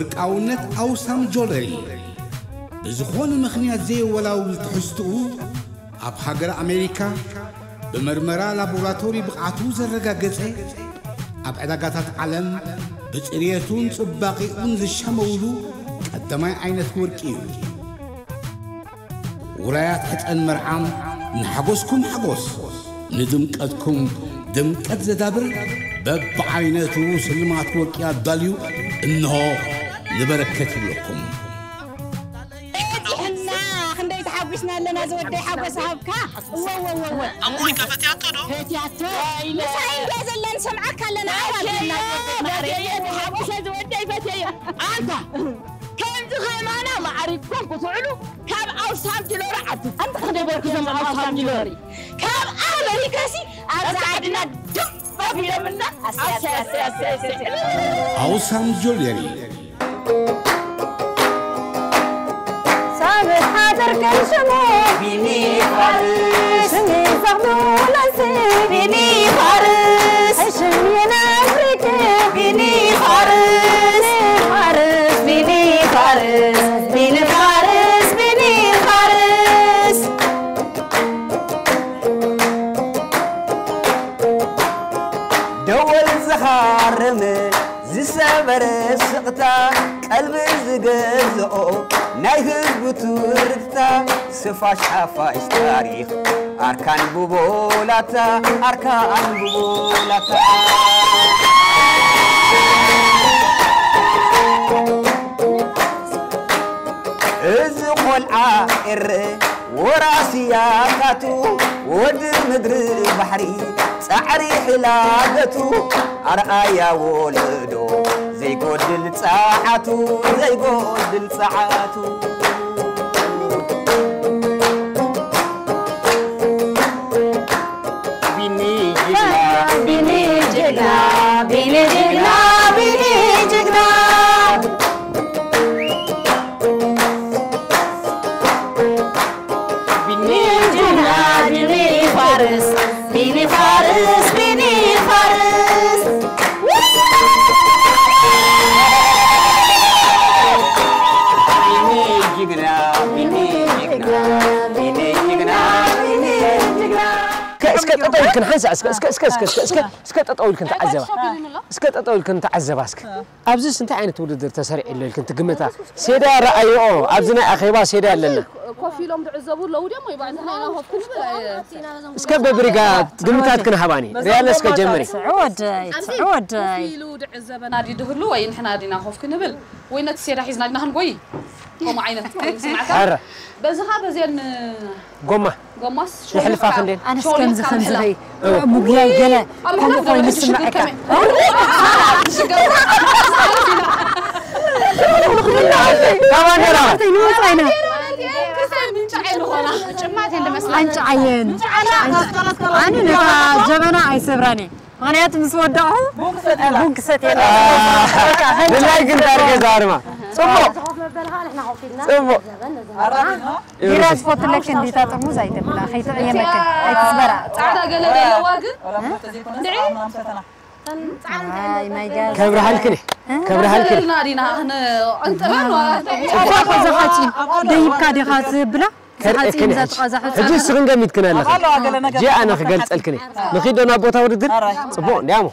ወርቃውነት ኣውሳም ጆለሪ ብዝኾነ ምኽንያት ዘየወላውል ትሕዝትኡ ኣብ ሃገር ኣሜሪካ ብመርመራ ላቦራቶሪ ብቕዓቱ ዘረጋገጸ፣ ኣብ ዕዳጋታት ዓለም ብጽርየቱን ጽባቐኡን ዝሻመውሉ ቀዳማይ ዓይነት ወርቂ እዩ። ውራያት ሕጸን መርዓም ንሓጎስኩም ሓጎስ፣ ንድምቀትኩም ድምቀት ዘዳብር በብዓይነቱ ስልማት ወርቂ ኣዳልዩ እንሆ ንበረከት ይብለኩም። በዚሕና ክንደይ ተሓጒስና ኣለና ዝወደይ ሓጎስ ሃብካ። እወ፣ እወ፣ እወ፣ እወ። ኣሞይ ከፈትያቶ ዶ? ፈትያቶ። ምሳይ እንድያ ዘላ ንሰምዓካ ኣለና። ኣዋል ኣሸየ፣ ዘላ ፈትየ፣ ተሓጒሰ ዝወደይ ፈትየ። ኣንታ ከምዚ ከማና ማዕሪግኩም ክትውዕሉ ካብ ኣውሳም ጅሎሪ ዓዲ። ኣንታ ክንደይ በልኩ ዘም ኣውሳም ጅሎሪ። ካብ ኣመሪካሲ ኣብዛ ዓድና ድም ኣቢሎምና። ኣሰይ፣ ኣሰይ፣ ኣሰይ፣ ኣሰይ፣ ኣሰይ። ኣውሳም ጆለሪ። ሳብት ሓደር ከም ሽሙ ቢኒ ፋርስ። ሽሚ ዘኽብለሲ ቢኒ ፋርስ። ሽሚ ነፍሪክ ቢኒ ፋርስ። ፋርስ ቢኒ ፋርስ። ቢኒ ፋርስ ቢኒ ፋርስ። ደወል ዝኻርም ዝሰበረ ስቕታ፣ ቀልቢ ዝገዝኦ ናይ ህዝቡ ትርታ፣ ስፋሽ ሓፋሽ ታሪኽ ኣርካን ብቦላታ፣ ኣርካን ብቦላታ። እዚ ቆልዓ ኤረ ወራሲ ያታቱ፣ ወዲ ምድሪ ባሕሪ ጻዕሪ ሕላገቱ፣ ኣርኣያ ወለዶ ዘይጎድል ጸዓቱ፣ ዘይጎድል ጸዓቱ። ቢኒ ጅግና፣ ቢኒ ጅግና፣ ቢኒ ጅግና፣ ቢኒ ጅግና። ቢኒ ጅግና፣ ቢኒ ፋርስ፣ ቢኒ ፋርስ፣ ቢኒ ፋርስ። ቢኒ ጅግና፣ ቢኒ ጅግና፣ ቢኒ ጅግና፣ ቢኒ ጅግና። እስከ፣ እስከ ጠጠው ኢልክን ሓንሳእ፣ እስከ፣ እስከ፣ እስከ፣ እስከ፣ እስከ፣ እስከ፣ እስከ ጠጠው ኢልክን ተዓዘባ። እስከ ጠጠው ኢልክን ተዓዘባ እስከ። ኣብዚስ እንታይ ዓይነት ውድድር ተሰሪዑ ኣሎ ኢልክን ትግምታ? ሴዳ ረኣይኦ፣ ኣብዚ ናይ ኣኼባ ሴዳ ኣለና። ኮፍ ኢሎም ዝዕዘቡ ኣለዉ ድዮም ወይ ባዕልና ኢና ኮፍ ክንብል? እስከ በብሪጋ ግምታትክን ሃባኒ። ሪያለ እስከ ጀምሪ። ጽዑድ፣ ጽዑድ። ኮፍ ኢሉ ዝዕዘበና ድዩ ድህሉ ወይ ንሕና ዲና ኮፍ ክንብል? ወይ ነቲ ሴዳ ሒዝና ዲና ክንጎይ? ከምኡ ዓይነት ኮይኑ ስምዓካ? ኣረ። በዚ ኸኣ በዚአን ጎማ። ጎማስ የሕልፋ ሾልካ ክንደን? ኣነስ ሾልካ ከምዚ ከምዚ ምሕላፍ። ኸይ-፣ እዎ። ምጉያይ ገለ ኣብ ከምኡ ምሕላፍ ኮይኑ ደረጃ ዝስምዓካ። ሽግር ከመይ? ሽግር። ካባን ደራ። ክስታይ ንምንጫዕ ዝኾና። ጭማት እንደ መስላ። ኣንጫዓየን። ኣነ ነታ ጀበና ኣይሰብራን እየ። ምኽንያቱ ምስ ወዳእኹ ቡን ክሰትየላ። ቡን ክሰትየላ። አ፣ በቃ፣ ብላይ ግን ዳርገ ዛርማ። ጽቡቕ። ጽቡቕ። ዲራ ዝፈትለክ እንዲታ ጥርሙዝ ኣይተብላ፣ ከይትቕየመክን፣ ኣይትስበራ። ጻዕዳ ገለ ዘለዋ ግን። እንድዒ። ኣይ፣ ማይ ጋዝ። ከብርሃልክን፣ ከብርሃልክን። ዘለና ዲና፣ ክንዕንጥራ ነው። እዛ ኸዚ ኻጺ ደይብካ ዲኻ ትብላ? ከርእየክን እየ። ሕጂ እስኽን ገሚትክን ኣለኽን። እጂ ኣነ ክገልጸልክን እየ። ንኺድ ዶ ናብ ቦታ ውድድር? ኣራይ። ጽቡቕ፣ እንዲያሞ።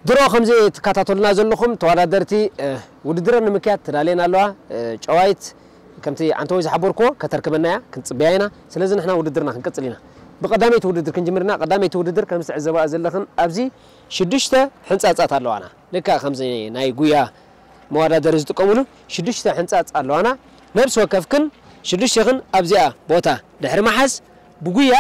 ድሮ ከምዚ ትከታተሉና ዘለኹም ተወዳደርቲ፣ እ፣ ውድድረን ንምክያድ ተዳልየን ኣለዋ። እ፣ ጨዋይት ከምቲ ዓንተወይ ዝሓበርክዎ ከተርክበና እያ፣ ክንጽበያ ኢና። ስለዚ ንሕና ውድድርና ክንቅጽል ኢና። ብቐዳመይቲ ውድድር ክንጅምር ኢና። ቀዳመይቲ ውድድር ከም ዝትዕዘባኣ ዘለኽን ኣብዚ ሽዱሽተ ሕንጻጻት ኣለዋና። ልክዕ ከምዚ ናይ ጉያ መወዳደሪ ዝጥቀሙሉ ሽዱሽተ ሕንጻጽ ኣለዋና። ነብሲ ወከፍክን ሽዱሽተኽን ኣብዚኣ ቦታ ድሕሪ ምሓዝ ብጉያ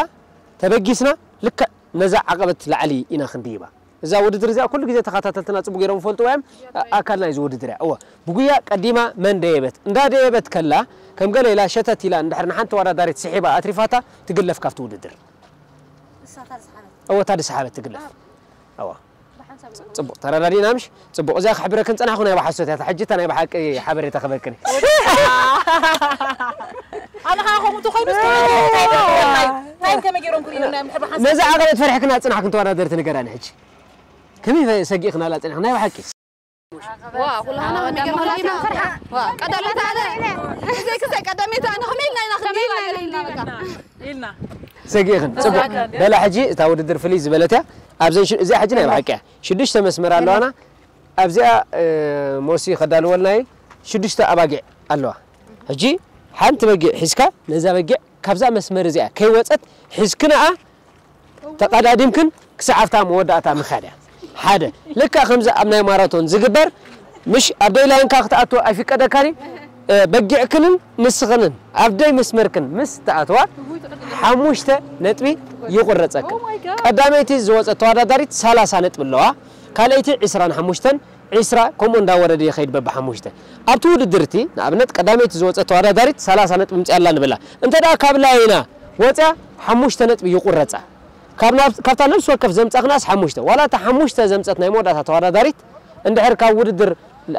ተበጊስና ልክዕ ነዛ ዓቐበት ላዕሊ ኢና ክንድይባ። እዛ ውድድር እዚኣ ኩሉ ግዜ ተኸታተልትና ጽቡቅ ገይሮም ይፈልጥዋ እዮም። ኣ-፣ ኣካል ናይዚ ውድድር እያ። እወ፣ ብጉያ ቀዲማ መን ደየበት? እንዳ ደየበት ከላ ከም ገለ ኢላ ሸተት ኢላ እንድሕር ንሓንቲ ተወዳዳሪት ስሒባ ኣትሪፋታ ትግለፍ ካብቲ ውድድር። እወ፣ እታ ዝሰሓበት ትግለፍ። እወ። ጽቡቕ ተረዳዲእና ምሽ? ጽቡቕ። እዚኣ ክሕብረክን ጸናሕኩ ናይ ባሓሶት እያ። እታ ሕጂ እታ ናይ ብሓቂ ሓበሬታ ክበክን። ኣነ ኸኣ ከምኡ ተኾይኑ እስከ ኣይ ከመይ ገይሮም ክርእዩና እዮም ድሕሪ ሓንሳብ? ነዛ ዓቐበት ፈሪሕክና ዝጽናሕክን ተወዳደርቲ ንገራኒ ሕጂ። ከመይ ፈ-፣ ሰጊእክናላ ጽኒሕክን ናይ ብሓቂ? ዋ፣ ኩላህና ከመይ ገይርና ፈሪሕና? ዋ፣ ቀዳመይቲ ኣነ። እዚ ክሳይ ቀዳመይቲ ኣነ ከመይ ኢልና ኢና ክንብል ኣለና በቃ። ኢልና። ሰጊእክን። ጽቡቕ። በላ ሕጂ እታ ውድድር ፍልይ ዝበለት እያ። ኣብዘን ሽ-፣ እዚኣ ሕጂ ናይ ብሓቂ እያ። ሽዱሽተ መስመር ኣለዋና። ኣብዚኣ፣ እ፣ ሞሲ ከዳልወልና እዩ። ሽዱሽተ ኣባጊዕ ኣለዋ። ሕጂ ሓንቲ በጊዕ ሒዝካ ነዛ በጊዕ ካብዛ መስመር እዚኣ ከይወጸት ሒዝክንኣ ተቐዳዲምክን ክሳዕ ኣብታ መወዳእታ ምኻድ እያ። ሓደ፣ ልክዕ ከምዚ ኣብ ናይ ማራቶን ዝግበር፣ ምሽ ኣብ ደይ ላይንካ ክትኣትዎ ኣይፍቀደካን እዩ። እ፣ በጊዕክንን ንስኽንን ኣብ ደይ መስመርክን ምስ ተኣትዋ፣ ሓሙሽተ ነጥቢ ይቑረጸክን። ቀዳመይቲ ዝወጸት ተወዳዳሪት ሰላሳ ነጥቢ ኣለዋ። ካልኣይቲ ዒስራን ሓሙሽተን፣ ዒስራ፣ ከምኡ እንዳወረደ ይኸይድ በብሓሙሽተ። ኣብቲ ውድድር እቲ፣ ንኣብነት፣ ቀዳመይቲ ዝወጸት ተወዳዳሪት ሰላሳ ነጥቢ ምጽኣ ኣላ ንበላ። እንተ ደኣ ካብ ላይና ወጽያ፣ ሓሙሽተ ነጥቢ ይቑረጻ። ካብ ናብ-፣ ካብታ ነፍሲ ወከፍ ዘምጻኽናስ ሓሙሽተ። ዋላ እታ ሓሙሽተ ዘምጸት ናይ መወዳእታ ተወዳዳሪት፣ እንድሕር ካብ ውድድር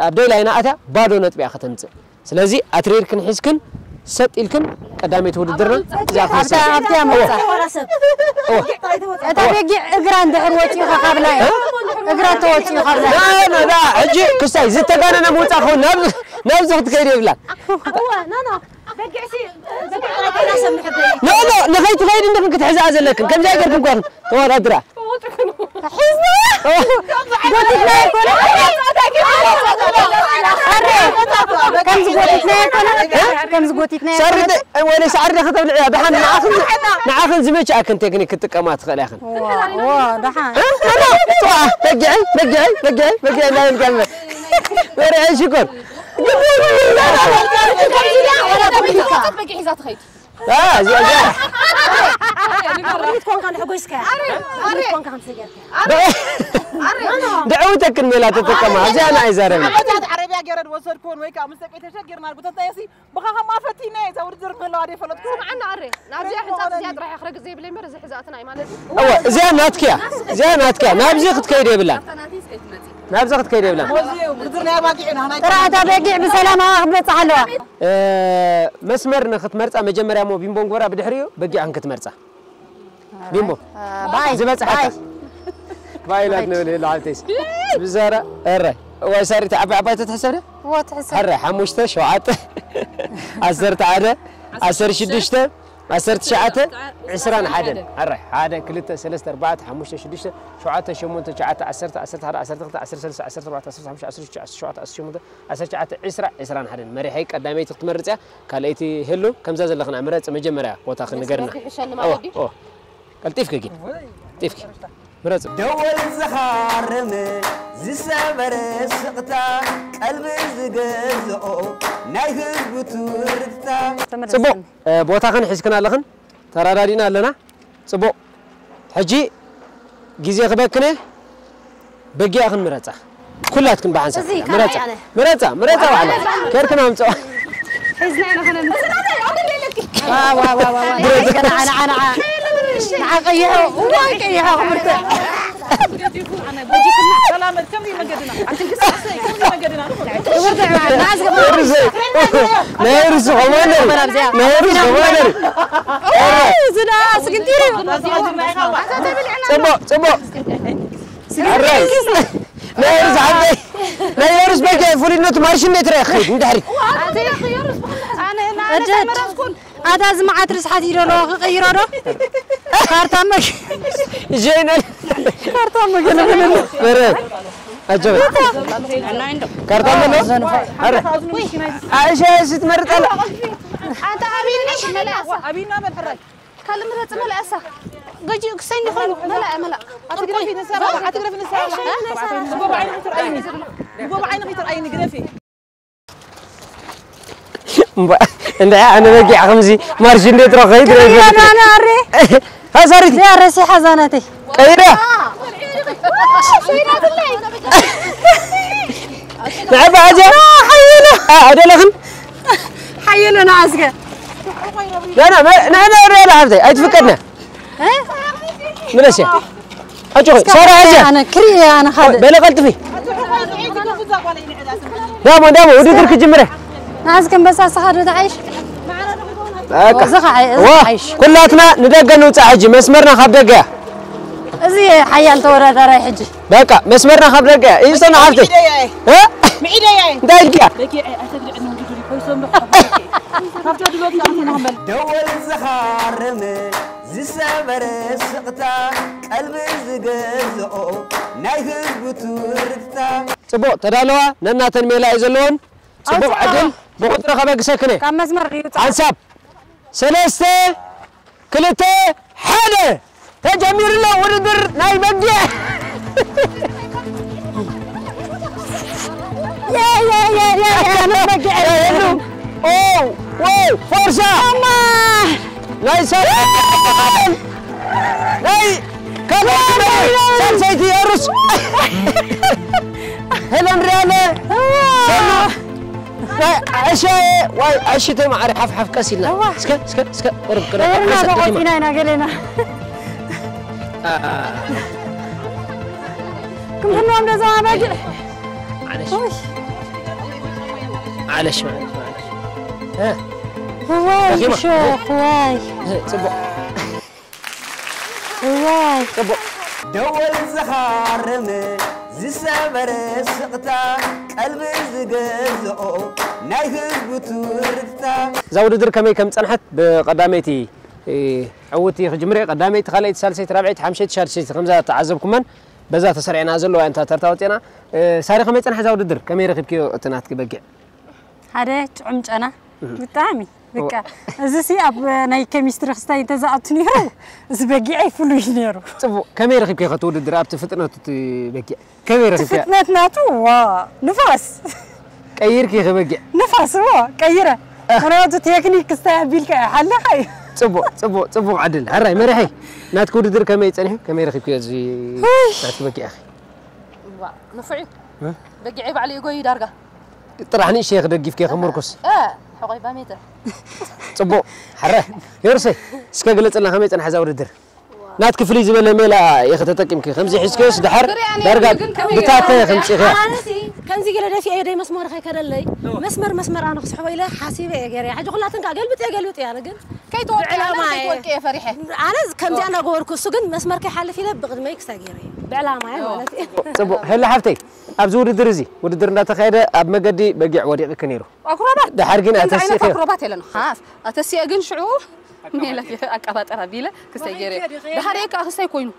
ኣብ ደይ ላይና ኣትያ፣ ባዶ ነጥቢ እያ ከተምጽእ። ስለዚ ኣትሪርክን ሒዝክን ሰጥ ኢልክን ቀዳመይቲ ውድድርና እዚኣ ኣብታ፣ ትመስል። ኣብታ እያ መውጻእ። እዋ። እታ በጊዕ እግራ እንድሕር ወጺኡ ካብ ላይ፣ እግራ ተወጺኡ ካብ ላይ። ላ፣ ላ፣ ላ፣ ሕጂ ክስታይ ዝተጋነነ ምውጻእ ክኸውን ናብ፣ ናብዚ ክትከይድ የብላን። እዋ፣ ኖ፣ ኖ። በጊዕሲ፣ በጊዕ ጥራይ ከይዳ ሰብ ምሕደይ። ኖ፣ ኖ፣ ንኸይትኸይድ እንዲኽን ክትሕዝኣ ዘለክን። ከምዚ ኣይገርክን ኳን ተወዳድራ። ሒዝና። ኦ። ጎቲትና ኣይኮነ። ኣረ፣ ከምዚ ጎቲትና ኣይኮነ። ከምዚ ጎቲትና ሳሪ ኣይኮነ። ደ-፣ ወይኔ ሳሪ ደ ከተብልዕ እያ። ደሓን ንዓኽን ዝ-፣ ንዓኽን ዝመችኣክን ቴክኒክ ክትጥቀማ ትኽእላ ኢኽን። ዋ፣ ዋ፣ ደሓን። እ? ኖ፣ ኖ፣ ጽዋ፣ በጊዐይ፣ በጊዐይ፣ በጊዐይ፣ በጊዐይ፣ እንዳበልካ እምበር። ወርዐይ ሽኮር። በጊዕ ሒዛ ትኸይድ። አ፣ እዚኣ፣ እዚኣ። ርኢት ኮንካ ንሕጎስካ። ርኢት ኮንካ ከም ሰገርካ። ድዕውተክን ሜላ ተጠቀማ። እዚኣ ንዓይ ዛረብኒ። ዓረብያ ገይረ ዝወሰድኩዎን ወይ ከዓ ምስ ደቂ ተሸጊርና ጉተታየሲ ብኻ ከማ ፈቲነ እዛ ውድድር ምህላዋ ደይፈለጥኩ። ስምዓና ኣረ፣ ናብዚኣ ሕንጻት እዚኣ ጥራሕ ክረግጽ ዘይብለይ እምበር፣ እዚ ሕዛእትና እዩ ማለት እዩ። እወ፣ እዚኣ ናትክያ። እዚኣ ናትክያ። ናብዚ ክትከይድ የብላን። ናብዚ ክትከይድ የብላን። ጥራሕ እታ በጊዕ ብሰላም ኣዋ ክትበጽሕ ኣለዋ። እ፣ መስመር ንክትመርጻ መጀመርያ እሞ ቢምቦን ጎራ ብድሕሪኡ በጊዕን ክትመርጻ። ቢምቦ። እ፣ ባይ። ዝበጽሐካ። ባይ። ባይ ኢላት ንብል ህሎ ሓብተይስ። ብዛራ፣ እረ። እዋይ ሳሪት ዓባይ ዓባይ ተትሕሰብ ደ? እዎ፣ ትሕሰብ። ሕረ፣ ሓሙሽተ፣ ሸውዓተ፣ ዓሰርተ ሓደ፣ ዓሰርተ ሽዱሽተ፣ ዓሰርተ ትሽዓተ፣ ዕስራን ሓደን። ሕረ፣ ሓደ፣ ክልተ፣ ሰለስተ፣ ኣርባዕተ፣ ሓሙሽተ፣ ሽዱሽተ፣ ሸውዓተ፣ ሸሞንተ፣ ትሽዓተ፣ ዓሰርተ፣ ዓሰርተ ሓደ፣ ዓሰርተ ክልተ፣ ዓሰርተ ሰለስተ፣ ዓሰርተ ኣርባዕተ፣ ዓሰርተ ሓሙሽተ፣ ዓሰርተ ሽዱሽተ፣ ዓሰርተ ሸውዓተ፣ ዓሰርተ ትሽዓተ፣ ዕስራ፣ ዕስራን ሓደን። መሪሐይ ቀዳመይቲ ክትመርጽ እያ፣ ካልኣይቲ ህሉ፣ ከምዛ ዘለኽን ኣብ ምረጽ መጀመርያ ቦታኽን ንገርና። ሕሸኒ እዋ፣ ማለት ድዩ? እዋ። ቀልጢፍኪ ግን። ቀልጢፍኪ። ምረጽ። ደወል ዝኻረመ ዝሰበረ ስቕታ ቀልቢ ዝገዝኦ ናይ ህዝቡ ትርታ። ጽቡቕ። እ፣ ቦታኽን ሒዝክን ኣለኽን? ተራዳዲና ኣለና። ጽቡቕ። ሕጂ ግዜ ክበክነ በጊዕኽን ምረጻ። ኩላትክን ብሓንሳብ እዚ ምረጻ። ካልኣይ ኣነ። ምረጻ፣ ምረጻ ባዕላ። ከርክን ኣምጽኦ። ሒዝና ኢና ኸነምጽእ። ዋ፣ ዋ፣ ዋ፣ ዋ፣ ዋ። ምረጻ። ንዓ፣ ንዓ፣ ንዓ። ንዓ ቀይሖ። እዋይ ቀይሖ ክምርተ። ሰላም፣ ከምዚ መገድና። ኣትንክስ፣ ኣሰይ፣ ከምዚ መገድና። ክብርቲ ንዓ፣ ንዓ ዝገብሮ። ነይሩ ዝ-፣ ነይሩ ዝኸማን ነይሩ። ነይሩ ዝኸማን ነይሩ። እዋይ፣ ዝና፣ ስግንቲሩ። ጽቡቕ፣ ጽቡቕ። ኣራይ። ናይ ዮርስ ዓበይ። ናይ ዮርስ በጃ ፍሉይነቱ ማርሽ እንዴት ራይ ኸይድ እንድሕሪ። ኣታ እዚ መዓት ርስሓት ይደሎ ክቕይሮ ዶ? ካርታ መግ-፣ ጀይነል። ካርታ መገለ መገለ። በረ። ኣጀበ። ካርታ መገለ። ኣረ። ኣይሸ ስትመርጠላ። ኣታ ኣቢኒ። ኣቢና መን ሕራይ? ካልእ ምረጽ፣ መላእ እሳ። ገጂኡ ክሰኝ ይኾን? መላእ፣ መላእ። ኣትግረፊ ንሳ፣ ኣትግረፊ ንሳ። ንጎቦ ዓይንኺ ትርኣይኒ። ንጎቦ ዓይንኺ ትርኣይኒ፣ ግረፊ። እምባ-፣ እንዳ ኣነ በጊዕ ከምዚ ማርሽ እንዴት ረኸይድ ረኸይድ። ኣነ ኣሬ። ሃሳሪት። ያ ረሲ ሓዛናተይ። ቀይራ። ንዕባ ኣዚያ። ሓየለ። ኣ፣ ኣደለኽን? ሓየለ ንዓስከ። ና፣ ና፣ ና፣ ና፣ ና፣ ና፣ ሓብተይ፣ ኣይትፍቀድና። እ? ምለስያ። ኣጆኺ፣ እስከ ሳራ፣ ኣዝያ። ኣነ ክርኢ፣ ኣነ ካልእ። በለ፣ ቀልጥፊ። ዳሞ፣ ዳሞ፣ ውድድር ክጅምረ። ንዓስከ፣ ኣንበሳ፣ እስኻ ዶ ትዓይሽ? በቃ። እዚ ኸዓ፣ እዚ ዋ፣ ሓይሽ። ኩላትና ንደገ ንውጻእ ሕጂ። መስመርና ካብ ደገ እያ። እዚ ሓያል ተወዳዳራይ ሕጂ። በቃ፣ መስመርና ካብ ደገ እያ። እዩ፣ ሰና ሓብተይ። ሚዒደያ እየ። እ? ሚዒደያ እየ። እንታይ ኢልኪያ? በጊዕ ኣይተግድዕኒ ውድድር ይኮይሶም ዶ? ካብቲ ወዲ ወዲ ኣንተ ንኽመል። ደወል ዝኻርም ዝሰበረ ስቕታ፣ ቀልቢ ዝገዝኦ ናይ ህዝቡ ትርታ። ጽቡቕ ተዳለዋ፣ ነናተን ሜላ እዩ ዘለዎን። ጽቡቕ ኣውጽእ ዕድል፣ ኣለኹ። ብቑጽሪ ከበግሰክን እየ። ካብ መስመር ይውጻእ። ሓንሳብ፣ ሰለስተ፣ ክልተ፣ ሓደ። ተጀሚሩ ኣሎ ውድድር ናይ በጊዕ። ያ፣ ያ፣ ያ፣ ያ፣ ያ፣ ናይ በጊዕ። ያ፣ የሉ። ኦ፣ ወይ፣ ፎርሳ። ኣማ። ናይ ሰ-፣ ናይ ካልኦት ሳልሰይቲ የሩስ። ሄለን ሪያለ። ሰሉ። ናይ ዓሻ፣ ዋይ፣ ዓሽተ ማዕረ ሓፍ ሓፍ ቀስ ኢልና። እዋ። እስከ፣ እስከ፣ እስከ፣ ቁርብ፣ ቁርብ፣ ደብርና ቁርብ፣ ተቆጺና ኢና ገሌና። አ፣ አ። ክንፍንዎም ዶ ዞም ኣባጊዕ? ዓለሽ። ኡይ። ዓለሽ፣ ዓለሽ፣ ዓለሽ። እ? እዋይ፣ ደኺማ። እሾኽ፣ ዋይ። እ፣ ጽቡቕ። እዋይ። ጽቡቕ። ደወል ዝኻርም ዝሰበረ ስቕታ፣ ቀልቢ ዝገዝኦ ናይ ህዝቡ ትርታ። እዛ ውድድር ከመይ ከም ጸንሐት ብቐዳመይቲ፣ እ፣ ዕውቲ ክጅምር እየ። ቀዳመይቲ፣ ካልኣይቲ፣ ሳልሰይቲ፣ ራብዐይቲ፣ ሓምሸይቲ፣ ሻድሸይቲ ከምዛ ተዓዘብኩመን በዛ ተሰሪዕና ዘለዋ እንታ ተርታ ወጤና። እ፣ ሳሪ ከመይ ጸንሐ እዛ ውድድር? ከመይ ረኺብክዮ እቲ ናትኪ በጊዕ? ሓደ ጥዑም ጨና፣ እህ። ብጣዕሚ፣ በቃ፣ ኦ። እዚ ሲ ኣብ ናይ ኬሚስትሪ ክስታይ እንተዝኣቱ ነይሩ፣ እዚ በጊዐይ ፍሉይ ነይሩ። ጽቡቕ፣ ከመይ ረኺብኪ ከ እቲ ውድድር ኣብቲ ፍጥነቱ እቲ በጊዕ? ከመይ እቲ ረኺብኪ? ፍጥነት ናቱ፣ ዋ፣ ንፋስ። ቀይርኪ ከ በጊዕ? ንፋስ፣ ዋ፣ ቀይረ። ምኽንያቱ ቴክኒክ ክስታይ ኣቢልካ ሓለኻ እዩ። ጽቡቕ፣ ጽቡቕ፣ ጽቡቕ ዕድል። ሕራይ፣ መሪሐይ፣ ናትኪ ውድድር ከመይ ጸኒሑ? ከመይ ረኺብኪ እዚ ውይ። ናትኪ በጊዕኺ? ዋ፣ ንፉዕ እዩ። እ? በጊዐይ ባዕሉ እዩ ጎዩ ዳርጋ። ጥራሕ ንእሽተይ ክደጊፍኪ ክምርኩስ። እ፣ ሕቆይ ባሜተ። ጽቡቕ። ሕረ። ዮርሰይ፣ እስከ ግለጽልና ከመይ ጸንሐ እዛ ውድድር? ናትኪ ፍልይ ዝበለ ሜላ ኢኺ ተጠቂምኪ። ከምዚ ሒዝክዮስ ድሓር ዳርጋ ብታተ ከምጺእኺ። ኣነሲ ከምዚ ገለ ደፊአ እየ ደይ መስመር ከይከደለይ። መስመር፣ መስመር ኣነ ክስሕቦ ኢለ ሓሲበ እየ ገይረ። ሕጂ ኩላትን ከኣ ገልብጥ እየ፣ ገልብጥ እየ፣ ኣነ ግን ከይትወድቂ ብዕላማ ኣነ እየ። ከይትወድቂ እየ ፈሪሐ። ኣነ ከምዚኣ እናገበርኩ፣ እሱ ግን መስመር ከይሓልፍ ኢለ ብቕድመይ ክሳይ ገይረ እየ። ብዕላማ እየ ማለት እየ። ጽቡቕ። ህሊ ሓፍተይ፣ ኣብዚ ውድድር እዚ፣ ውድድር እንዳተኻየደ ኣብ መገዲ በጊዕ ወዲቕኪ ነይሩ። ኣክሮባት። ድሓር ግን ከምዚ ዓይነት ኣተሲእኺ። ኣክሮባት የለን። ሃፍ፣ ኣተሲአ ግን ሽዑ ሜላ ኣቀባጠር ኣቢለ ክስተይ ገይረ። ድሓር እየ ከዓ ክስተይ ኮይኑ።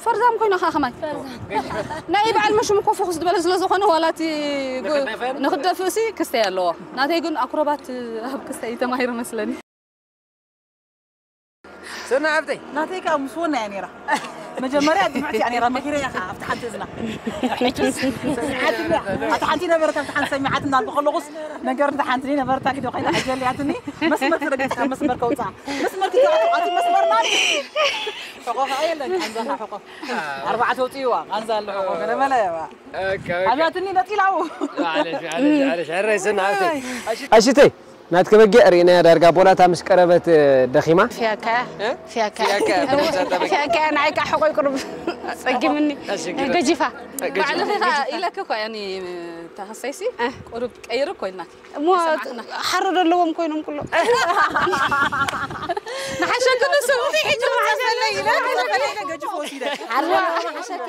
ፈርዛም ኮይና ከዓ ከማይ። ናይ በዓል መሽሙ እኮ ፍኹስ ዝበለ ስለ ዝኾነ ዋላ እቲ ጎ-፣ ንኽደፍእ ሲ ክስተይ ኣለዎ። ናተይ ግን ኣክሮባት ኣብ ክስተይ ተማሂሩ መስለኒ። ሰና ሓብተይ። ናተይ ከዓ ምስ ወና እያ ነይራ። መጀመርያ ድምዕቲ እያ ነይራ፣ መኺረ እያ ከዓ ኣብቲ ሓንቲ እዝና። ሕጅስ፣ ኣብቲ ሓንቲ ነበረት፣ ኣብቲ ሓንቲ ሰሚዓትና ኣልኩ ከለኹስ፣ ነገር እንተ ሓንቲ ነበረት፣ ኣኪዶ ኮይና ሕጂ ኣልያትኒ፣ መስመር ተረጊጽካ፣ መስመር ከውጽኣ። መስመር ክትወጽእ፣ ኣቲ መስመር ናት። ሕቆ ከዓ የለን፣ ቃንዛኻ ሕቆ። ኣርባዕተ ውጽእዋ፣ ቃንዛ ኣሎ ሕቆ፣ ገለመለ እያ። ኦኬ፣ ኦኬ። ኣብያትኒ ነጢላው። ማዕለሽ፣ ማዕለሽ፣ ማዕለሽ። ሕራይ ሰና ሓብተይ። ኣሽተይ። ናትኪ በጊዕ ርኢናያ ዳርጋ ቦላታ ምስ ቀረበት፣ እ፣ ደኺማ። ፍያካ፣ እ? ፍያካ። ፍያካ፣ ፍያካ። ፍያካ፣ ንዓይ ከዓ ሕቆይ ቁሩብ ጸጊምኒ። እሺ፣ ግደ። ገጂፋ። ገጂፋ። ባዕልኺ ኸዓ ኢለኪ እኮ እየ፣ እኔ ተሃሳይሲ እ። ቁሩብ ቀይሪ እኮ ኢልናኪ። እሞ ኣይሰማዕክና። ሓሮ ዶ ኣለዎም ኮይኖም ኩሎም? ንሓሸኪ ንሱ። ሕጂ ክጸፈለይ ኢለ፣ ክጸፈለይ ኢለ ገጂፍ ወሲደ። ሓሮ ንሓሸኪ።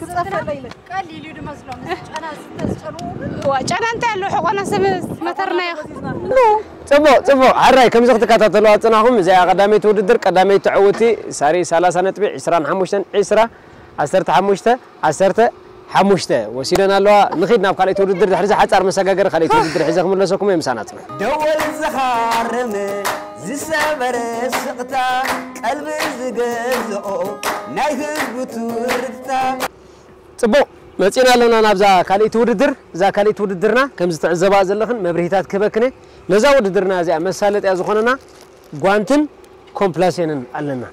ክጸፈለይ ኢለ። ቀሊል እዩ ዝመስሎም፣ እዚ ጨና ዝተጨንዎ ግን። ዋ፣ ጨና እንታይ ኣለዎ? ሕቆና ሰብ መተርና እዩ። ጽቡቕ፣ ጽቡቕ። ሕራይ፣ ከምዚ ክትከታተሉ ኣብ ጽናኹም፣ እዚኣ ቀዳመይቲ ውድድር፣ ቀዳመይቲ ዕውቲ፣ ሳሪ ሰላሳ ነጥቢ፣ ዕስራን ሓሙሽተን፣ ዕስራ፣ ዓሰርተ ሓሙሽተ፣ ዓሰርተ ሓሙሽተ ወሲደን ኣለዋ። ንኺድ ናብ ካልኣይቲ ውድድር፣ ድሕሪ እዚ ሓጻር መሰጋገሪ ካልኣይቲ ውድድር ሒዘ ክምለሰኩም እየ፣ ምሳና ጽንሑ። ደወል ዝኻርም ዝሰበረ ስቕታ፣ ቀልቢ ዝገዝኦ ናይ ህዝቡ ትርታ። ጽቡቕ፣ መጺና ኣለና ናብዛ ካልኣይቲ ውድድር። እዛ ካልኣይቲ ውድድርና፣ ከምዚ ትዕዘባ ዘለኽን መብርሂታት ክህበክን እየ። ነዛ ውድድርና እዚኣ መሳለጥያ ዝኾነና ጓንትን ኮምፕላሴንን ኣለና።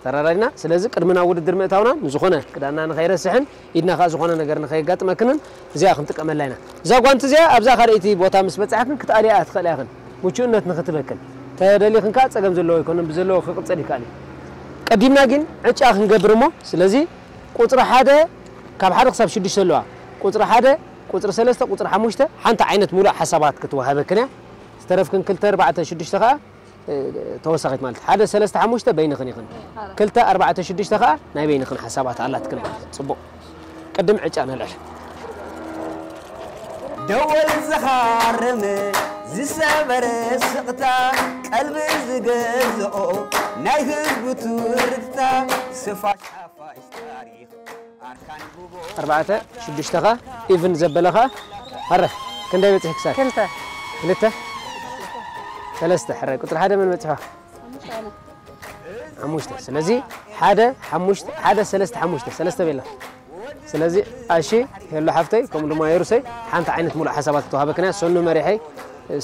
ተራዳድና። ስለዚ ቅድሚ ናብ ውድድር ምእታውና ንዝኾነ ክዳንና ንኸይረስሕን ኢድና ከኣ ዝኾነ ነገር ንኸየጋጥመክንን እዚኣ ክንጥቀመላ ኢና። እዛ ጓንቲ እዚኣ ኣብዛ ካልኣይቲ ቦታ ምስ በጻሕክን ክትኣልያ ትኽእላ ኢኽን። ምቹእነት ንኽትበክን። ተደሊኽን ከኣ ጸገም ዘለዎ ኣይኮነን፣ ብዘለዎ ክቕጽል ይከኣል እዩ። ቀዲምና ግን ዕጫ ክንገብር እሞ፣ ስለዚ ቁጽሪ ሓደ ካብ ሓደ ክሳብ ሽዱሽተ ኣለዋ። ቁጽሪ ሓደ፣ ቁጽሪ ሰለስተ፣ ቁጽሪ ሓሙሽተ ሓንቲ ዓይነት ሙሉእ ሓሳባት ክትወሃበክን እያ። ዝተረፍክን ክልተ ኣርባዕተ ሽዱሽተ ከኣ ተወሳኺት ማለት ሓደ ሰለስተ ሓሙሽተ በይንኽን ኢኽን ክልተ ኣርባዕተ ሽዱሽተ ከኣ ናይ በይንኽን ሓሳባት ኣላትክን ማለት ጽቡቕ። ቅድም ዕጫ ነልዕል። ደወል ዝኻረመ ዝሰበረ ስቕታ ቀልቢ ዝገዝኦ ናይ ህዝቡ ትርክታ ስፋሽ ሓፋሽ ታሪኽ ኣርካን ጉቦ ኣርባዕተ ሽዱሽተ ከኣ ኢቭን ዘበለ ከኣ ኣረ ክንደይ በጺሕ ክሳብ ክልተ ክልተ ሰለስተ ሕራይ ቁጽሪ ሓደ መን በጺሖ ሓሙሽተ ስለዚ ሓደ ሓሙሽተ ሓደ ሰለስተ ሓሙሽተ ሰለስተ ቤላ ስለዚ ኣሺ ሄሎ ሓፍተይ ከምኡ ድማ የሩሰይ ሓንቲ ዓይነት ሙሉእ ሓሳባት ተዋሃበክና ሰኑ መሪሐይ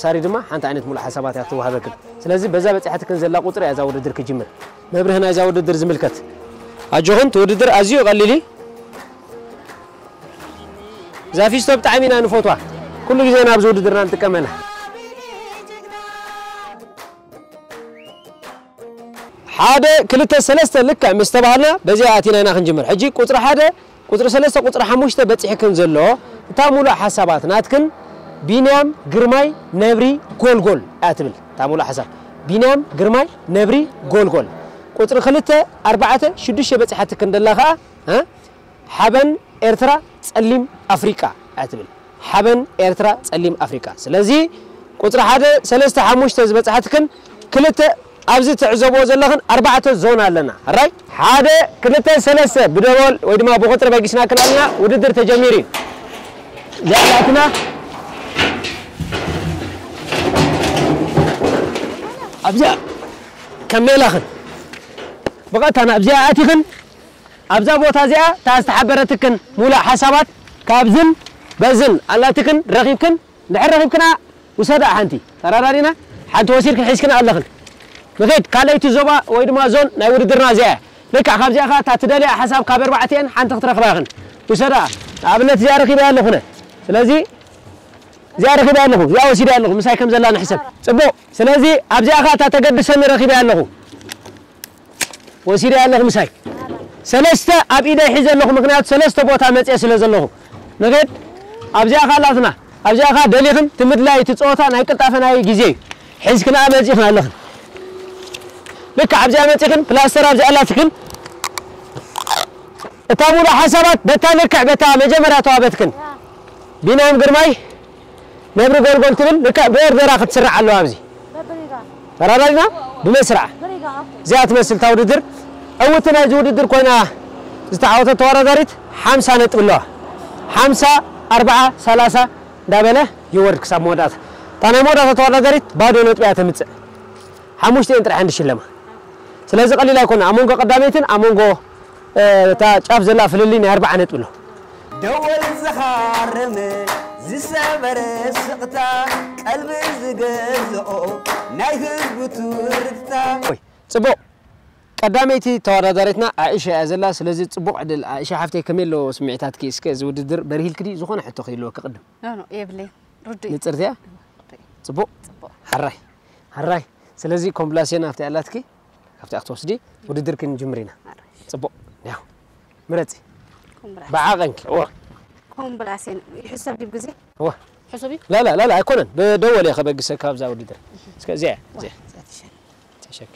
ሳሪ ድማ ሓንቲ ዓይነት ሙሉእ ሓሳባት እያ ትዋሃበክን ስለዚ በዛ በፂሓትክን ዘላ ቁፅሪ እያ እዛ ውድድር ክጅምር መብርህ ናይዛ ውድድር ዝምልከት ኣጆኹን እቲ ውድድር ኣዝዩ ቀሊል እዩ ዛፊስቶ ብጣዕሚ ኢና ንፈትዋ ኩሉ ግዜ ናብዚ ውድድርና ንጥቀመላ ሓደ ክልተ ሰለስተ ልክዕ ምስ ተባሃልና በዚኣ ኣቲና ኢና ክንጅምር ሕጂ ቁፅሪ ሓደ ቁፅሪ ሰለስተ ቁፅሪ ሓሙሽተ በፂሕክን ዘሎ እታ ሙሉእ ሓሳባት ናትክን ቢንያም ግርማይ ነብሪ ጎልጎል እያ ትብል እታ ሙሉእ ሓሳብ ቢንያም ግርማይ ነብሪ ጎልጎል ቁፅሪ ክልተ ኣርባዕተ ሽዱሽተ በፂሓትክን ደላ ከዓ ሓበን ኤርትራ ጸሊም ኣፍሪቃ እያ ትብል ሓበን ኤርትራ ጸሊም ኣፍሪቃ ስለዚ ቁጽሪ ሓደ ሰለስተ ሓሙሽተ ዝበጽሓትክን ክልተ ኣብዚ ትዕዘብዎ ዘለኽን ኣርባዕተ ዞን ኣለና ራይ ሓደ ክልተ ሰለስተ ብደወል ወይ ድማ ብቁጽሪ በጊስናክን ኣለና ውድድር ተጀሚሩ እዩ ዚኣላትና ኣብዚኣ ከመላኽን ብቐጥታ ናብዚኣ ኣቲኽን ኣብዛ ቦታ እዚኣ እታ ዝተሓበረትክን ሙሉእ ሓሳባት ካብዝን በዝን ኣላትክን ረኺብክን እንድሕር ረኺብክና ውሰዳ ሓንቲ ተራዳዲና ሓንቲ ወሲድክን ሒዝክን ኣለኽን ንኸይድ ካልኣይቲ ዞባ ወይ ድማ ዞን ናይ ውድድርና እዚኣ እያ ልክዕ ካብዚኣ ኸ እታ ትደልያ ሓሳብ ካብ ኣርባዕቲአን ሓንቲ ክትረኽባ ኢኽን ውሰዳ ንኣብነት እዚኣ ረኺበያ ኣለኹነ ስለዚ እዚኣ ረኺበያ ኣለኹ እዚኣ ወሲደያ ኣለኹ ምሳይ ከም ዘላ ንሕሰብ ፅቡቕ ስለዚ ኣብዚኣ ኸ እታ ተገድሰኒ ረኺበያ ኣለኹ ወሲደ ኣለኹ ምሳይ ሰለስተ ኣብ ኢደይ ሒዘ ኣለኹ ምክንያቱ ሰለስተ ቦታ መፅየ ስለ ዘለኹ ንኸድ ኣብዚኣ ኻላትና ኣብዚኣ ኻ ደሊኽን ትምድላይ እቲ ፀወታ ናይ ቅልጣፈ ናይ ግዜ እዩ ሒዝክን መፂኽን ኣለኽን ልክዕ ኣብዚኣ መፂኽን ፕላስተር ኣብዚኣ ኣላትክን እታ ሙሉ ሓሳባት በታ ልክዕ በታ መጀመርያ ተዋበትክን ቢናም ግርማይ ነብሪ ጎልጎል ትብል ልክዕ ብኦርደራ ክትስራዕ ኣለዋ ኣብዚ ተራዳድና ብመስርዓ እዚኣ ትመስል እታ ውድድር ዕውቲ ናይዚ ውድድር ኮይና ዝተዓወተት ተወዳዳሪት ሓምሳ ነጥቢ ኣለዋ ሓምሳ ኣርባዓ ሰላሳ እንዳበለ ይወርድ ክሳብ መወዳእታ እታ ናይ መወዳእታ ተወዳዳሪት ባዶ ነጥቢ እያ ተምፅእ ሓሙሽተ እየን ጥራሕ እንድሽለማ ስለዚ ቀሊል ኣይኮነ ኣብ መንጎ ቀዳመይትን ኣብ መንጎ እታ ጫፍ ዘላ ፍልልይ ናይ ኣርባዓ ነጥቢ ኣሎ ደወል ዝኻረመ ዝሰበረ ስቕታ ቀልቢ ዝገዝኦ ናይ ህዝቡ ትርክታ ጽቡቕ ቀዳመይቲ ተወዳዳሪትና ኣኢሻ እያ ዘላ ስለዚ ጽቡቕ ዕድል ኣኢሻ ሓፍተይ ከመይ ኣለዎ ስምዒታትኪ እስከ እዚ ውድድር በርሂልክ ድዩ ዝኾነ ሕቶ ክህልወኪ ቅድም ኖ ኖ የብለይ ርዱእ ንጽርትያ ጽቡቕ ጽቡቕ ሕራይ ሕራይ ስለዚ ኮምብላሴን ኣብቲ ኣላትኪ ካብቲ ክትወስዲ ውድድር ክንጅምር ኢና። ጽቡቕ ያው ምረጺ። ኮምብራስ። ብዓቐንኪ። እወ። ኮምብራሴን ይሕሰብ ድዩ ግዜ? እወ። ሕሱብ እዩ? ላላ ላላ ኣይኮነን። ብደወል እየ ከበግሰ ካብዛ ውድድር። እስከ እዚኣ እያ፣ እዚኣ። እዚኣ ትሸ- ተሸኪ።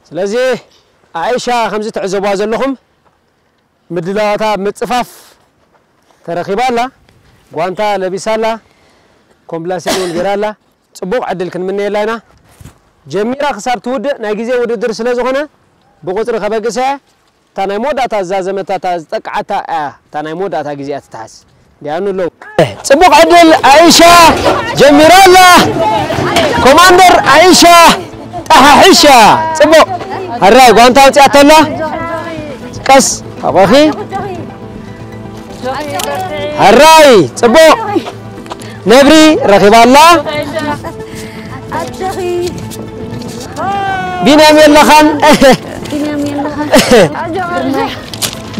ስለዚ ኣይሻ ከምዚ ትዕዘብዋ ዘለኹም ምድላዋታ ኣብ ምጽፋፍ ተረኺባ ኣላ። ጓንታ ለቢሳ ኣላ። ኮምብላሴን እውን ገይራ ኣላ። ጽቡቕ ዕድል ክንምነየላ ኢና። ጀሚራ ክሳብ ትውድእ ናይ ግዜ ውድድር ስለ ዝኾነ ብቑጽሪ ከበግሳ እየ። እታ ናይ መወዳእታ ዝዛዘመታ እታ ዝጠቅዓታ እያ እታ ናይ መወዳእታ ግዜኣ ትትሓዝ። እንዲኣኑ ኣለዉ። ጽቡቕ ዕድል ኣይሻ ጀሚራ ኣላ። ኮማንደር ኣይሻ ጠሓሒሻ ጽቡቕ ሕራይ ጓንታ ኣውጺኣቶ ኣላ። ቀስ ኣቦኺ ሕራይ ጽቡቕ ነብሪ ረኺባ ኣላ። ቢንያም የለኻን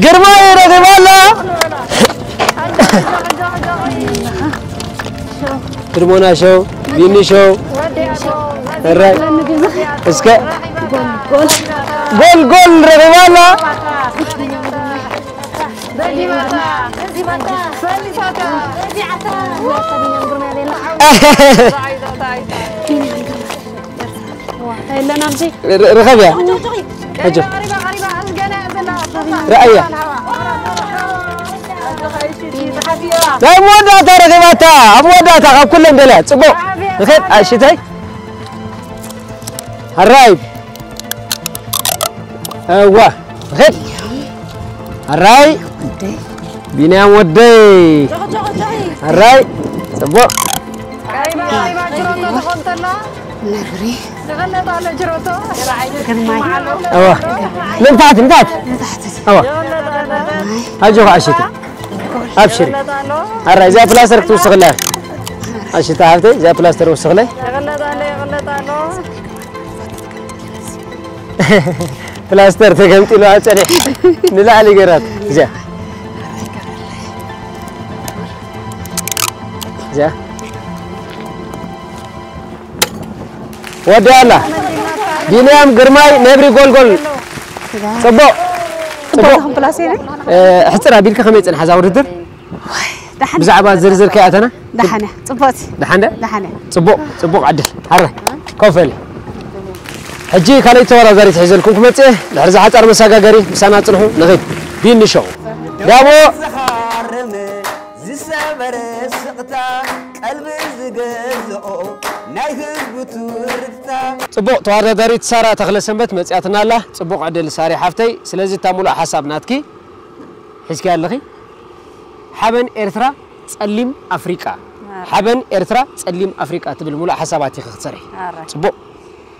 ግርማይ ረኺባ ኣላ። ግርሞና ሸው ቢኒ ሸው ሕራይ እስከ ጎል ጎል ረኺባ ኣላ። ርኸብያ። ኣጆ። ረኣያ። ናይ መወዳእታ ረኺባታ። ኣብ መወዳእታ ካብ ኩለን ደልያ። ጽቡቕ። ንኸድ ኣሽተይ። ኣራይ። እዋ። ንኸድ። ኣራይ። ቢንያም ወደይ። ኣራይ። ጽቡቕ። ነብሪ። ግርማይ። እዋ። ንታሕቲ፣ ንታሕቲ። እዋ። ኣጆኻ ኣሽተይ። ኣብሽሪ። ኣራይ፣ እዚኣ ፕላስተር ክትውስኽላ። ኣሽታ ሓብተይ፣ እዚኣ ፕላስተር ወስኽለይ። ፕላስተር ተገምጢሉ ኣብ ጸኒሕ ንላዕሊ ገራት። እዚኣ። እዚኣ። ወዲ ኣላ። ቢንያም ግርማይ ነብሪ ጎልጎል። ጽቡቕ። ጽቡቕ። እ፣ ሕጽር ኣቢልካ ከመይ ጽንሓ እዛ ውድድር? ደሓን። ብዛዕባ ዝርዝር ከይኣተና? ደሓን እያ። ጽቡቕቲ። ደሓን ደ? ደሓን እያ። ጽቡቕ፣ ጽቡቕ ዕድል። ሃረ፣ ኮፍ በሊ። ሕጂ ካልኣይቲ ተወዳዳሪት ሒዘልኩም ክመጽእ እየ። ድሕሪ እዛ ሓጻር መሰጋገሪ ምሳና ጽንሑ። ንኺድ። ቢኒ ሾው። ዳሞ። ዝሃርም ዝሰበረ ስቕታ፣ ቀልቢ ዝገዝኦ ናይ ህዝቡ ትርታ። ጽቡቕ፣ ተወዳዳሪት ሳራ ተኽለሰንበት መጽያትና ኣላ። ጽቡቕ ዕድል ሳሪ ሓፍተይ። ስለዚ እታ ሙሉእ ሓሳብ ናትኪ ሒዝኪ ኣለኺ። ሓበን ኤርትራ ጸሊም ኣፍሪቃ። ኣረ። ሓበን ኤርትራ ጸሊም ኣፍሪቃ ትብል ሙሉእ ሓሳባት ኢኺ ክትሰርሒ። ኣረ። ጽቡቕ።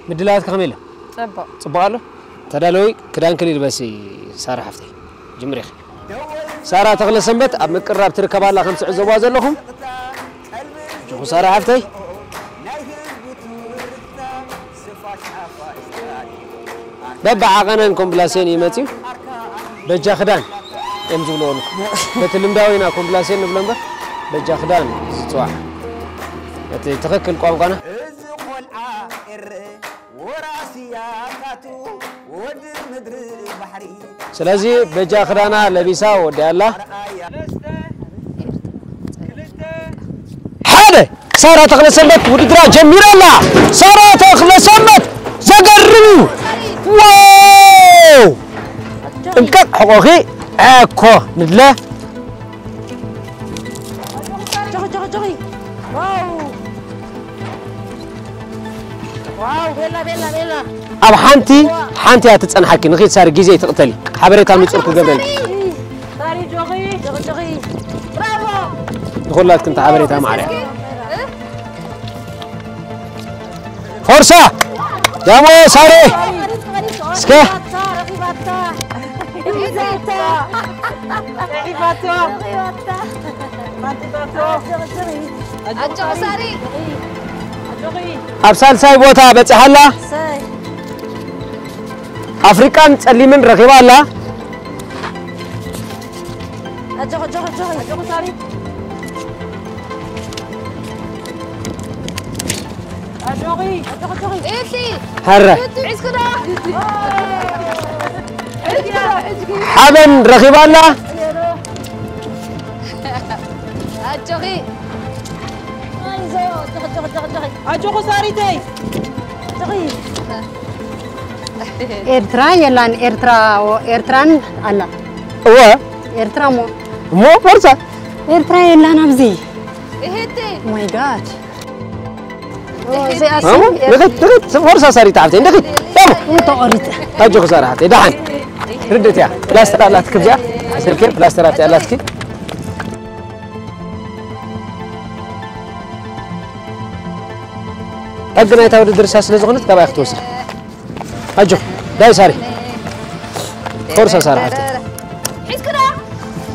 ምድላዋትኪ ከመይ ኣሎ? ጽቡቕ። ጽቡቕ ኣሎ? ተዳለዊ፣ ክዳንኪ ልበሲ ሳራ ሓፍተይ። ጅምሪ ኢኺ። ሳራ ተኽለሰንበት ኣብ ምቅርራብ ትርከብ ኣላ ከም ትዕዘብዋ ዘለኹም። ኣጆኹ ሳራ ሓፍተይ። በብዓቐነን ኮምብላሴን እዩ መፅዩ። በጃ ክዳን እዮም ዝብልዎ። በቲ ልምዳዊ ኢና ኮምብላሴን ንብሎ እምበር በጃ ክዳን እዩ ዝፅዋዕ። እቲ ትኽክል ቋንቋና። እዚ ቆልዓ ኤረ ወራሲ ያታቱ ወዲ ምድሪ ባሕሪ። ስለዚ በጃ ክዳና ለቢሳ ወዲኣላ። ሓደ። ሳራ ተኽለሰንበት ውድድራ ጀሚራ ኣላ። ሳራ ተኽለሰንበት ዘገርም እዩ። ዋው! እንቀቕ ሕቖኺ። ኣኮ ንድለ። ጆኺ፣ ጆኺ፣ ጆኺ። ዋው! ዋው፣ ቤላ፣ ቤላ፣ ቤላ። ኣብ ሓንቲ፣ ሓንቲ እያ ትጸንሓኪ። ንኺድ ሳሪ ግዜ ትቕተሊ። ሓበሬታ ንጹር ክገብረልኪ። ሳሪ፣ ጆኺ፣ ጆኺ፣ ጆኺ። ብራቮ! ንኹላትክን እታ ሓበሬታ ማዕረ እያ። ፎርሳ! ዳሞ ሳሪ! እስከ! ኣብ ሳልሳይ ቦታ በጺሓ ኣላ። ኣፍሪቃን ጸሊምን ረኺባ ኣላ። ኣጆኺ፣ ኣጆኺ፣ ኣጆኺ። ኣጆኺ ሳሪ። ኣጆኺ፣ ኣጆኺ፣ ኣጆኺ። እቲ። ሃረ። ሒዝኪ ዶ? ሓበን ረኺባ ኣላ። ኣጆኺ። ኣጆኺ፣ ኣጆኺ፣ ኣጆኺ፣ ኣጆኺ። ኣጆኺ ሳሪተይ። ኣጆኺ። ኤርትራ የላን፣ ኤርትራ፣ ኤርትራን ኣላ። እወ። ኤርትራ እሞ። እሞ ፎርሳ። ኤርትራ የላን ኣብዚ። እህቲ። Oh my God። እዚኣ እሞ፣ ንኽድ፣ ንኽድ፣ ፎርሳ ሳሪት ሓፍተይ፣ ንኽድ። እሞ። ተቖሪጸ። ኣጆኺ ሳራ ሓፍተይ፣ ደሓን። ርድእት እያ። ፕላስተር ኣላትኪ ኣብዚኣ። ስልኪ ፕላስተር ኣብዚኣ ኣላትኪ። ሕጊ ናይታ ውድድር እሳ ስለ ዝኾነት ካባይ ክትወስድ። ኣጆ፣ ዳይ ሳሪ። ፎርሳ ሳራ ሓፍተይ።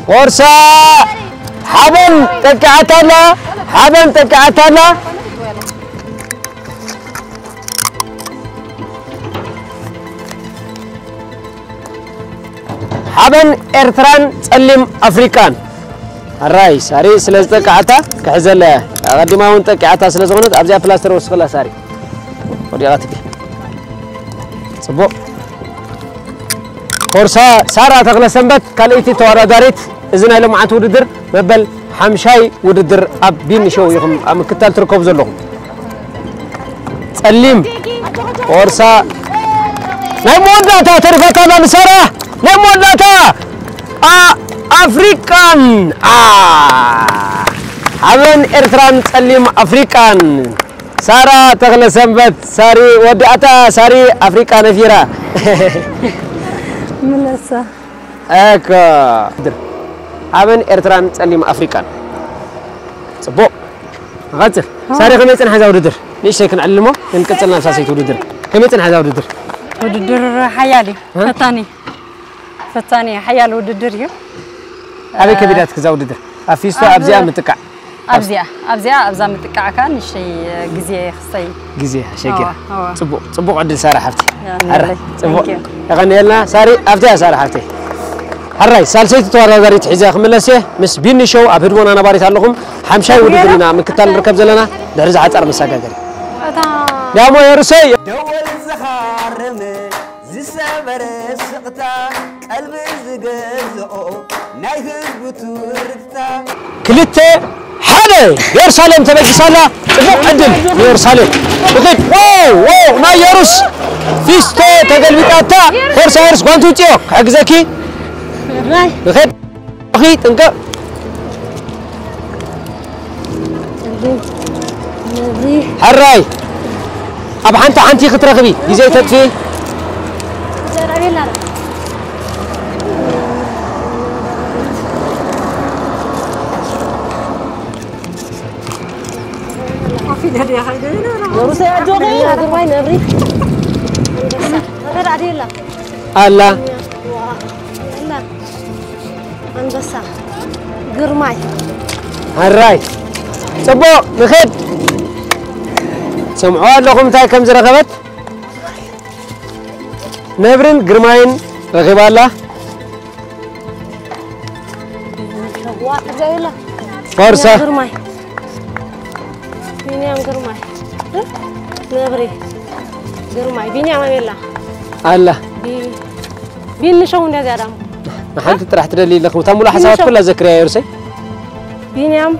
ፎርሳ! ሓበን ጠቂዓታ ኣላ፣ ሓበን ጠቂዓታ ኣላ። ሓበን ኤርትራን ጸሊም ኣፍሪቃን። ኣራይ፣ ሳሪ ስለ ዝጠቃዓታ ክሕዘላ እያ። ኣቐዲማ እውን ጠቂዓታ ስለ ዝኾነት ኣብዚኣ ፕላስተር ወስኽላ ሳሪ። ወዲቓትኪ። ጽቡቕ። ፎርሳ ሳራ ተኽለሰንበት ካልኣይቲ ተወዳዳሪት። እዚ ናይ ሎምዓንቲ ውድድር መበል ሓምሻይ ውድድር ኣብ ቢኒ ሾው ኢኹም ኣብ ምክታል ትርከቡ ዘለኹም። ጸሊም ቦርሳ ናይ መወዳእታ ተርፋታ ኣላ ንሳራ ናይ መወዳእታ ኣ-፣ ኣፍሪቃን ኣ-፣ ሓበን ኤርትራን ጸሊም ኣፍሪቃን ሳራ ተኽለ ሰንበት ሳሪ ወዲኣታ ሳሪ ኣፍሪቃ ነፊራ ምለሳ እኮ ሓበን ኤርትራን ጸሊም ኣፍሪቃን ጽቡቕ ንቐጽል ሳሪ ከመይ ጽንሓ እዛ ውድድር ንእሽተይ ክንዕልሞ ክንቅጽል ናብ ሳሰይቲ ውድድር ከመይ ጽንሓ እዛ ውድድር ውድድር ሓያል እዩ ፈታኒ ፈታኒ ሓያል ውድድር እዩ ኣበይ ከቢዳትክ እዛ ውድድር ኣብ ፊስቶ ኣብዚኣ ምጥቃዕ ኣብዚኣ ኣብዚኣ ኣብዛ ምጥቃዕካ ንሽይ ግዜ ክስተይ ግዜ ሸጊራ ኣዋ፣ ኣዋ። ጽቡቕ ጽቡቕ ዕድል ሳራ ሓፍቲ ያ፣ ኣረ ንለይ። ጽቡቕ Thank you። የቐንየልና ሳሪ ኣብዚኣ ሳራ ሓፍቲ ሓራይ ሳልሰይቲ ተወዳዳሪት ሒዘ ክምለስ እየ ምስ ቢኒ ሾው ኣብ ህድሞና ነባሪት ኣለኹም ሓምሻይ ውድድር ኢና ምክታል ንርከብ ዘለና ድሕሪ ዝሓጻር መሰጋገሪ እታ ያሞ የሩሰይ ደወል ዝኻርም ዝሰበረ ስቕታ ቀልቢ ዝገዝኦ ናይ ህዝቡ ትርታ ክልተ ሓደ የሩሳሌም ተበጊሳላ ጽቡቕ ዕድል ንየሩሳሌም ንኽድ ዋው ዋው ናይ የሩስ ፊስቶ ተገልቢጣታ ሄርሳ ሄርስ ጓንቱ ውፅዮ ክሕግዘኪ ንኽድ ኣኺ ጥንቅቕ ሕራይ ኣብ ሓንቲ ሓንቲ ክትረኽቢ ግዜ ተጥፊ ሩሰይ ኣጆኺ ግርማይ ነብሪ ኣንበሳ ተረዳእቲ የላ ኣላ የላ ኣንበሳ ግርማይ ሕራይ ጽቡቕ ንኽድ ሰምዑ ኣለኹም እንታይ ከም ዝረኸበት ነብርን ግርማይን ረኺባ ኣላ ዋ ተጋዩላ ፈርሳ ግርማይ ቢንያም ግርማይ ነብሪ ግርማይ ቢንያም ኣበላ ኣላ ቢንሸው እንደ ዚያዳም ንሓንቲ ጥራሕ ትደሊ ኣለኹ እታ ሙሉእ ሓሳባት ኩላ ዘክርያ የርሰይ ቢንያም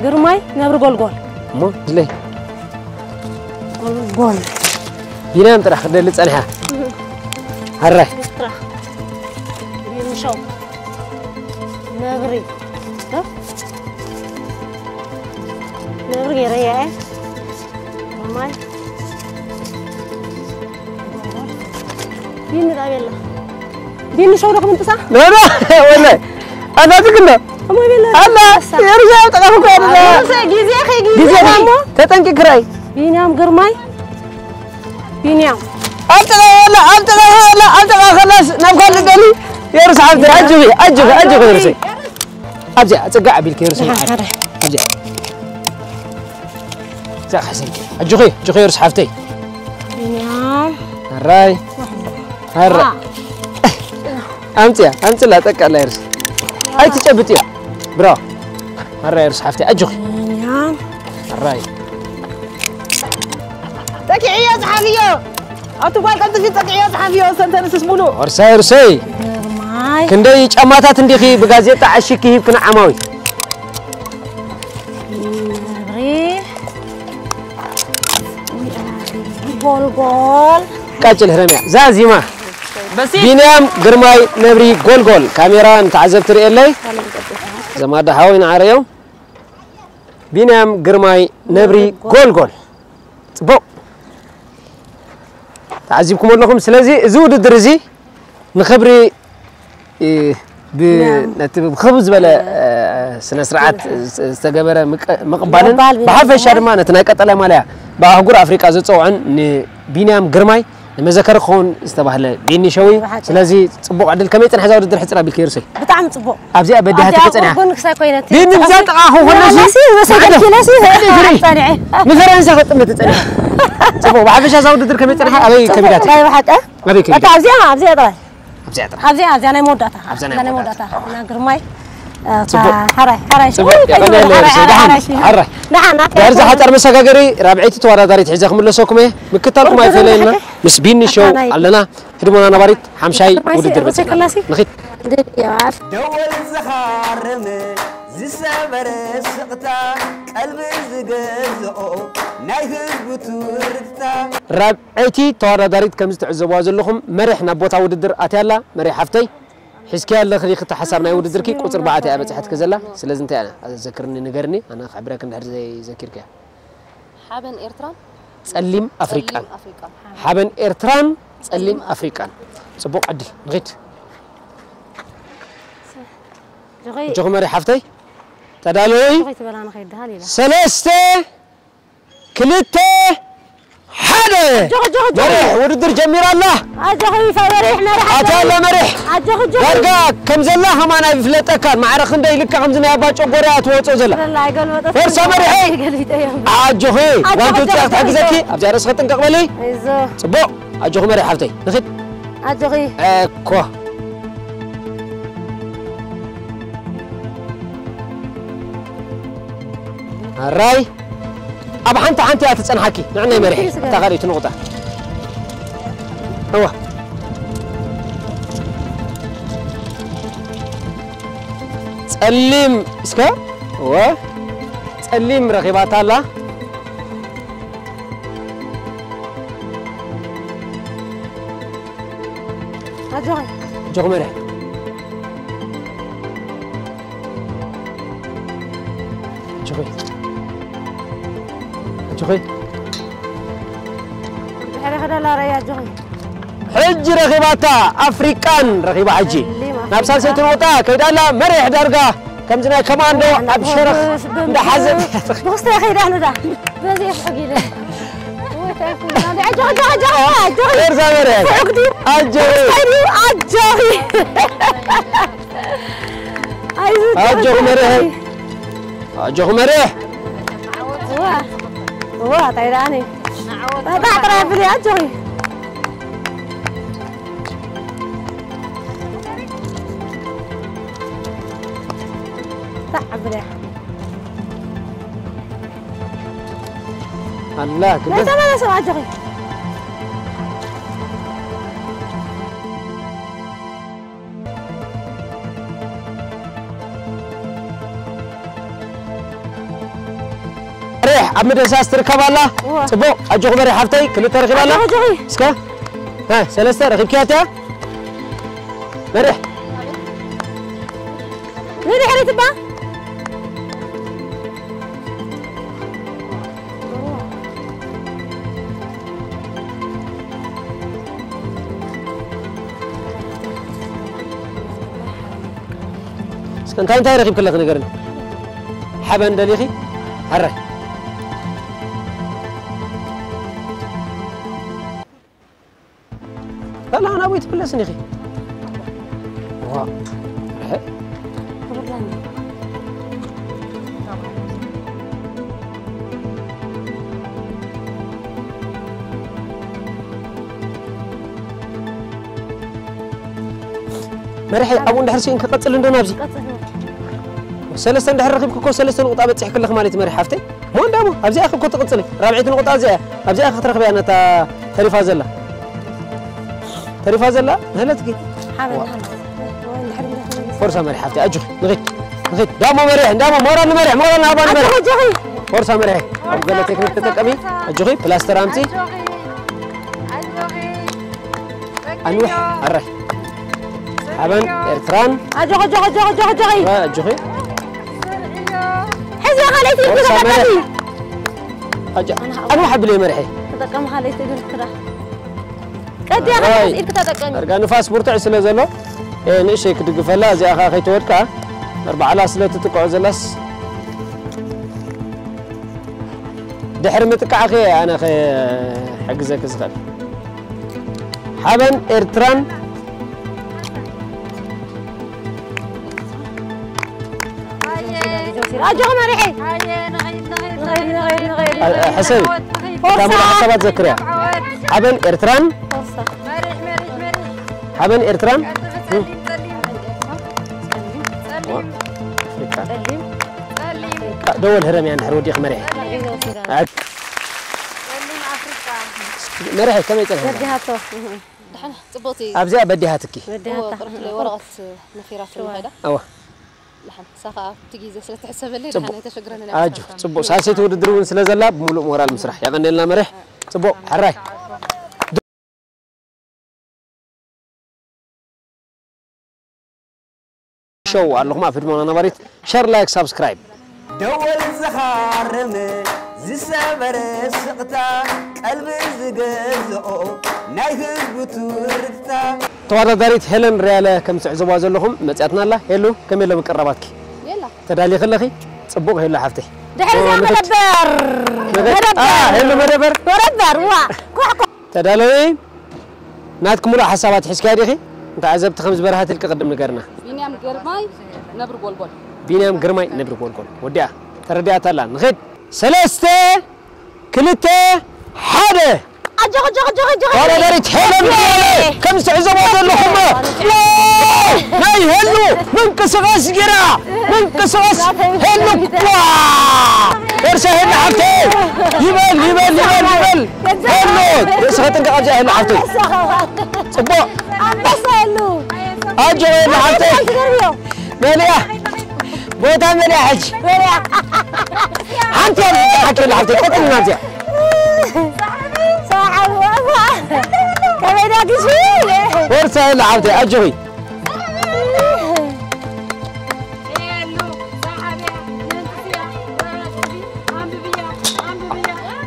ግርማይ ነብሪ ጎልጎል እሞ ዝለይ ጎልጎል ቢንያም ጥራሕ ክደሊ ጸኒሓ ሕራይ ስራሕ ቢንሸው ነብሪ ነብሪ ገይረያ እየ ግርማይ ቢኒ ጣብ የላ ቢኒ ሸው ዶ ክምንጥሳ ኖ ኖ ወላሂ ኣናትክና እሞ ቤላ ኣላ የሩሳሌም ጠቃሚ እኮ ኣላ ጊዜ ኸይ ግዜ ጊዜ ተጠንቂ ክራይ ቢንያም ግርማይ ቢንያም ኣብ ጥቓ ወላ ኣብ ጥቓ ወላ ኣብ ጥቓ ከላስ ናብ ካልእ ደሊ የሩስ ሓብቲ ኣጅኺ ኣጅኺ ኣጅኺ የሩሰይ ኣብዚኣ ጽጋዕ ኣቢልኪ የሩሰይ ኣብዚኣ እዛ ሓሰይኪ ኣጆኺ ኣጆኺ የሩስ ሓፍተይ ቢንያም ሕራይ ሕራ ኣምፅያ ኣምፅላ ጠቃላ የሩስ ኣይትጨብጥዮ ብራው ሕራ የሩስ ሓፍተይ ኣጆኺ ቢንያም ሕራይ ጠቂዕዮ ዝሓፍዮ ኣብቲ ጓል ቀልጥፊ ጠቂዕዮ ዝሓፍዮ ሰንተንስስ ሙሉእ ወርሳይ ርሰይ ግርማይ ክንደይ ጫማታት እንዲኺ ብጋዜጣ ዓሺኪ ሂብክና ዓማዊ ነብሪ ጎልጎል ቃጭል ህረምያ ዛዚማ ቢንያም ግርማይ ነብሪ ጎልጎል ካሜራ ንተዓዘብቲ ርእየለይ ዘማዳ ሓወይ ንዓረዮም ቢንያም ግርማይ ነብሪ ጎልጎል ጽቡቕ ተዓዚብኩም ኣለኹም ስለዚ እዚ ውድድር እዚ ንኽብሪ እ፣ ብ- ነቲ ብኽብ ዝበለ እ፣ ስነ ስርዓት ዝ- ዝተገበረ ምቅ- ምቕባልን ምቕባል ብሓፈሻ ድማ ነቲ ናይ ቀጠላይ ማልያ ብኣህጉር ኣፍሪቃ ዘፀውዐን ንቢንያም ግርማይ ንመዘከሪ ክኸውን ዝተባህለ ቢኒ ሸዊ ብሓቂ። ስለዚ ፅቡቕ ዕድል ከመይ ፅንሐ እዛ ውድድር ሕፅር ኣቢልክ የርሰይ ብጣዕሚ ጽቡቕ ኣብዚኣ በዲሃ ኣብዚኣ ተፀንሐ ጎን ክሳይ ኮይነት ቢኒ ብዛ ጥቓ ክኾነሲ ላሲ ወሰደልኪ ለሲ ንፈረንሳ ክጥምት ፀንሐ ፅቡቕ ብሓፈሻ እዛ ውድድር ከመይ ፅንሐ ኣበይ ከቢዳት ናይ ብሓቂ ኣበይ በቃ ከቢዳት ኣብዚኣ ኣብዚኣ ጥራይ ኣብዚኣ ጥራሕ ኣብዚኣ ኣብዚኣ ናይ መወዳእታ ኣብዚኣ ናይ ኣብዚኣ ናይ መወዳእታ። መወዳእታ እና ግርማይ ጽቡቕ። ሓራይ ሓራይ ጽቡቕ። የቐንየለይ ርሰይ። ደሓን። ሓራይ። ደሓን። ድሕሪ ዝሓፀር መሰጋገሪ ራብዐይቲ ተወዳዳሪት ሒዘ ክምለሰኩም እየ። ምክታልኩም ኣይፈለየና። ምስ ቢኒ ሾው ኣለና። ህድሞና ነባሪት ሓምሻይ ውድድር በፂሕና። ንኺድ። ድልየዋት ደወል ዝኻረመ ዝሰበረ ስቕታ ቀልቢ ዝገዝኦ ናይ ህዝቡ ትርታ ራብዐይቲ ተወዳዳሪት ከምዚ ትዕዘብዋ ዘለኹም መሪሕ ናብ ቦታ ውድድር ኣትያ ኣላ። መሪሕ ሓፍተይ ሒዝክያ ኣለኽሪ ክቲ ሓሳብ ናይ ውድድርኪ ቁፅሪ ኣርባዕተ እያ በፅሐትኪ ዘላ። ስለዚ እንታይ እያ ዘክርኒ ንገርኒ ኣነ ክሕብረክ እንድሕር ዘይዘኪርክያ። ሓበን ኤርትራን ጸሊም ኣፍሪቃን ጸሊም ኣፍሪቃን። ሓበን ኤርትራን ጸሊም ኣፍሪቃን። ጽቡቕ ዕድል ንኺድ። ጆኸይ ጆኽ መሪ ሓፍተይ ተዳለዊ። ጆኸይ ትበላ ንኸይድ ደሃል ኢላ። ሰለስተ ክልተ ሓደ። ጆኽ ጆኽ ጆኽ መሪሕ ውድድር ጀሚራ ኣላ። ኣጆኺ ፈበሪሕ መርሓ ኣታ ኣላ መሪሕ ኣጆኺ ጆኽ ዳርጋ ከም ዘላ ከማን ኣይፍለጠካን። ማዕረ ክንደይ ልክዕ ከምዚ ናይ ኣባ ጨጎርያ ትወጾ ዘላ። ላ ኣይገልበጠ ፎርሳ መሪሐይ። ገልቢጠ እዮም ኣጆኺ ኣጆኺ ዋንቱ ኣጆኺ ጽያት ሓግዘኪ ኣብዚኣ ርእስኺ ጥንቀቕ በሊ። እዞ ጽቡቕ ኣጆኺ መሪሕ ሓፍተይ ንኺድ። ኣጆኺ እኮ ኣራይ ኣብ ሓንቲ ሓንቲ እያ ትጸንሓኪ። ንዕናይ መሪሕ እታ ካልኣይቲ ንቑጣ እዋ ጸሊም እስከ እወ ጸሊም ረኺባታ ኣላ። ኣጆኺ ጆኽ መሪሕ ጆኺ ጆኺ ድሕሪ ከደላ ረያ ኣጆኺ ሕጂ ረኺባታ ኣፍሪቃን ረኺባ ሕጂ ናብ ሳልሰይቲ ንቑጣ ከይዳ ኣላ። መሪሕ ዳርጋ ከምዚ ናይ ከማንዶ ኣብ ሸረኽ እንዳሓዘት ብክስታይ ከይዳ ንዳ በዚ ፍሕግ ኢለ ፎርሳ መሪሕ ኣጆኺ ኣጆኺ መሪሕ ኣጆኺ መሪሕ ዋ ዋ ታይ ደኣኒ ጣዕ ጥራይ ብሊ ኣጆኺ ጣዕ ብሊ ኣላ ናይ ግደፍ ተመለሱ ኣጆኺ መሪሕ ኣብ ምድህሳስ ትርከብ ኣላ። እወ። ጽቡቕ ኣጆኺ መሪሕ ሓፍተይ ክልተ ረኺባ ኣላ። ኣጆኺ ኣጆኺ እስከ እ፣ ሰለስተ ረኺብኪያ እቲያ መሪሕ ንድሕሪት እባ እስከ እንታይ እንታይ ረኺብኪ ኣለኺ ንገርኒ። ሓበን ደሊኺ? ሕራይ በላ ናብይ ትምለስን ኢኺ። ዋ፣ ርሕቕ። መርሐ ኣብኡ እንድሕር ስኢን ክቐጽል እንዶ ናብዚ ሰለስተ እንድሕር ረኺብኪ እኮ ሰለስተ ንቑጣ በጺሕኪ ኣለኺ ማለት እዩ መርሐ ሓፍተይ። ሞ እንዳሞ ኣብዚኣ እኮ ትቕጽሊ ራብዐይቲ ንቑጣ እዚኣ እያ። ኣብዚኣ ክትረኽብያ ነታ ተሪፋ ዘላ ተሪፋ ዘላ ንህለትኪ። ሓበን ሓበን። ወይ እንድሕር እንድሕር ፎርሳ መርሐ ሓፍተይ ኣጆኺ ንኺድ ንኺድ ዳሞ መርሐ እንዳሞ ሞራል ንመርሐ ሞራል ንሃባ ንመርሐ ኣጆኺ ፎርሳ መርሐ ኣብ ገለ ቴክኒክ ተጠቀሚ ኣጆኺ ፕላስተር ኣምጺ ኣንውሕ ኣራይ ሓበን ኤርትራን ኣጆኺ ኣጆኺ ኣጆኺ ኣጆኺ ኣጆኺ ኣጆኺ ሕዚ ካልኣይቲ ኢድ ተጠቀሚ ኣንውሕ ኣብለይ መርሐ ተጠቀሚ ካልኣይቲ እግር ክዳ ቀዲያ ካልኣይቲ ኢድ ተጠቀሚ ዳርጋ ንፋስ ብርቱዕ ስለ ዘሎ ንእሽተይ ክድግፈላ እዚኣ ኸዓ ከይትወድቃ ባዕላ ስለ ትጥቅዖ ዘላስ ድሕሪ ምጥቃዕኺ ኣነ ክሕግዘኪ ዝኽእል ሓበን ኤርትራን ኣጆኺ መሪሐ ሕሰቢ እታ ሙሉእ ሓሳባት ዘክርያ ሓበን ኤርትራን ሓበን ኤርትራን ኣፍሪቃ ደወል ህረምያ እንድሕር ወዲኺ መሪሐ መሪሐ ከመይ ፀንሐ ወዲሃቶ ደሓን ጽቡቕቲ ኣብዚኣ በዲሃትኪ። እዎ፣ በዲሃታ። ቅርብቲ ወረቐት ነኺራትኒ ሸዋ። ከይዳ። እዋ። ደሓን፣ ንሳ ኸኣ ኣብቲ ግዜ ስለ ትሕሰበለይ ጽቡቕ። ደሓን ኣይተሸግረንን እያ ኣጆ፣ መሳርሕታ። ጽቡቕ። ሳልሰይቲ ውድድር እውን ስለ ዘላ ብምሉእ ሞራል ምስራሕ። የቐንየልና መሪሕ። ጽቡቕ፣ ሕራይ። ሸው ኣለኹም ኣብ ህድሞና ነባሪት። ሸር፣ ላይክ፣ ሳብስክራይብ። ደወል ዝኻረመ ዝሰበረ ስቕታ ቀልቢ ዝገዝኦ ናይ ህዝቡ ትርታ። ተወዳዳሪት ሄለን ርያለ ከም ትዕዘብዋ ዘለኹም መጺኣትና ኣላ። ሄሉ፣ ከመይ ኣሎ ምቅርራባትኪ? የላ። ተዳሊኺ ኣለኺ? ጽቡቕ ሄሉ ሓፍተይ። ድሕሪ እዚኣ ኦ፣ ንኽድ-፣ መደበር! መደ-፣ መደበር! ኣ፣ ሄሉ መደበር! መደበር፣ ዋ! ኳሕ፣ ኳሕ! ተዳለዊ? ናትኪ ሙሉእ ሓሳባት ሒዝካያ ዲኺ? ንተዓዘብቲ ከም ዝበርሃትልኪ ቅድም ንገርና። ቢንያም ግርማይ፣ ነብሪ ጎልጎል። ቢንያም ግርማይ፣ ነብሪ ጎልጎል። ወዲኣ። ተረዲኣታ ኣላ። ንኺድ። ሰለስተ፣ ክልተ፣ ሓደ። ኣጆኺ፣ ኣጆኺ፣ ኣጆኺ፣ ኣጆኺ። ተወዳዳሪት ሄለን ርያለ፣ ከም ትዕዘብዋ ዘለኹም። ዋው! ናይ ሄሉ ምንቅስቓስ ጌራ፣ ምንቅስቓስ ሄሉ። ዋ! ወርሳ ሄሉ ሓፍተይ። ይበል፣ ይበል፣ ይበል፣ ይበል። ሄሉ፣ ርእስኻ ጥንቅቕ ኣብዚኣ ሄሉ ሓፍተይ። ጽቡቕ። ኣንበሳ ሄሉ። ኣጆ ሄሉ ሓፍተይ። ትገርምዮ። መሊኣ። ቦታ መሊኣ ሕጂ። መሊኣ። ሓንቲ እያ ዝብጽሓኪ ሄሉ ሓፍተይ፣ ቀጽልና ኣብዚኣ። ሰሓብ ወፋ። ከመይ ዳግሽ? ወርሳ ሄሉ ሓፍተይ፣ ኣጆኺ።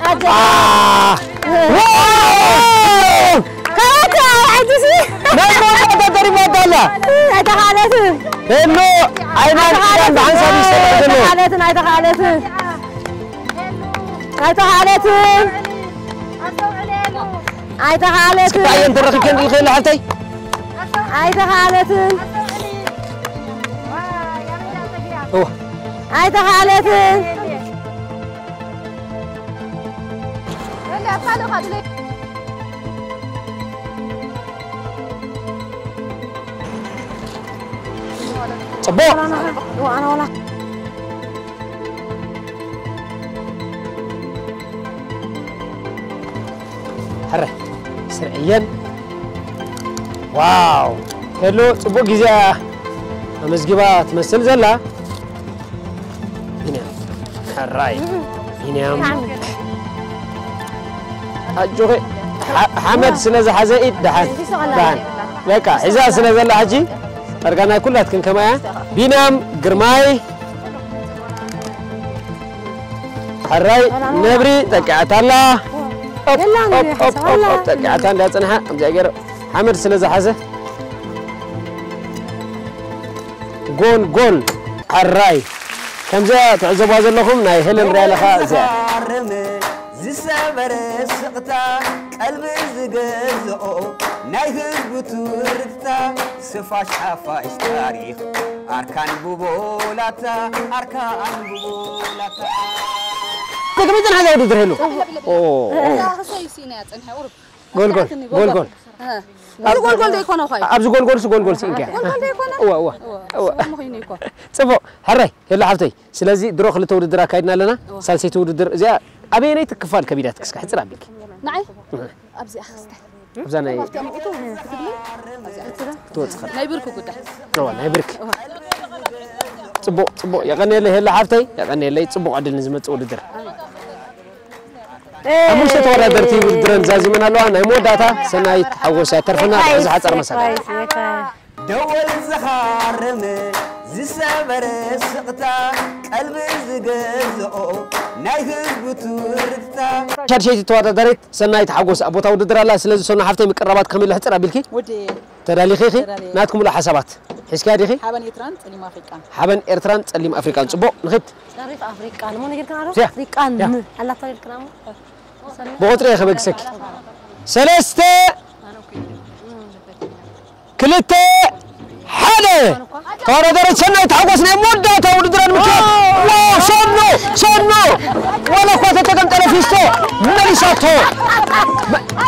ኣጆ። አ፣ ዋው! ካራታ፣ ሕጂሲ? ናይ መወዳእታ ተሪፋታ ኣላ። ኣይተኻእለትን። ሄሉ፣ ኣይማን፣ ኣይተኻእለትን። ብሓንሳብ ይሰርሕ ዘሎ። ኣይተኻእለትን፣ ኣይተኻእለትን። ኣይተኻእለትን። ኣይተኻእለትን። ጽባሕ እየን ተረኺብክን ኢልክን ሓፍተይ? ኣይተኻእለትን። እዋ። ኣይተኻእለትን። ጽቡቕ። ሕረ፣ ስርዕየን። ዋው! ሄሉ፣ ጽቡቕ ግዜ ኣመዝጊባ ትመስል ዘላ። ቢንያም፣ ሕራይ። ቢንያም። ኣጆኺ፣ ሓ-፣ ሓመድ ስለ ዝሓዘ ኢድ ደሓን። ደሓን። በቃ፣ ሒዛ ስለ ዘላ ሕጂ፣ ጠርጋ ናይ ኩላትክን ከማያ። ቢንያም ግርማይ። ሕራይ ነብሪ ጠቂዓታ ኣላ። ኦፕ፣ የላን ኦፕ፣ ኦፕ፣ ሓሳብ ኦፕ፣ ኣላ። ኦፕ፣ ጠቂዓታ እንድያ ጽንሓ። ከምዚኣ ገይረ ሓመድ ስለ ዝሓዘ። ጎል፣ ጎል። ሕራይ። ከምዚኣ ትዕዘብዋ ዘለኹም ናይ ሄለን ርያለ ኸኣ እዚኣ። ዝሰበረ ስቕታ ቀልቢ ዝገዝኦ ናይ ህዝቡ ትርታ ስፋሽ ሓፋሽ ታሪኽ ኣርካን ብቦላታ ኣርካን ብቦላታ። ተገሚትን ሓዛ ውድድር ሄሉ። ኦ፣ ኦ። እዛ ክሰይ ሲና ጽንሐ ቁርብ። ጎል፣ ጎል፣ ኣጥቃዕትኒ፣ ጎል፣ ጎል፣ ጎል። እህ። እዚ ጎል ጎል ዶ ይኮነ ኾይ? ኣብዚ ጎል ጎልሲ ጎል ጎል ሲኢንካ። ጎል ጎል ዶ ይኮነ? እወ፣ እወ፣ እወ፣ እወ። ስሙ ኾይኑ ይኮ። ጽቡቕ፣ ሕራይ፣ ሄሉ ሓፍተይ። ስለዚ ድሮ ክልተ ውድድር ኣካይድና ኣለና። እወ። ሳልሰይቲ ውድድር እዚኣ ኣበየነይቲ ክፋል ከቢዳትኪ እስከ ሕጽር ኣቢልኪ? ንዓይ? እህ። ኣብዚኣ ክስተ። ኣብዛ ናይ ኣብዚኣ መቂቱ ክትብሊ? ትወጽእ ከላ። ናይ ብርኪ ጉዳይ። እወ፣ ናይ ብርኪ። እወ። ጽቡቕ፣ ጽቡቕ። የቐንየለይ ሄሉ ሓፍተይ፣ የቐንየለይ። ጽቡቕ ዕድል ንዝመጽእ ውድድር። ሓሙሽተ ተወዳደርቲ ውድድረን ዛዚመን ኣለዋ። ናይ መወዳእታ ሰናይት ሓጎስ እያ ተርፈና። ብዝሓ ጸር መሳዳ። ደወል ዝኻረመ ዝሰበረ ስቕታ ቀልቢ ዝገዝኦ ናይ ህዝቡ ትርታ። ሻድሸይቲ ተወዳዳሪት ሰናይት ሓጎስ ኣብ ቦታ ውድድር ኣላ። ስለዚ ሰኑ ሓፍተይ ምቅራባት ከመይ ኢሉ ሕጽር ኣቢልኪ? ወዲ ተዳሊኺ ኢኺ? ተዳልየ። ናትኩም ሙሉእ ሓሳባት ሒዝኪያ ዲኺ? ሓበን ኤርትራን ጸሊም ኣፍሪቃን። ሓበን ኤርትራን ጸሊም ኣፍሪቃን። ጽቡቕ፣ ንኺድ። ጸሪፍ ኣፍሪቃን። ሞ ነጊርክና ዶ? ያ። ኣፍሪቃን ያ። ኣላታ ኢልክና ሞ? ብቑጽሪ እየ ከበግሰኪ። ሰለስተ፣ ክልተ፣ ሓደ። ተወዳዳሪት ሰናይት ሓጎስ ናይ መወዳእታ ውድድራ ንምክያድ። ዋው፣ ሰኑ፣ ሰኑ። ዋላ እኳ ተተቀምጠለ ፊስቶ መሊሳቶ።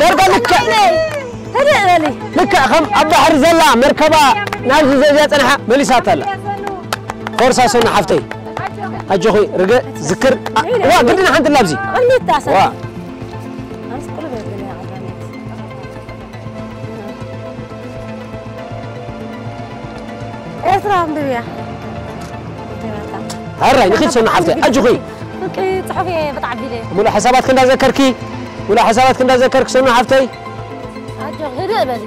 ዳርጋ ልክዕ፣ ህድእ በሊ። ልክዕ ከም ኣብ ባሕሪ ዘላ መርከባ ናብዚ ዘዚኣ ጸንሓ መሊሳታ ኣላ። ፎርሳ ሰኑ ሓፍተይ። ኣጆኺ ርግእ ዝክር። ዋ፣ ግድን ሓንቲ ላብዚ። ቅድሚት ዳሳ። ዋ። ኣነስ ቅርብ የብልን እያ ቀዳመይቲ። ስራ ኣንብብያ። ሃራይ ንኺድ ሰኑ ሓፍተይ ኣጆኺ። ጽሑፍ እየ ብጣዕሚ ኢለ። ሙሉ ሓሳባትክ እንዳዘከርኪ ሙሉ ሓሳባትክ እንዳዘከርክ ሰኑ ሓፍተይ። ኣጆኺ ህድእ በሊ።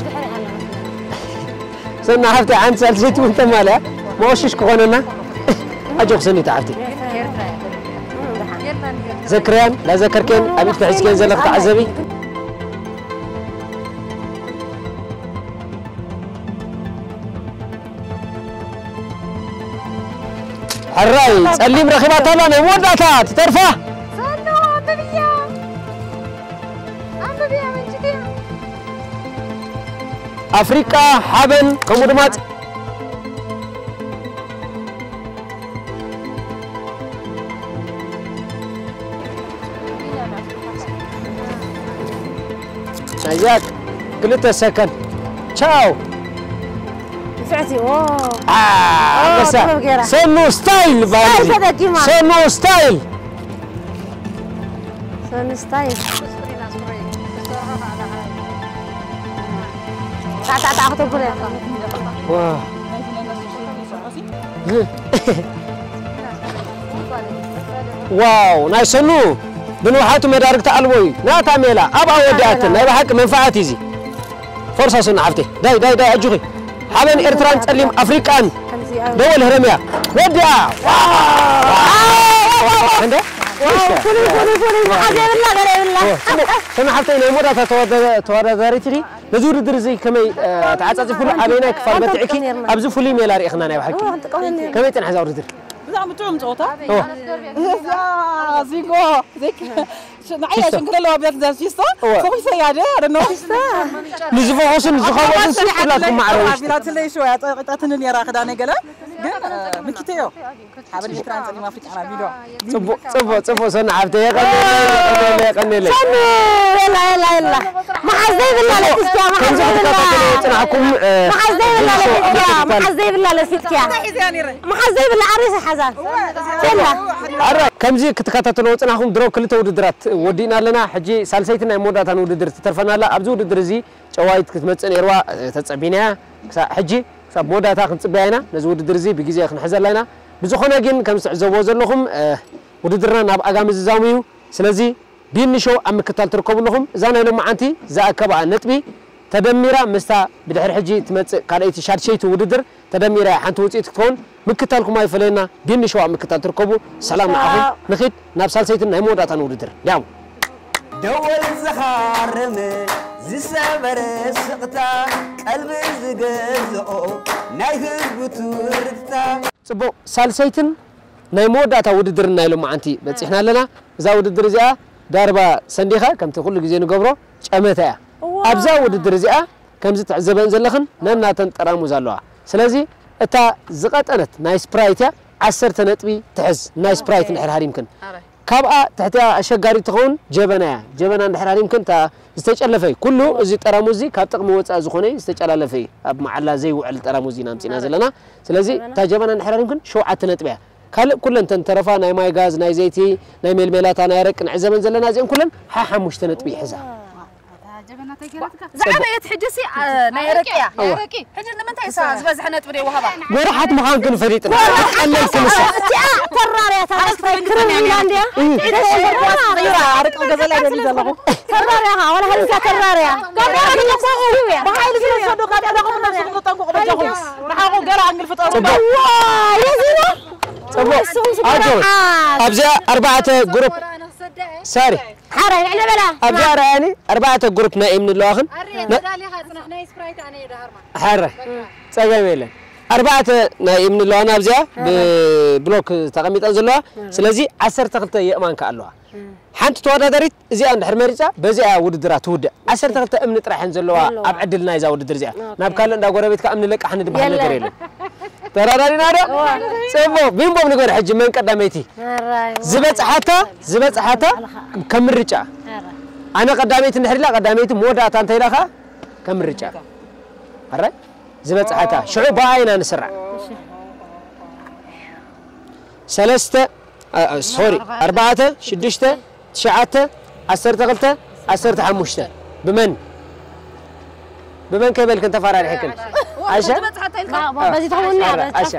ድሕሪ ኣላ። ሰኑ ሓፍተይ ሓንቲ ሳልሰይቲ እውን ተማልያ መወሽሽ ክኾነና። ኣጆኺ ሰኒታ ሓፍተይ። ዘክርያን ላዘከርክን ኣብ ኢድኪ ሒዝክን ዘለኺ ተዓዘቢ። ሕራይ ጸሊም ረኺባታ ኣላ ናይ መወዳእታ ትተርፋ። ሰኑ ኣንብብያ ኣንብብያ መንጭትያ። ኣፍሪቃ ሓበን ከምኡ ድማ ናይዚኣ ክልተ ሰከንድ። ቻው። ንፍዕቲ ኦ አ፣ ኣንበሳ። ጥበብ ገይራ። ሰኑ ስታይል በሃል ስታይል እዚ። ተጠቂማ። ሰኑ ስታይል። ሰኑ ስታይል። ታዕታዕታዕ ክተብሎ እያ። ዋ። ዋው ናይ ሰኑ ብንውሓቱ መዳርግቲ ኣልቦ እዩ። ናታ ሜላ ኣብኣ ወዲኣትን ናይ ብሓቂ መንፈዓት እዩ እዚ። ፎርሳ ሰኑ ሓፍተይ ዳይ ዳይ ዳይ ኣጆኺ። ሓበን ኤርትራን ጸሊም ኣፍሪቃን ከምዚ ኣብ ደወል ህረምያ ወዲኣ። እንደ ፍሉይ ፍሉይ ፍሉይ መሓዘ የብላ ገለ የብላ። ሰኑ ሓፍተይ ናይ መወዳእታ ተወዳዳሪት ኢኺ። ነዚ ውድድር እዚ ከመይ ተዓጻጺፍኩሉ ኣበይናይ ክፋል መትዕኪ ኣብዚ ፍሉይ ሜላ ርኢኽና ናይ ብሓቂ። ከመይ ጸንሐ እዛ ውድድር? ብጣዕሚ ጥዑም ፀወታ እወ። እዛ ዚጎ ዚግ ንዓይ ሸንክረ ኣለዋ ብያት ዘፊስቶ እወ። ፈኹሰ ያደ ረኖ ንዝፈኾሱን ዝዝፈኾሱን ኩላትኩም ማዕረ ውሽጢ ቢላትለይ ሸ ያጠቂጣትን ነራ ክዳነ ገለ ግን ምኪተዮ ሓበን ኤርትራን ጸሊም ኣፍሪቃ ና ቢሎ ጽቡቅ ጽቡቅ ጽቡቅ ሰና ሓብተይ የቀንየለይ የቀንየለይ የቀንየለይ። ሰኑ የላ የላ የላ መሓዝ ዘይብላ ለፊትኪያ መሓዝ ከምዚ ዘይብላ ክትከታተሉ ጽናሕኩም መሓዝ ዘይብላ ለፊትኪያ መሓዝ ዘይብላ ለፊትኪያ መሓዝ ዘይብላ ኣሬሰ ሓዛ ቸላ ኣረ ከምዚ ክትከታተልዎ ጽናሕኩም ድሮ ክልተ ውድድራት ወዲእና ኣለና። ሕጂ ሳልሰይትን ናይ መወዳእታን ውድድር ትተርፈና ኣላ። ኣብዚ ውድድር እዚ ጨዋይት ክትመጽእ ነይርዋ ተጸቢናያ። ክሳብ ሕጂ ክሳብ መወዳእታ ክንጽበያ ኢና። ነዚ ውድድር እዚ ብግዜ ክንሕዘላ ኢና። ብዝኾነ ግን ከም ትዕዘብዎ ዘለኹም ውድድርና ናብ ኣጋ ምዝዛሙ እዩ። ስለዚ ቢኒ ሾው ኣብ ምክታል ትርከቡ ኣለኹም። እዛ ናይ ሎማዓንቲ ዝኣከብኣ ነጥቢ ተደሚራ ምስታ ብድሕሪ ሕጂ ትመጽእ ካልኣይቲ ሻድሸይቲ ውድድር ተደሚራ እያ ሓንቲ ውጽኢት ክትከውን። ምክታልኩም ኣይፈለየና። ቢኒ ሾው ኣብ ምክታል ትርከቡ። ሰላም ንዓኹም። ንኺድ ናብ ሳልሰይትን ናይ መወዳእታን ውድድር። ያው ደወል ዝኻረመ ዝሰበረ ስቕታ ቀልቢ ዝገዝኦ ናይ ህዝቡ ትርታ ጽቡቕ ሳልሰይትን ናይ መወዳእታ ውድድር ናይ ሎማዓንቲ በጺሕና ኣለና። እዛ ውድድር እዚኣ ዳርባ ሰንዲኻ ከምቲ ኩሉ ግዜ ንገብሮ ጨመታ እያ። ኣብዛ ውድድር እዚኣ ከምዚ ትዕዘበን ዘለኽን ነናተን ጠራሙዝ ኣለዋ። ስለዚ እታ ዝቐጠነት ናይ ስፕራይት እያ ዓሰርተ ነጥቢ ትሕዝ ናይ ስፕራይት እንድሕር ሃሪምክን። ካብኣ ትሕቲኣ ኣሸጋሪ ትኸውን ጀበና እያ። ጀበና እንድሕር ሃሪምክን እታ ዝተጨለፈ እዩ። ኩሉ እዚ ጠራሙዝ እዚ ካብ ጥቕሚ ወፃኢ ዝኾነ እዩ፣ ዝተጨላለፈ እዩ። ኣብ መዓላ ዘይውዕል ጠራሙዝ ኢና ኣምፂና ዘለና። ስለዚ እታ ጀበና እንድሕር ሃሪምክን ሸውዓተ ነጥቢ እያ። ካልእ ኩለን ተን ተረፋ ናይ ማይ ጋዝ፣ ናይ ዘይቲ፣ ናይ ሜልሜላታ፣ ናይ ኣረቂ ንዕዘበን ዘለና እዚአን ኩለን ሓሓሙሽተ ነጥቢ ይሕዛ። ዝዓበየት ሕጂ ሲ ናይ ኣረቂ እያ። ሕጂ ንምንታይ እሳ ዝበዝሐ ነጥቢ ደይ ወሃባ? ጎርሓት ምዃንክን ፈሊጥና ቀለልክን እሳ እቲኣ ተራርያ ታሪክ ክርም ኢላ እንድያ ኣረቂ ገዘላ ደሊ ዘለኹ ተራርያ ኻ ዋላ ሃልካ ተራርያ ብሓይሊ ዝወሰዱ ካብ ደኹም ነብስኹም ተጠንቅቑ በጃኹም ንዓኹም ገለ ኣንግል ፍጠሩ ጽቡቕ የዚና ጽቡቕ ኣጆ ኣብዚኣ ኣርባዕተ ግሩፕ ሳሪ ሓራይ ንዕነ በላ ኣብዚኣ ረኣያኒ ኣርባዕተ ግሩፕ ናይ እምኒ ኣለዋኽን ሓረ ጸገም የለን ኣርባዕተ ናይ እምኒ ኣለዋና ኣብዚኣ ብብሎክ ተቐሚጠን ዘለዋ ስለዚ ዓሰርተ ክልተ የእማን ከኣ ኣለዋ ሓንቲ ተወዳዳሪት እዚኣ እንድሕር መሪጻ በዚኣ ውድድራ ትውድእ ዓሰርተ ክልተ እምኒ ጥራሕ እየን ዘለዋ ኣብ ዕድል ናይዛ ውድድር እዚኣ ናብ ካልእ እንዳ ጎረቤትካ እምኒ ለቃሕ ንድበሃል ነገር የለን ተራዳሪና ዶ ጽቡቕ ቢምቦም ንግበር ሕጂ መን ቀዳመይቲ ዝበጽሓታ ዝበጽሓታ ከም ምርጫ ኣነ ቀዳመይቲ እንድሕር ኢላ ቀዳመይቲ መወዳእታ እንተ ኢላ ከኣ ከም ምርጫ ኣረ ዝበጽሓታ ሽዑ ብኣ ኢና ንስራዕ ሰለስተ ሶሪ ኣርባዕተ ሽዱሽተ ትሽዓተ ዓሰርተ ክልተ ዓሰርተ ሓሙሽተ ብመን ብመን ከይበልክን ተፈራሪሕክን? ኣሸ በዚ ተኾኒ ኣረ ኣሸ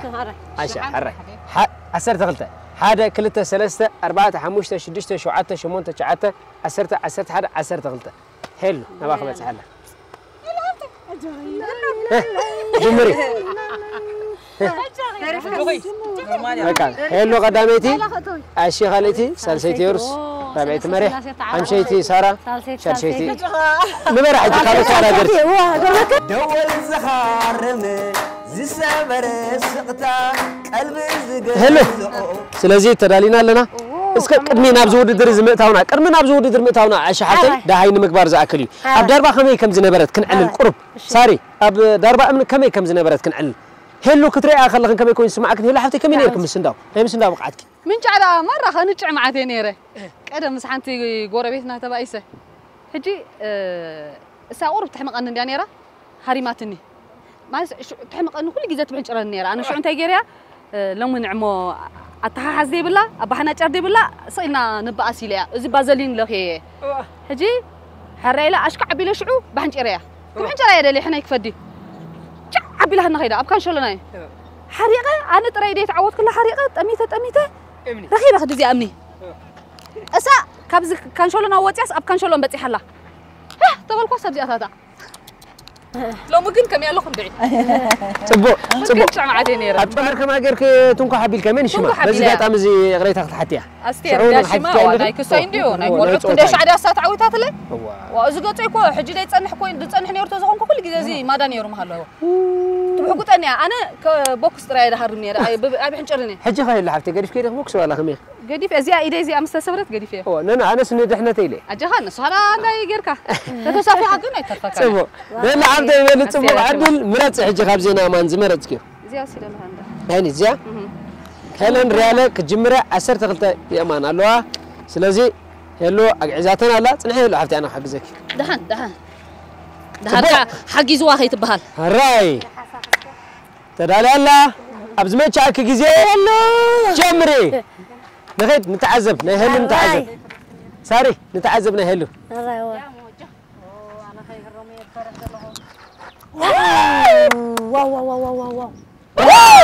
ኣሸ ኣረ ሓ- ዓሰርተ ክልተ ሓደ ክልተ ሰለስተ ኣርባዕተ ሓሙሽተ ሽዱሽተ ሸውዓተ ሸሞንተ ትሽዓተ ዓሰርተ ዓሰርተ ሓደ ዓሰርተ ክልተ ሄሉ ናባኺ በፅሓ ኣላ። ጀምሪ። በቃ ሄሉ ቀዳመይቲ፣ ኣሺ ካልእቲ፣ ሳልሰይቲ ዮርስ፣ ራብዐይቲ መሪሕ፣ ሓምሸይቲ ሳራ፣ ሻድሸይቲ ንበራ ሕጂ ካልኦት ተወዳደርቲ ደወል ዝኻርም ዝሰበረ ስቕታ ቀልቢ ሄሎ ዝገዝኦ ስለዚ ተዳሊና ኣለና። እስከ ቅድሚ ናብዚ ውድድር እዚ ምእታውና ቅድሚ ናብዚ ውድድር ምእታውና ኣሻሓተይ ደሃይ ንምግባር ዝኣክል እዩ። ኣብ ዳርባ ከመይ ከም ዝነበረት ክንዕልል ቁሩብ ሳሪ ኣብ ዳርባ እምኒ ከመይ ከም ዝነበረት ክንዕልል ሄሉ ክትሪኣ ከለኽን ከመይ ኮይኑ ዝስምዓክን ሄሉ ሓፍተይ ከመይ ነርኪ ምስንዳው ናይ ምስንዳው ብቕዓትኪ ምን ጫዕዳ ማራ ከንጭዕ መዓት እየ ነይረ ቀደም ምስ ሓንቲ ጎረቤትና ተባኢሰ ሕጂ እሳ ቁሩብ ትሕምቐኒ እንድያ ነይራ ሃሪማትኒ ማለት ትሕምቐኒ ኩሉ ግዜ ትብሕንጭረኒ ነይራ ኣነ ሽዑ እንታይ ገይረያ ሎሚ ንዕሞ ኣተሓሓዝ ዘይብላ ኣባሓናጨር ዘይብላ ስቕ ኢልና ንበኣስ ኢለያ እዚ ባዘሊን ለኽየ ሕጂ ሕራይ ኢላ ኣሽካዕ ኣቢለ ሽዑ ባሕንጨረያ ትብሕንጨራ እየ ደልየ ሕናይ ክፈዲ ጫዕ ኣቢላ ህና ከይዳ ኣብ ካንሸሎና እዩ ሓሪቐ ኣነ ጥራይ ደይ ተዓወትኩላ ሓሪቐ ጠሚተ ጠሚተ ረኺበ ክዲ እዚኣ እምኒ እሳ ካብዚ ካንሸሎና ወፂያስ ኣብ ካንሸሎን በፂሓላ ተበልኳስ ኣብዚኣታታ ሎሚ ግን ከመይ ኣለኹም ድዒ ፅቡቅ ፅቡቅ ጫማዓት እየ ነይረ ኣብ ጨመር ከማ ጌርክ ትንኳ ሓቢልካ መን ሽማ ትንኳ ሓቢለ በዚ እያ። ጋጣሚ እዚ ይቕሬታ ክትሓትያ ኣስቴር እንዲያ ሽማ ዋ ናይ ክሳይ እንዲዮ ናይ ቆልዑት ክንደይ ሻዕዳ እሳ ተዓዊታትለይ ዋ እዚ ገፀይ እኮ ሕጂ ደይ ፀንሕ ኮይኑ ዝፀንሕ ነይሩ ተዝኾንኩ ኩሉ ግዜ እዚ ማዳ ነይሩ መሃለዎ ትብሕጉጠኒ እያ ኣነ ቦክስ ጥራይ ድሃርም ነይረ ኣይብሕንጭርኒ ሕጂ ኸ የለ ሓፍተ ገዲፍ ከይደ ክቦክስ ዋላ ከመይ ገዲፍ እዚኣ ኢደይ እዚኣ ምስ ተሰብረት ገዲፈዮ ነን ኣነስ ንድሕነተይ ኢለ ኣጀኻ ንስኻ እንዳይ ጌርካ ተተሳፊኻ ግን ኣይተርፈካ ፅቡቅ ደላ ሓፍተ ይበል ፅቡቅ ዕድል ምረፂ ሕጂ ካብ ዜና ኣማን ዝመረፅክዮ እዚኣ ሲደለኻ እንዳ ኣይኒ እዚኣ ሄለን ሪያለ ክጅምረ ዓሰርተ ክልተ የእማን ኣለዋ ስለዚ ሄሎ ኣግዒዛተን ኣላ ፅንሐ ሄሎ ሓፍቲ ኣነ ክሕግዘኪ ደሓን ደሓን ደሓን ሓጊዝዋ ከይትበሃል ራይ ተዳልያ ኣላ ኣብ ዝመቻእኪ ግዜ ሄሎ ጀምሪ ንኸይድ ንተዓዘብ ናይ ሄሉ ንተዓዘብ ሳሪ ንተዓዘብ ናይ ሄሉ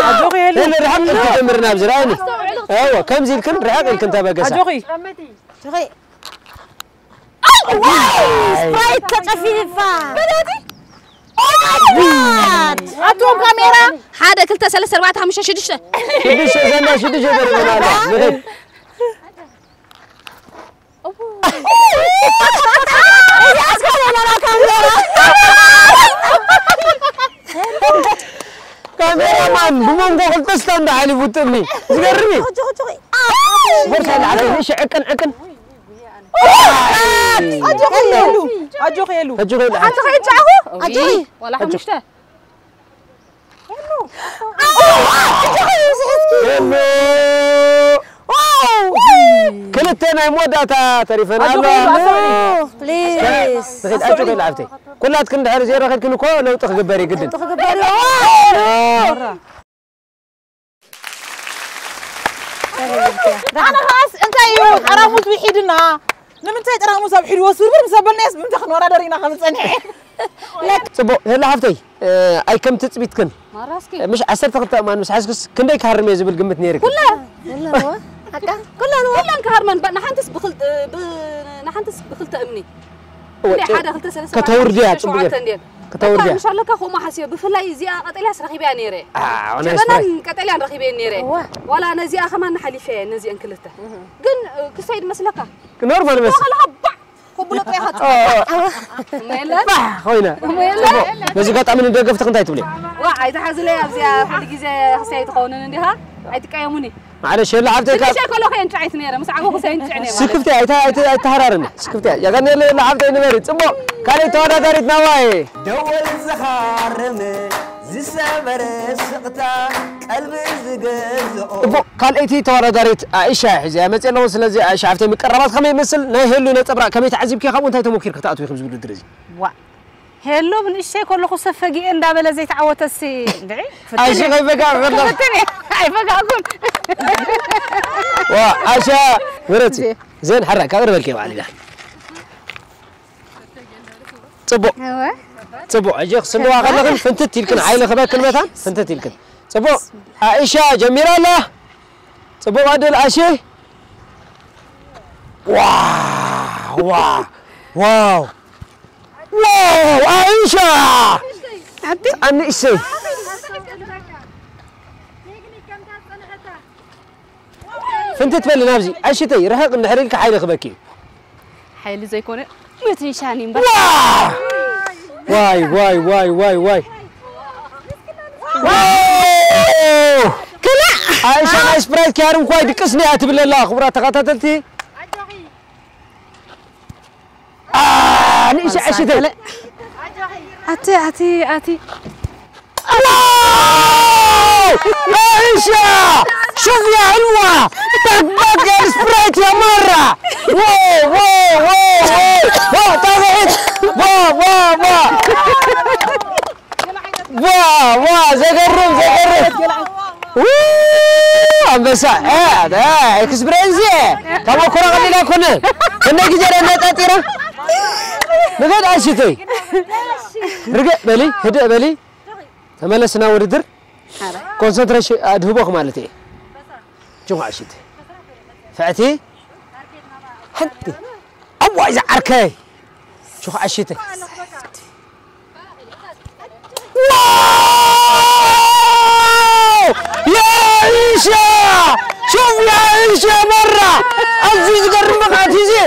ኣጆኺ ሄሉ ርሕቅ ኢልኪ ጀምሪ ናብዚ ርኣይኒ እወ ከምዚ ኢልክን ርሕቅ ኢልክን ተበገሳ ኣጆኺ ስፕራይት ተጠፊፋ ኣቶም ካሜራ ሓደ ክልተ ሰለስተ ኣርባዕተ ሓሙሽተ ሽዱሽተ ሽዱሽተ ዘና ሽዱሽተ ዘርበናላ ንኸይድ ካሜራማን ብመንጎ ክልተ ስታንዳ ሓሊፉ ጥሚ ዝገርም እዩ ስፖርት ኣይለዓልከ ንሽ ዕቅን ዕቅን ኣጆኺ ሄሉ ሕጂ ኸይድ ሓንቲ ከይጫኹ ኣጆኺ ዋላ ሓሙሽተ ሄሎ ክልተ ናይ መወዳእታ ተሪፈን ኣሎ ንኸይድ ኣጆኺ ላዓብተይ ኩላትክን ድሕሪ ዜሮ ከድክን እኮ ለውጢ ክግበር እዩ ግድን ኣነ ኸዓስ እንታይ እዩ ጠራሙዝ ውሒድና ንምንታይ ጠራሙዝ ኣብ ሒድዎ ስርብር ምስ ኣበልናየስ ብምንታይ ክንወዳደር ኢና ከም ዝፀንሐ ፅቡቅ ሄሎ ሓፍተይ ኣይ ከም ትፅቢትክን ማራስኪ ምሽ ዓሰርተ ክልተ እማን ምስ ሓዝክስ ክንደይ ክሃርም እየ ዝብል ግምት ነይርክ ኩለን ክሃርመን ንሓንትስ ብክልተ እምኒ ሓደ ክልተ ሰለስተ ከተውርድያ ፅቡቅ ከተውርድያ ምሻለካ ከምኡ ሓስዮ ብፍላይ እዚኣ ቀጠልያስ ረኺበያ ነይረ ጀበናን ቀጠልያን ረኺበየ ነይረ ዋላ ነዚኣ ከማን ሓሊፈየ ነዚአን ክልተ ግን ክሳይ ድመስለካ ኖርማል መስ ከለኻ ባዕ ከብሎ ጥራይ ኢኻ ኮይና በዚ ጋጣሚ ንደገፍትክ እንታይ ትብለ ዋ ኣይትሓዝለይ ኣብዚኣ ኩሉ ግዜ ክሳይ ትኸውንን እንዲኻ ኣይትቀየሙኒ ማዕለሽ የለ ሓብተይ ካብ ትንሽ ከሎ ከየን ጫይት ነይረ ምስ ዓበኹ ሰይን ጭዕ ነይረ ስክፍቲ ኣይተሃራርኒ ስክፍቲ የቀንየለ የለ ሓብተይ ንበሪ ፅቡቅ ካልእ ተወዳዳሪት ናዋይ ደወል ዝኻርም ዝሰበረ ስቕታ ቀልቢ ዝገዝኦ ፅቡቅ ካልኣይቲ ተወዳዳሪት ኣኢሻ ሒዘያ መፅእ ኣለኹ ስለዚ ኣኢሻ ሓፍተይ ምቅረባት ከመይ ይመስል ናይ ሄሉ ነፀብራቅ ከመይ ተዓዚብኪ ካብኡ እንታይ ተሞኪርኪ ክትኣትዊ ከምዚ ውድድር እዚ ዋ ሄሎ ብንእሽተይ ከለኹ ሰብ ፈጊኤ እንዳበለ ዘይተዓወተሲ እንድዒ ኣሺ ከይፈጋእ ከሎ ፍትን እየ ኣይፈጋእኩን ዋ ኣሻ ምረፂ ዘን ሓራ ካቅርበልኪ ባዕልና ፅቡቅ ጽቡቕ፣ ሕጂ ክስንዋ ከለኽን ፍንትት ኢልክን፣ ሓይሊ ክበክን መታን ፍንትት ኢልክን። ጽቡቕ፣ ኣኢሻ ጀሚራ ኣላ። ጽቡቕ ዕድል ኣሺ። ዋው፣ ዋው፣ ዋው፣ ዋው፣ ኣኢሻ! ኣንቲ ኣንእሽተይ። ፍንትት በሊ ናብዚ። ኣሽተይ፣ ርሕቕ እንድሕር ኢልካ ሓይሊ ክበኪ እዩ። ሓይሊ ዘይኮነ፣ ምትንሻን እዩ እምበር። ዋ! ዋይ፣ ዋይ፣ ዋይ፣ ዋይ፣ ዋይ። ዋው! ክላእ! ኣኢሻ ናይ ስፕራይት ኪያር እንኳይ ድቅስ ነያ ትብል ኣላ፣ ክቡራት ተኸታተልቲ። ኣ፣ ንእሽተይ፣ እሽተይ። ኣቲ፣ ኣቲ፣ ኣቲ። ዋው! ኣኢሻ! شوف يا حلوة! باك باك يا سبرايت يا مرة! واو، واو، واو، واو! واو، طاغي! واو، واو، واو! ዋ፣ ዋ፣ ዘገርም፣ ዘገርም። ው፣ ኣንበሳ፣ እ፣ እ፣ ኤክስፕሬንስ፣ ተመኩሮ ቀሊል ኣይኮነን። ክንደይ ግዜ ደኣ ነጣጢረ? ንገድ ኣሽተይ። ርግእ በሊ፣ ህድእ በሊ። ተመለስና ውድድር። ኮንሰንትሬሽን ኣድህቦክ ማለት እየ። ጅንኳ ኣሽተይ። ፍዕቲ። ሓንቲ። ኣዋይ፣ ዝዓርከይ። ጅንኳ ኣሽተይ። واو! يا عيشة! شوف يا عيشة مرة! أزيز قرب مقعد زي.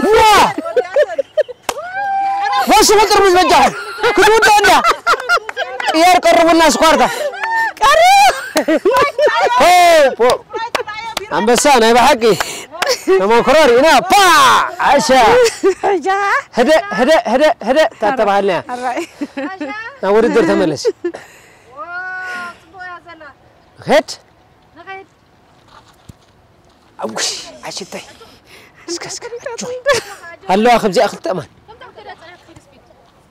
واو! بس خطر مش بجاهم. كنت ودي أنا. يا قرب الناس كوارتا. قرب! هو، هو. ኣንበሳ ናይ ብሓቂ ተመክሮ ርኢና። ፓ! ዓሻ! ጃ! ህደእ፣ ህደእ፣ ህደእ፣ ህደእ፣ እታ ተባሃልና እያ። ኣራይ። ናብ ውድድር ተመለስ። ሄድ። ኣውሽ፣ ዓሽተይ። እስከ፣ እስከ፣ ኣጆኺ። ኣለዋ ከምዚኣ ክልተ እማን።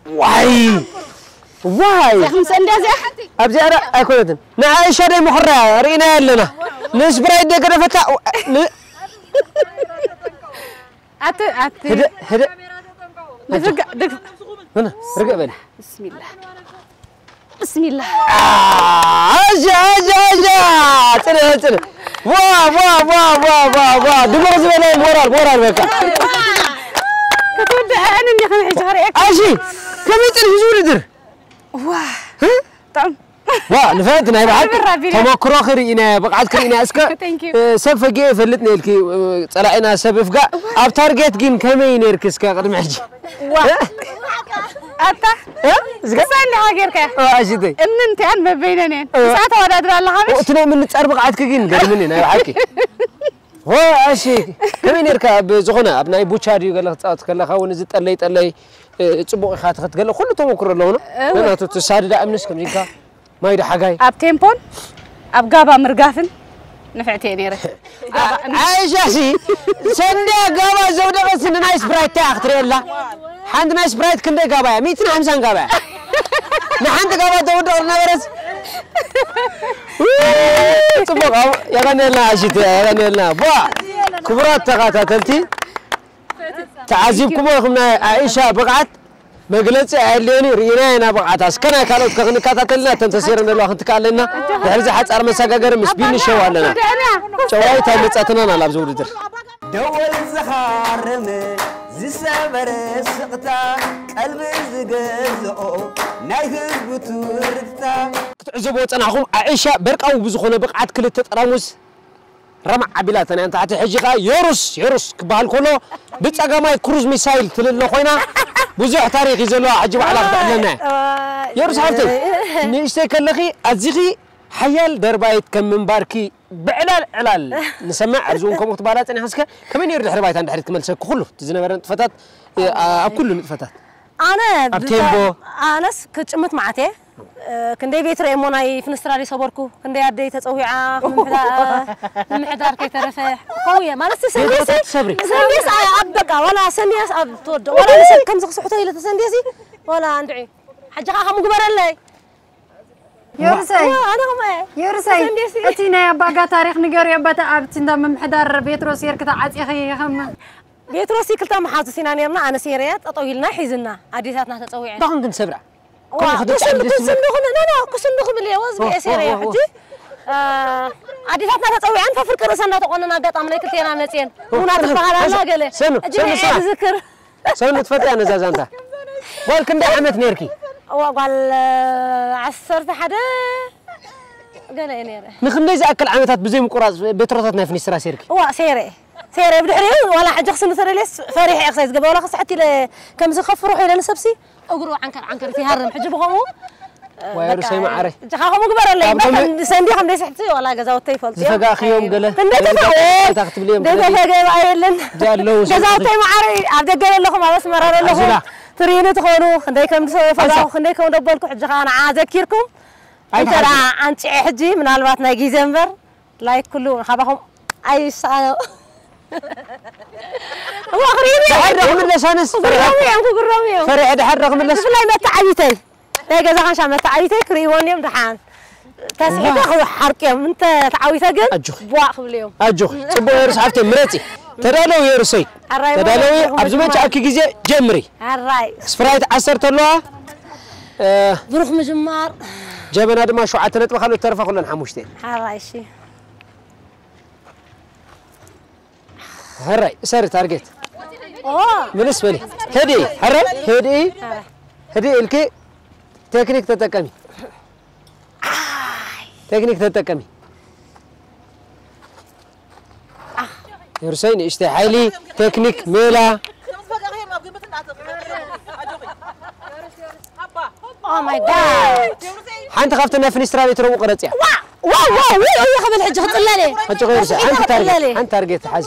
ዋይ! ዋይ! እዚኣ ከምዚ እንድያ እዚኣ? ኣብዚኣ ራ-፣ ኣይኮነትን። ንዓይሻ ደይ ምኹራያ ርኢናያ ኣለና። ንስፕራይት ደይ ገደፈታ፣ ን-፣ ኣቲ፣ ኣቲ። ህደእ፣ ህደእ። ንፍጋ-፣ ድግ-፣ ምን፣ ርግእ በል። ብስሚላህ። ብስሚላህ። ኣጃ፣ ኣጃ፣ ኣጃ! ጽንሕ፣ ጽንሕ። ዋ፣ ዋ፣ ዋ። ድምቕ ዝበለ ሞራል፣ ሞራል በቃ። ክትውድኣኒ እንዲኺ ሕጂ ክርእየካ። ኣሺ፣ ከመይ ጽንሒ እዚ ውድድር? ዋ። እ? ጥዑም። ዋ፣ ንፍዕቲ ናይ ብሓቂ ክብር ኣቢለ። ተመክሮኺ ርኢናዮ፣ ብቕዓትኪ ርኢናዮ። እስከ፣ Thank you። እ፣ ሰብ ፈጊኤ ይፈልጥ ነይርኪ፣ እ፣ ጸላኢና ሰብ እፍጋእ። እዋ። ኣብ ታርጌት ግን ከመይ ነይርኪ እስከ ቅድሚ ሕጂ? ዋ። እ? ኣታ? እ? እስከ? ክሳን ዲኻ ጌርካያ? ዋ፣ ኣሽተይ። እምንንትያን መበይነን እየን። እ። ንስኻ ተወዳድር ኣለኻ፣ ምሽ? እቲ ናይ ምንጻር ብቕዓትኪ ግን ገርምኒ፣ ናይ ብሓቂ። ሆ፣ ኣሺ፣ ከመይ ኔርካ? ኣብ ዝኾነ፣ ኣብ ናይ ቡቻ ድዩ ገለ ክትጻወት ከለኻ፣ እውን እዚ ጠለይ ጠለይ፣ እ፣ ጽቡቕ ኢኻ ትኸት ገለ፣ ኩሉ ተመክሮ ኣለዎ፣ ኖ? እወ። ናቱ ትሳድዳ እምንስ ከምዚ ኢልካ፣ ማይ ዶ ሓጋይ? ኣብ ቴምፖን ኣብ ጋባ ምርጋፍን ንፍዕቲ እየ ነይረ። ኣ-፣ ኣይሻ፣ ሲ፣ ሰንድያ ጋባ ዘውደቐት ንናይ ስፕራይት እንታይ ክትርእየላ? ሓንቲ ናይ ስፕራይት ክንደይ ጋባ እያ? ሚእትን ሓምሳን ጋባ እያ። ንሓንቲ ጋባ ተውድቕ ዝነበረት። ጽቡቕ፣ ኣብ-፣ የቐንየልና ኣሽተ፣ የቐንየልና። ቧ! ክቡራት ተኸታተልቲ፣ ተዓዚብኩሞ ኢኹም ናይ ኣኢሻ ብቕዓት መግለጺ ኣየድልዮን እዩ። ርኢናዮ ኢና ብቕዓታ። እስከ ናይ ካልኦት ከ ክንከታተልና፣ እተን ተሰይረን ዘለዋ ክንትክእ ኣለና። ድሕሪ እዚ ሓጻር መሰጋገሪ ምስ ቢኒ ሸው ኣለና። ጨዋይት ኣይመጻትናን ኣላ ኣብዚ ውድድር። ደወል ዝኻረመ ዝሰበረ ስቕታ ቀልቢ ዝገዝኦ ናይ ህዝቡ ትርታ። ክትዕዘብዎ ጸናሕኩም ኣኢሻ በርቃዊ ብዝኾነ ብቕዓት ክልተ ጠራሙዝ ረማዕ ኣቢላተን እያ ንታሕቲ። ሕጂ ኸኣ ዮሩስ፣ ዮሩስ ክበሃል ከሎ ብጸጋማይ ክሩዝ ሚሳይል ትልለ ኮይና ብዙሕ ታሪኽ እዩ ዘለዋ። ሕጂ ባዕላ ክተዕልለና እያ። ዮሩስ ሓፍተይ፣ ንእሽተይ ከለኺ ኣዚኺ ሓያል ደርባይት ከም ምንባርኪ ብዕላል ዕላል ንሰምዕ። ኣብዚ እውን ከምኡ ክትበሃላ ጸኒሓ። እስከ ከመይ ነይሩ ድሕሪ ባይታ ንድሕሪት ክመልሰኪ ኩሉ እቲ ዝነበረ ንጥፈታት፣ እ፣ ኣ-፣ ኣብ ኩሉ ንጥፈታት? ኣነ ኣብ ብጣ-፣ ቴምቦ? ኣነስ ክጭምት መዓት እየ። እ፣ ክንደይ ቤትሮ እየ እሞ ናይ ፍንስትራል ይሰበርኩ፣ ክንደይ ኣደይ ተጸዊዓ፣ ምምሕዳ-፣ ምምሕዳር ከይተረፈ። ከምኡ እየ። ማለት እቲ ሰንዴሲ፣ ቤትሮታት ትሰብሪ? ሰንዴስ ኣብ በቃ፣ ዋላ ሰንዴስ ኣብ ትወድቕ፣ ዋላ ንሰብ ከምዚ ክስሕቶ ኢለ ተሰንዴሲ፣ ዋላ እንድዒ። ሓጂ ኸኣ ከምኡ ግበረለይ። ዮርሰይ፣ ዋ፣ ኣነ ኸማ'የ። ዮርሰይ፣ ሰንዴሲ። እቲ ናይ ኣባጋ ታሪኽ ንገርዮ፣ በታ ኣብቲ እንዳ ምምሕዳር ቤትሮስ ጌርኪ ተዓጺኺ ከም ቤትሮስ ክልተ መሓዙት ኢና ኔርና፣ ኣነ ሴርያ ጠጠው ኢልና ሒዝና፣ ኣዴታትና ተጸዊዐን። እንታይ ኮንክን ሰብራ? ዋ፣ ከምኡ ክትጣዕም ክስንዱ ደስ ይብል። ክስንዱ ክም-፣ ኖ፣ ኖ፣ ክስንዱ ክብል እየ፣ ወዝ ኦ፣ ብኤ ሴረ ኦ፣ እየ። ኦ፣ ሕጂ፣ ኦ። አ፣ ኣዴታትና ተጸዊዐን ፈፍሪ ቅርሰን እናተቆነና ኣጋጣሚ ናይ ክልቴና መጽየን። ኦ፣ ቡና ሰኑ፣ ትበሃል ኣላ ሰኑ፣ ገለ። ሰኑ፣ ሕጂ ሰኑ፣ ንኤ ስማ። ዝዝክር። ሰኑ ትፈጥያ ነዛ ዛንታ። ጓል ክንደይ ዓመት ነርኪ? እዋ፣ ጓል፣ አ፣ ዓሰርተ ሓደ ገለ እየ ነይረ። ንክንደይ ዝኣክል ዓመታት ብዘይ ምቁራጽ ቤትሮታት ናይ ፍኒስትራ ሴርኪ? እዋ፣ ሴረ። ሴረ ብድሕሪኡ ዋላ ሕጂ ክስንዱ ተደልየስ ፈሪሐ እየ ክሳይ ዝገበ። ዋላ ክስሕት ኢለ ከምዚ ከፍርሑ ኢለ ንሰብሲ እግሩ ዓንከር ዓንከር ይሃርም። ሕጂ ብኸምኡ፣ እ፣ ዋይ፣ በቃ፣ ርሰይ መዓረይ። እጅኻ ከምኡ ግበረለይ። ካብ እምበር ሎሚ ከም ሰንዲ ከም ደይ ስሕቲ ዋላ ገዛውተይ ይፈልጡ እዮም። ዝፈጋእኽዮም ገለ፣ እንታይ ገለ ተፋወ? እንታይ ክትብልዮም? እንታይ ገለ ተፈገ የለን። እዚኣ ኣለዉ ሰብቲ። ገዛውተይ መዓረይ፣ ኣብ ደገ ዘለኹም፣ ኣብ ኣስመራ ዘለኹም፣ ኣዚላ። ትርእዩኒ ትኾኑ፣ ክንደይ ከም ዝፈጋእኹ፣ ኣንሳ። ክንደይ ከም ደበልኩ፣ ሕጂ ኸኣ ንዓ ዘኪርኩም። ኣይትሓዝኑ። እንተ ደኣ ኣንጭዐ ሕጂ ምናልባት ናይ ግዜ እምበር፣ ላይክ ኩሉ ካባኹም ኣይሰኣኖ። እዋ፣ ክርእዩኒ እዮም። ድሓር ዶ ክምለስ ኣነስ? ክግረሙ እዮም፣ ክግረሙ እዮም። ፈሪሐ ድሓር ዶ ክምለስ? ብፍላይ መተዓቢተይ፣ ናይ ገዛ ካንሻ መተዓቢተይ ክርእይዎኒ እዮም። ደሓን ተስሒተ እዋ። ክሓርቅ እዮም። እንተ ተዓዊተ ግን ኣጆኺ። ቧእ ክብሉ እዮም። ኣጆኺ። ጽቡቕ የሩስ ሓፍተይ፣ ምረጺ። ተዳለዊ የሩሰይ። ኣራይ፣ ተዳለዊ። ብሩኽ ኣብዚ ምጅማር። መቻእኪ ግዜ ጀምሪ። ኣራይ። ስፕራይት ዓሰርተ ኣለዋ። እ፣ ብሩኽ ምጅማር። ጀበና ድማ ሸውዓተ ነጥቢ ካልኦት ተረፋ ኩለን ሓሙሽተ እየን። ኣራይ፣ እሺ። ሕራይ፣ እሰሪ ታርጌት። ኦ። ምልስ በሊ። ህድኢ፣ ሕራይ፣ ህድኢ። ሕራይ። ህድኢ ኢልኪ ቴክኒክ ተጠቀሚ። ቴክኒክ ተጠቀሚ። የሩሰይ ንእሽተይ ሓይሊ፣ ቴክኒክ፣ ሜላ። Oh my God። ሓንቲ ካብተን ናይ ፍኒስትራ ቤት ረቡዕ ቅረጽ እያ። ዋው፣ ዋው፣ ዋው፣ ወይ ክብል ሕጂ ክጽለል እየ። ሕጂ ከይርሲ፣ ሓንቲ ታርጌት፣ ክጽለል እየ። ሓንቲ ታርጌት ሓዚ።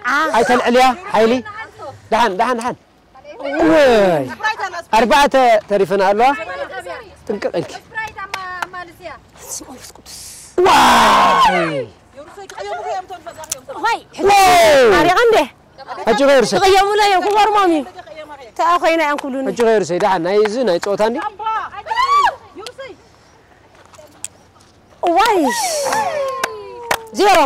ዓ። ኣይተልዕልያ፣ ሓይሊ። ደሓን፣ ደሓን፣ ደሓን። ወይ። ኣርባዕተ ተሪፈን ኣለዋ። ጥንቅቕ ኢልኪ። ስም መንፈስ ቅዱስ። ዋይ። ሆይ። ዋው። ሓሪቐ እንዴ? ሕጂ ከይርሲ። ክቕየሙለ እዮም፣ ክገርሞም እዩ። ተኣ ኮይና እዮም ክብሉኒ። ሕጂ ከይርሲ፣ ደሓን፣ ናይ እዚ ናይ ጸወታ እንዲ? ዋይ። ዜሮ።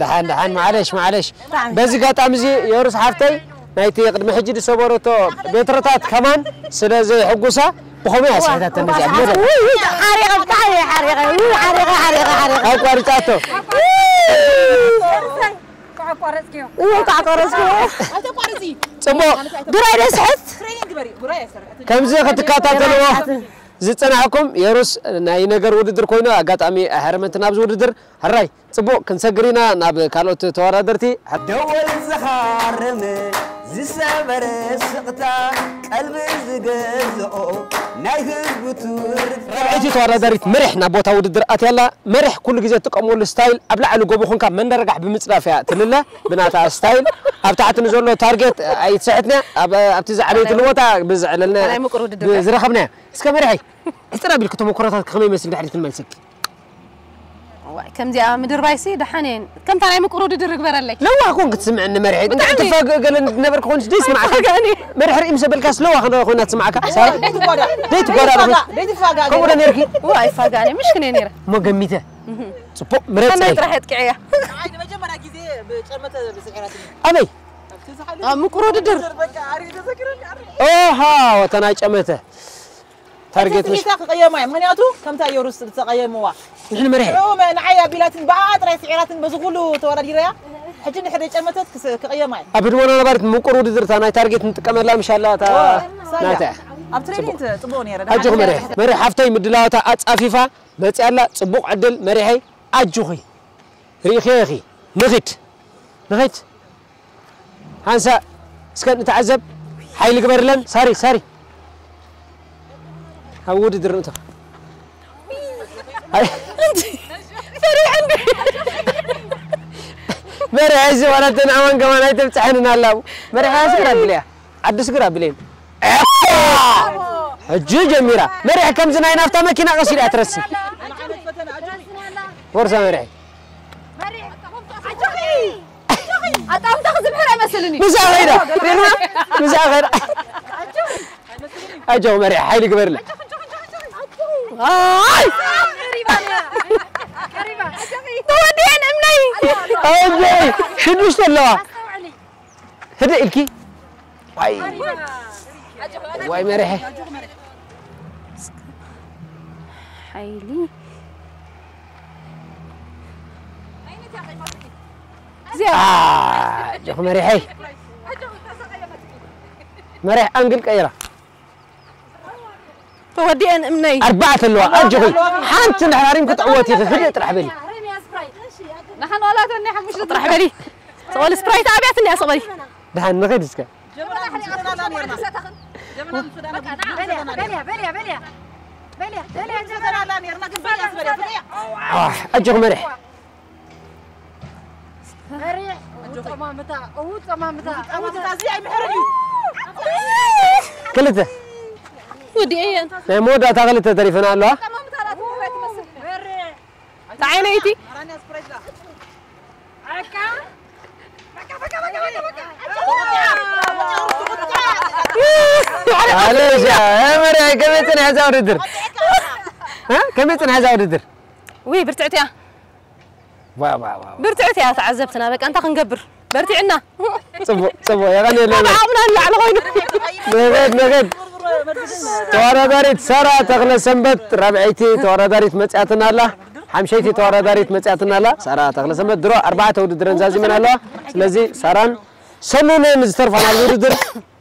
ደሓን፣ ደሓን፣ ማዕለሽ፣ ማዕለሽ። ብጣዕሚ። በዚ ኣጋጣሚ እዚ የሩስ ሓፍተይ ናይቲ ቅድሚ ሕጂ ዝሰበረቶ ቤትሮታት ከማን ስለ ዘይሕጉሳ ብኸመይ ኣስሒታተን እዚኣ? ውይ፣ ውይ፣ ሓሪቐ፣ ብጣዕሚ ሓሪቐ። ውይ፣ ሓሪቐ፣ ሓሪቐ፣ ሓሪቐ። ኣቋሪጻቶ። ውይ፣ ከዓ ቆረጽኩ። ጽቡቕ። ብራይ ደስሕት። ከምዚ ክትከታተልዎ ዝጸናሕኩም የሩስ ናይ ነገር ውድድር ኮይኑ ኣጋጣሚ ኣሕረመንትና ኣብዚ ውድድር። ሕራይ፣ ጽቡቕ፣ ክንሰግር ኢና ናብ ካልኦት ተወዳደርቲ። ደወል ዝኻረመ ዝሰበረ ስቕታ፣ ቀልቢ ዝገዝኦ ናይ ህዝቡ ትርታ። ራብዐይቲ ተወዳዳሪት መሪሕ ናብ ቦታ ውድድር ኣትያ ኣላ። መሪሕ ኩሉ ግዜ ትጥቀመሉ ስታይል ኣብ ላዕሊ ጎቦ ኮንካ መንደርጋሕ ብምጽዳፍ እያ ትልለ። ብናታ ስታይል ኣብ ታሕቲ ንዘሎ ታርጌት ኣይትስሕትንያ። ኣብ፣ ኣብቲ ዝዓበየትሉ ቦታ ብዝዕለልና ናይ ምቁር ውድድር። ዝረኸብናያ። እስከ መሪሐይ፣ ሕጽር ኣቢልኪ ተመኩሮታት ከመይ ይመስል ድሕሪት ንመልሰኪ? እዋይ፣ ከምዚኣ ምድርባይሲ ደሓን እየን። ከምታ ናይ ምቁር ውድድር ግበረለይ። ለዋህ ኮንክ ትስምዕኒ መሪሐይ። ብጣዕሚ። ትፋገ ገለ ነበርክ ኮንሽ ደይ ስማዕካ። ኣይፋጋእን እየ። መሪሕ ርኢ ምስ በልካስ ለዋህ ኮይና ትስማዕካ። ሳራ? ደይ ትጓዳ። ደይ ትጓዳ ደይ ትፋጋ። ደይ ትፋጋ ከምኡ ዶ ነይርኪ? እዋ፣ ኣይፋጋእን እየ። ምሽክን እየ ነይረ። እሞ ገሚተ። እህ። ጽቡቕ፣ ምረጽ ከመይ ኢልኪ። ጥራሕ የጥቅዕያ። ኣይ፣ ንመጀመርያ ግዜ ብጨመተ ብስዒራትኒ። ኣበይ? ኣብቲ ዝሓለፈ ኣብ ምቁር ውድድር። በቃ፣ ኣሪ ተዘክረኒ፣ ኣሪ። ኦሃ፣ ወተና ጨመተ። ታርጌት ምሽ- እታ ክቕየማ እየ። ምኽንያቱ ከምታ የሩስ ዝተቐየምዋ። ንሕን መሪሐ። ሽዑ መ-፣ ንዓይ ኣቢላትን ብኣኣ ጥራይ ስዒራትን በዚ ኩሉ ተወዳዲረያ። ሕጂ ንሕደ ጨመተት ክስ-፣ ክቕየማ እየ። ኣብ ህድሞና ነባሪት ምቁር ውድድር እታ ናይ ታርጌት ንጥቀመላ ምሻላ እታ ኦ፣ ሳያ። ናታ። ኣብ ትሬኒንግ ጽቡቕ ነይረ። ኣጆኹ መሪሐ። መሪሕ ሓፍተይ ምድላዋታ ኣጻፊፋ መጽያ ኣላ። ጽቡቕ ዕድል መሪሐይ። ኣጆኺ። ርኢኺ ኢኺ። ንኺድ። ንኺድ። ሓንሳእ እስከ ንተዓዘብ። ሓይሊ ግበርለን። ሳሪ፣ ሳሪ። ኣብ ውድድር ንእቶ። ኣይ። ፈሪሐ እንዴ? መሪሐ እዚ ዋላ እተን ኣዋን ከማን ኣይተብጽሐንን ኣላ። መሪሐ ስግር ኣብለያ። ዓዲ ስግር ኣብለየን። ሕጂ ጀሚራ። መሪሕ ከምዚ ናይ ናፍታ መኪና ቀስ ኢላ ትረሲ። ቦርሳ መሪሕ። ኣጣምታ ክዝምሕር ኣይመስልን እዩ። ምሳኣ ኸይዳ። ሪና ምሳኣ ኸይዳ። ኣጆ መሪሕ ሓይሊ ግበርለ። ኣይ! ተወዲአን እምነይ። ኣጆ ሽዱሽተ ኣለዋ። ህድእ ኢልኪ። ዋይ። ዋይ መሪሐ። ሓይሊ ኣጆኹ መሪሐይ። መሪሕ ኣንግል ቀይራ። ተወዲአን እምነይ። ኣርባዕተ ኣለዋ ኣጆኺ። ሓንቲ እንድሕር ሃሪም ክትዕወት ኢኺ። ህድእ ጥራሕ በሊ። ንሓን ዋላተኒ ሓሙሽተ ጥራሕ በሊ። ሰቐሊ ስፕራይት ኣብያትኒ እያ ሰቐሊ። ደሓን ንኸይድ እስከ። ኣጆኺ መሪሕ። ክልተ ወዲአየን። ናይ መወዳእታ ክልተ ተሪፈና ኣለዋ። ተዓይነይቲ ኣለሻ መሪያ ከመይ ፅንሐ እዛ ውድድር? እ? ከመይ ፅንሐ እዛ ውድድር? ውይ ብርትዕቲ እያ። ዋ ዋ ዋ። ብርትዕቲ እያ ተዓዘብትና። በቃ እንታይ ክንገብር? በርቲዕና። ፅቡቅ ፅቡቅ የቐንየልና። ዓቕምና ንላዕሊ ኮይኑ። ንኸድ ንኸድ። ተወዳዳሪት ሳራ ተኽለ ሰንበት ራብዐይቲ ተወዳዳሪት መፅያትና ኣላ። ሓምሸይቲ ተወዳዳሪት መፅያትና ኣላ። ሳራ ተኽለ ሰንበት ድሮ ኣርባዕተ ውድድረን ዛዚመን ኣለዋ። ስለዚ ሳራን ሰኑንን ዝተርፋ ናብ ውድድር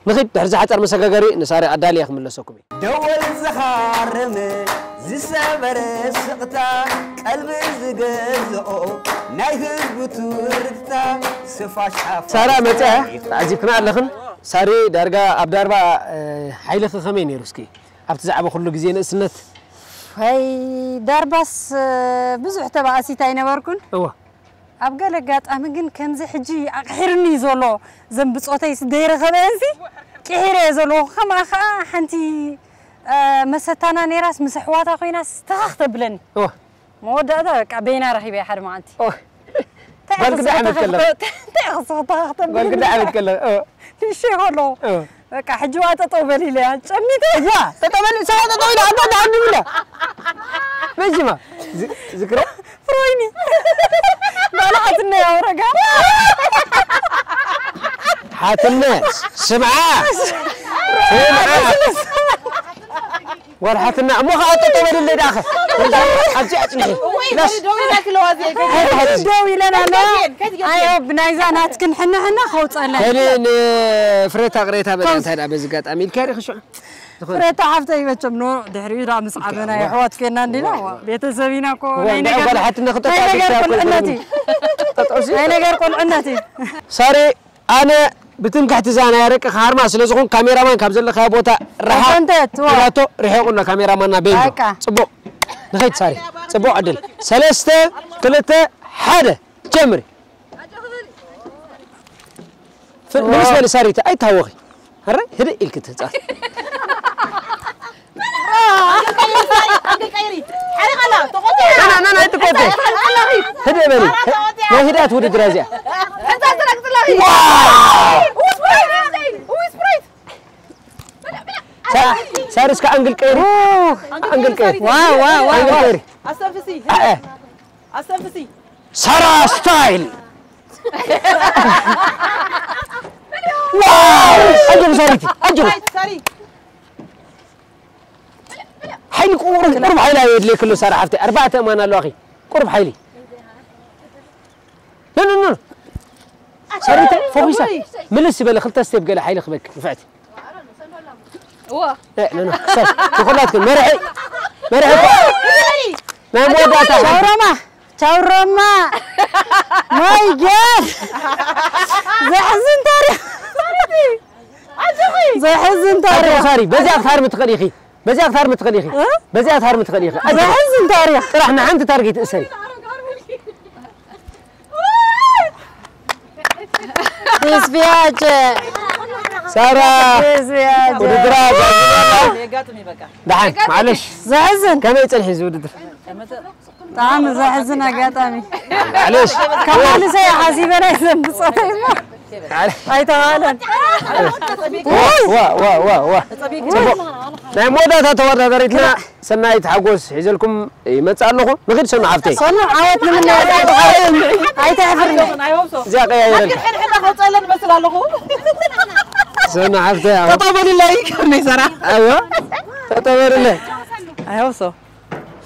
ንኺድ። ድሕሪ ዝሓፀር መሰጋገሪ ንሳሪ ኣዳልየ ክምለሰኩም እየ። ደወል ዝኻረመ ዝሰበረ ስቕታ ቀልቢ ዝገዝኦ ናይ ህዝቡ ትርታ ስፋሽ ሓፋሽ ሳራ መፅያ ተዓዚብክና ኣለኽን። ሳሪ ዳርጋ ኣብ ዳርባ ሓይልኺ ከመይ ነይሩ? እስኪ ኣብቲ ዛዕባ ኩሉ ግዜ ንእስነት ወይ ዳርባስ ብዙሕ ተባእሲት ኣይነበርኩን። እወ ኣብ ገለ ኣጋጣሚ ግን ከምዚ ሕጂ ኣቕሒርኒ እዩ ዘሎ። ዘን ብጾተይስ ደይረኸበ እንሲ ቅሒረ እየ ዘለኹ። ከምኣ ኸዓ ሓንቲ መሰታና ነይራስ ምስ ኣሕዋታ ኮይናስ ተኻኽ ተብለኒ። እወ መወዳእታ በቃ በይና ረኺበ ሓደ መዓልቲ። እወ ጓል ግዳ ዓመት ከለኻ? እንታይ ክስኽታ ጓል ግዳ ዓመት ከለኻ? እወ ንእሽተይ ከለኹ እወ በቃ ሕጂ ዋ ጠጠው በል ኢለ እያ ጨሚተ። እያ ጠጠው በል ሰባ ጠጠው ኢለ ኣንታ ዳዓኒ ብለ በጅማ ዝክረ ፍሮይኒ ባላ ሓትነ ያወረጋ ሓትነ ስምዓ ስምዓ ጓል ሓትና እሞ ከዓ ጠጠው በልለይ ደኣኸ ኣብዚ ኣፅንሒ ላስ ደው ኢለን ኣለዋ። ኣዮ ብናይዛ ናትክን ሕነ ሕነ ከውፀለን ከይደ ንፍሬታ ቅሬታ በላ እንታይ ደኣ በዚ ኣጋጣሚ ኢልካ ርክሾ ፍሬታ ሓፍተይ መቸም ኖ ድሕሪኡ ደኣ ምስ ዓበና የሕዋት ኬና እንዲና ዋ ቤተሰብ ኢና እኮ ናይ ነገር ጓል ሓትና ናይ ነገር ቁልዕነት እዩ። ናይ ነገር ቁልዕነት እዩ። ሳሬ ኣነ ብትምክሕቲ እዛ ናይ ኣረቂ ክሃርማ ስለ ዝኾን ካሜራማን ካብ ዘለኻዮ ቦታ ርሓቕ ኣንተት፣ ዋ። ኢላቶ ርሒቑ ኣሎ ካሜራማንና ቤንጆ። በቃ። ጽቡቕ። ንኸይድ ሳሪ። ጽቡቕ ዕድል። ሰለስተ፣ ክልተ፣ ሓደ። ጀምሪ። ፍ-፣ ዋው። ንምስ በሊ ሳሪት፣ ኣይትሃወኺ። ኣረ፣ ህድእ ኢልኪ ትጻወቲ። ና፣ ና፣ ና፣ ኣይትቆጢ። ህድእ በሊ። ናይ ህድኣት ውድድር እዚኣ። ዋው! ሳ-፣ ሳሪ እስከ ኣንግል ቀይሪ። ኣንግል ቀይሪ። ዋው፣ ዋው፣ ዋው፣ ኣንግል ዋው። ቀይሪ። ኣስተንፍሲ። አ፣ አ። ኣስተንፍሲ። ሳራ ስታይል። ዋው! ኣጆኺ ሳሪቲ፣ ኣጆኺ። ሳሪ። ሓይሊ ቁሩብ፣ ቁሩብ ሓይሊ ኣየድልየኪ ኣሎ ሳራ ሓፍተይ። ኣርባዕተ እማን ኣለዋኺ። ቁሩብ ሓይሊ። ኖ፣ ኖ፣ ኖ። ሳሪተ፣ ፎኪሳ። ምልስ ዝበለ ክልተ ስቴፕ ገለ ሓይሊ ክበኪ። ንፍዕቲ። እወ። እ፣ ኖ፣ ኖ። ሳሪ፣ ንኹላትኩም መርሒ፣ መርሒ እኮ። ናይ መወዳእታ ሓንቲ። ቻውራማ፣ ቻውራማ። ማይ ጋድ። ዘሕዝን ታሪኽ። ዘሕዝን ታሪኽ። ኣጆኺ ሳሪ፣ በዚኣ ክትሃርሚ ትኽእሊ ኢኺ። በዚኣ ክትሃርሚ ትኽእሊ ኢኺ። እ? በዚኣ ክትሃርሚ ትኽእሊ ኢኺ። ኣጆኺ። ዘሕዝን ታሪኽ። ጥራሕ ንሓንቲ ታርጌት እሰሪ። ተስፍያጀ። ሳራ። ተስፍያጀ። ውድድራ ዛዚማና። የጋጥም እዩ በቃ። ደሓን፣ ማዕለሽ። ዘሕዝን። ከመይ ጸኒሒ እዚ ውድድር? ብጣዕሚ ዘሕዝን ኣጋጣሚ። ማዕለሽ። ከማልሰ ሓሲበ ናይ ዘንብጾተይ እሞ ማዕለሽ። ኣይተባህለን። ዋ፣ ዋ፣ ዋ፣ ዋ፣ ዋ። ጽቡቕ። ናይ መወዳእታ ተወዳዳሪትና ሰናይት ሓጎስ ሒዘልኩም ይመጽእ ኣለኹ። ንኺድ ሰኑ ሓፍተይ። ሰኑ ዓወት ንምነ ኣይተሕፍርኒ። እዚኣ ቀያይረልካ። ሕድሕዳ ከውፀለን መስል ኣለኹ። ሰኑ ሓፍተይ፣ ኣዎ። ጠጠው በልለይ፣ ከመይ ሰራ? ኣዎ። ጠጠው በልለይ። I hope so.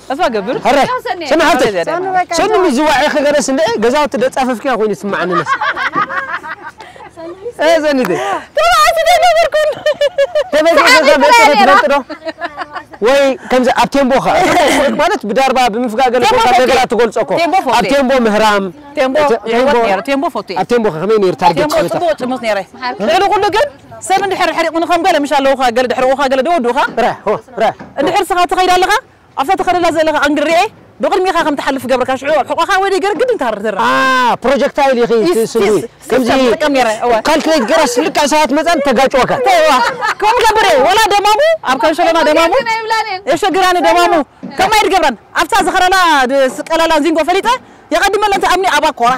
ተስፋ ገብር። ሕራይ። ሰኑ ሓፍተይ። ሰኑ በቃ ሰኑ ቻው። ምዝዋዕ ኢኺ ገለስ እንደ ገዛውቲ ደጻፈፍኪ ኮይኑ ይስማዓኒ ነስ። እ፣ ሰኒተይ። ተባዕቲ ዘይነበርኩን። ተበጊሰ ሰዓት ተበጊሰ ይበላል ትፈልጥ ዶ? ወይ ከምዚ ኣብ ቴምቦ ኸ? ማለት ብዳርባ ብምፍጋገል ቴምቦ ኮንካ ፎቴ። ነገራት ትገልጾ እኮ። ቴምቦ ፎቴ። ኣብ ቴምቦ ምህራም። ቴምቦ ቴ-፣ ቴምቦ። ይወት ነይረ፣ ቴምቦ ፎቴ። ኣብ ቴምቦ ኸ ከመይ ነይሩ ታርጌት ቴምቦ ጸወታ? ጽቡቕ ጭሙስ ነይረ። እ? ልዕሊ ኩሉ ግን ሰብ እንድሕር ሕሪቑ ንኸም ገለ ምሽ ኣለውኻ፣ ገለ ድሕርቑኻ፣ ገለ ደወዱኻ። ረ፣ ሆ፣ ረ። እንድሕር ስኻ ትኸይድ ኣለኻ፣ ኣብታ ትኸደላ ዘለኻ ኣንግል ርኤ፣ ብቕድሚኻ ከም ትሓልፍ ገብርካ ሽዑ ኣብ ሕቖኻ ወይ ደይ ገይረ ግድን ታርድር። አ፣ ፕሮጀክታይል ኢኺ ይስ-፣ ትስልዊ። ይስ-፣ ከምዚ ሲስተም ትጥቀም ነይረ፣ እወ። ካልኩሌት ገራስ ልክዕ ሰባት መጻን ተጋጭወካ። እወ። ከምኡ ገብር እየ። ወላ ደማሙ፣ ኣብ ካንሸሎና ደማሙ፣ የሸግራኒ ደማሙ። ከማይ ድገብረን። ኣብታ ዝኸረላ ድ-፣ ስቀላላ ዚንጎ ፈሊጠ፣ የቐድመለን ተኣምኒ ኣባ ኮራ።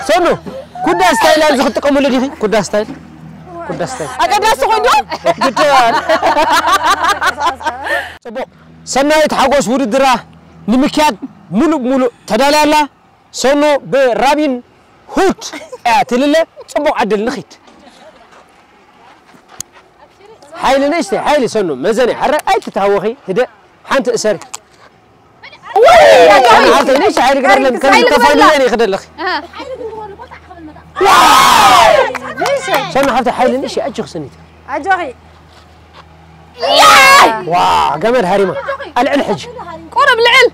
ሰኑ፣ ኩዳ ስታይል ኣብዚ ክትጥቀሙሉ ዲኺ? ኩዳ ስታይል? ኩዳ ስታይል። ኣገዳሲ ኮይኑ ዶ? ግድን። ጽቡቕ። ሰናይት ሓጎስ ውድድራ ንምክያድ ሙሉእ ብሙሉእ ተዳልያ ኣላ። ሰኑ ብራቢን ሁድ እያ ትልለ። ጽቡቕ ዕድል ንኺድ። ሓይሊ ንእሽተይ፣ ሓይሊ ሰኑ፣ መዘነ፣ ሕረ ኣይትተሃወኺ፣ ህደእ፣ ሓንቲ እሰሪ። ወይ! ሰኑ ሓፍተይ፣ ንእሽተይ ሓይሊ ግበርለን፣ ከም ሓይሊ ተፋንየን ግበርላ። ይኽደለኺ። ኣሃ። ሰኑ ሓፍተይ፣ ሓይሊ ንእሽተይ፣ ኣጆኺ ሰኒት። ኣጆኺ። ዋ፣ ገመድ ሃሪማ። ኣልዕል ሕጂ። ቁሩብ ልዕል።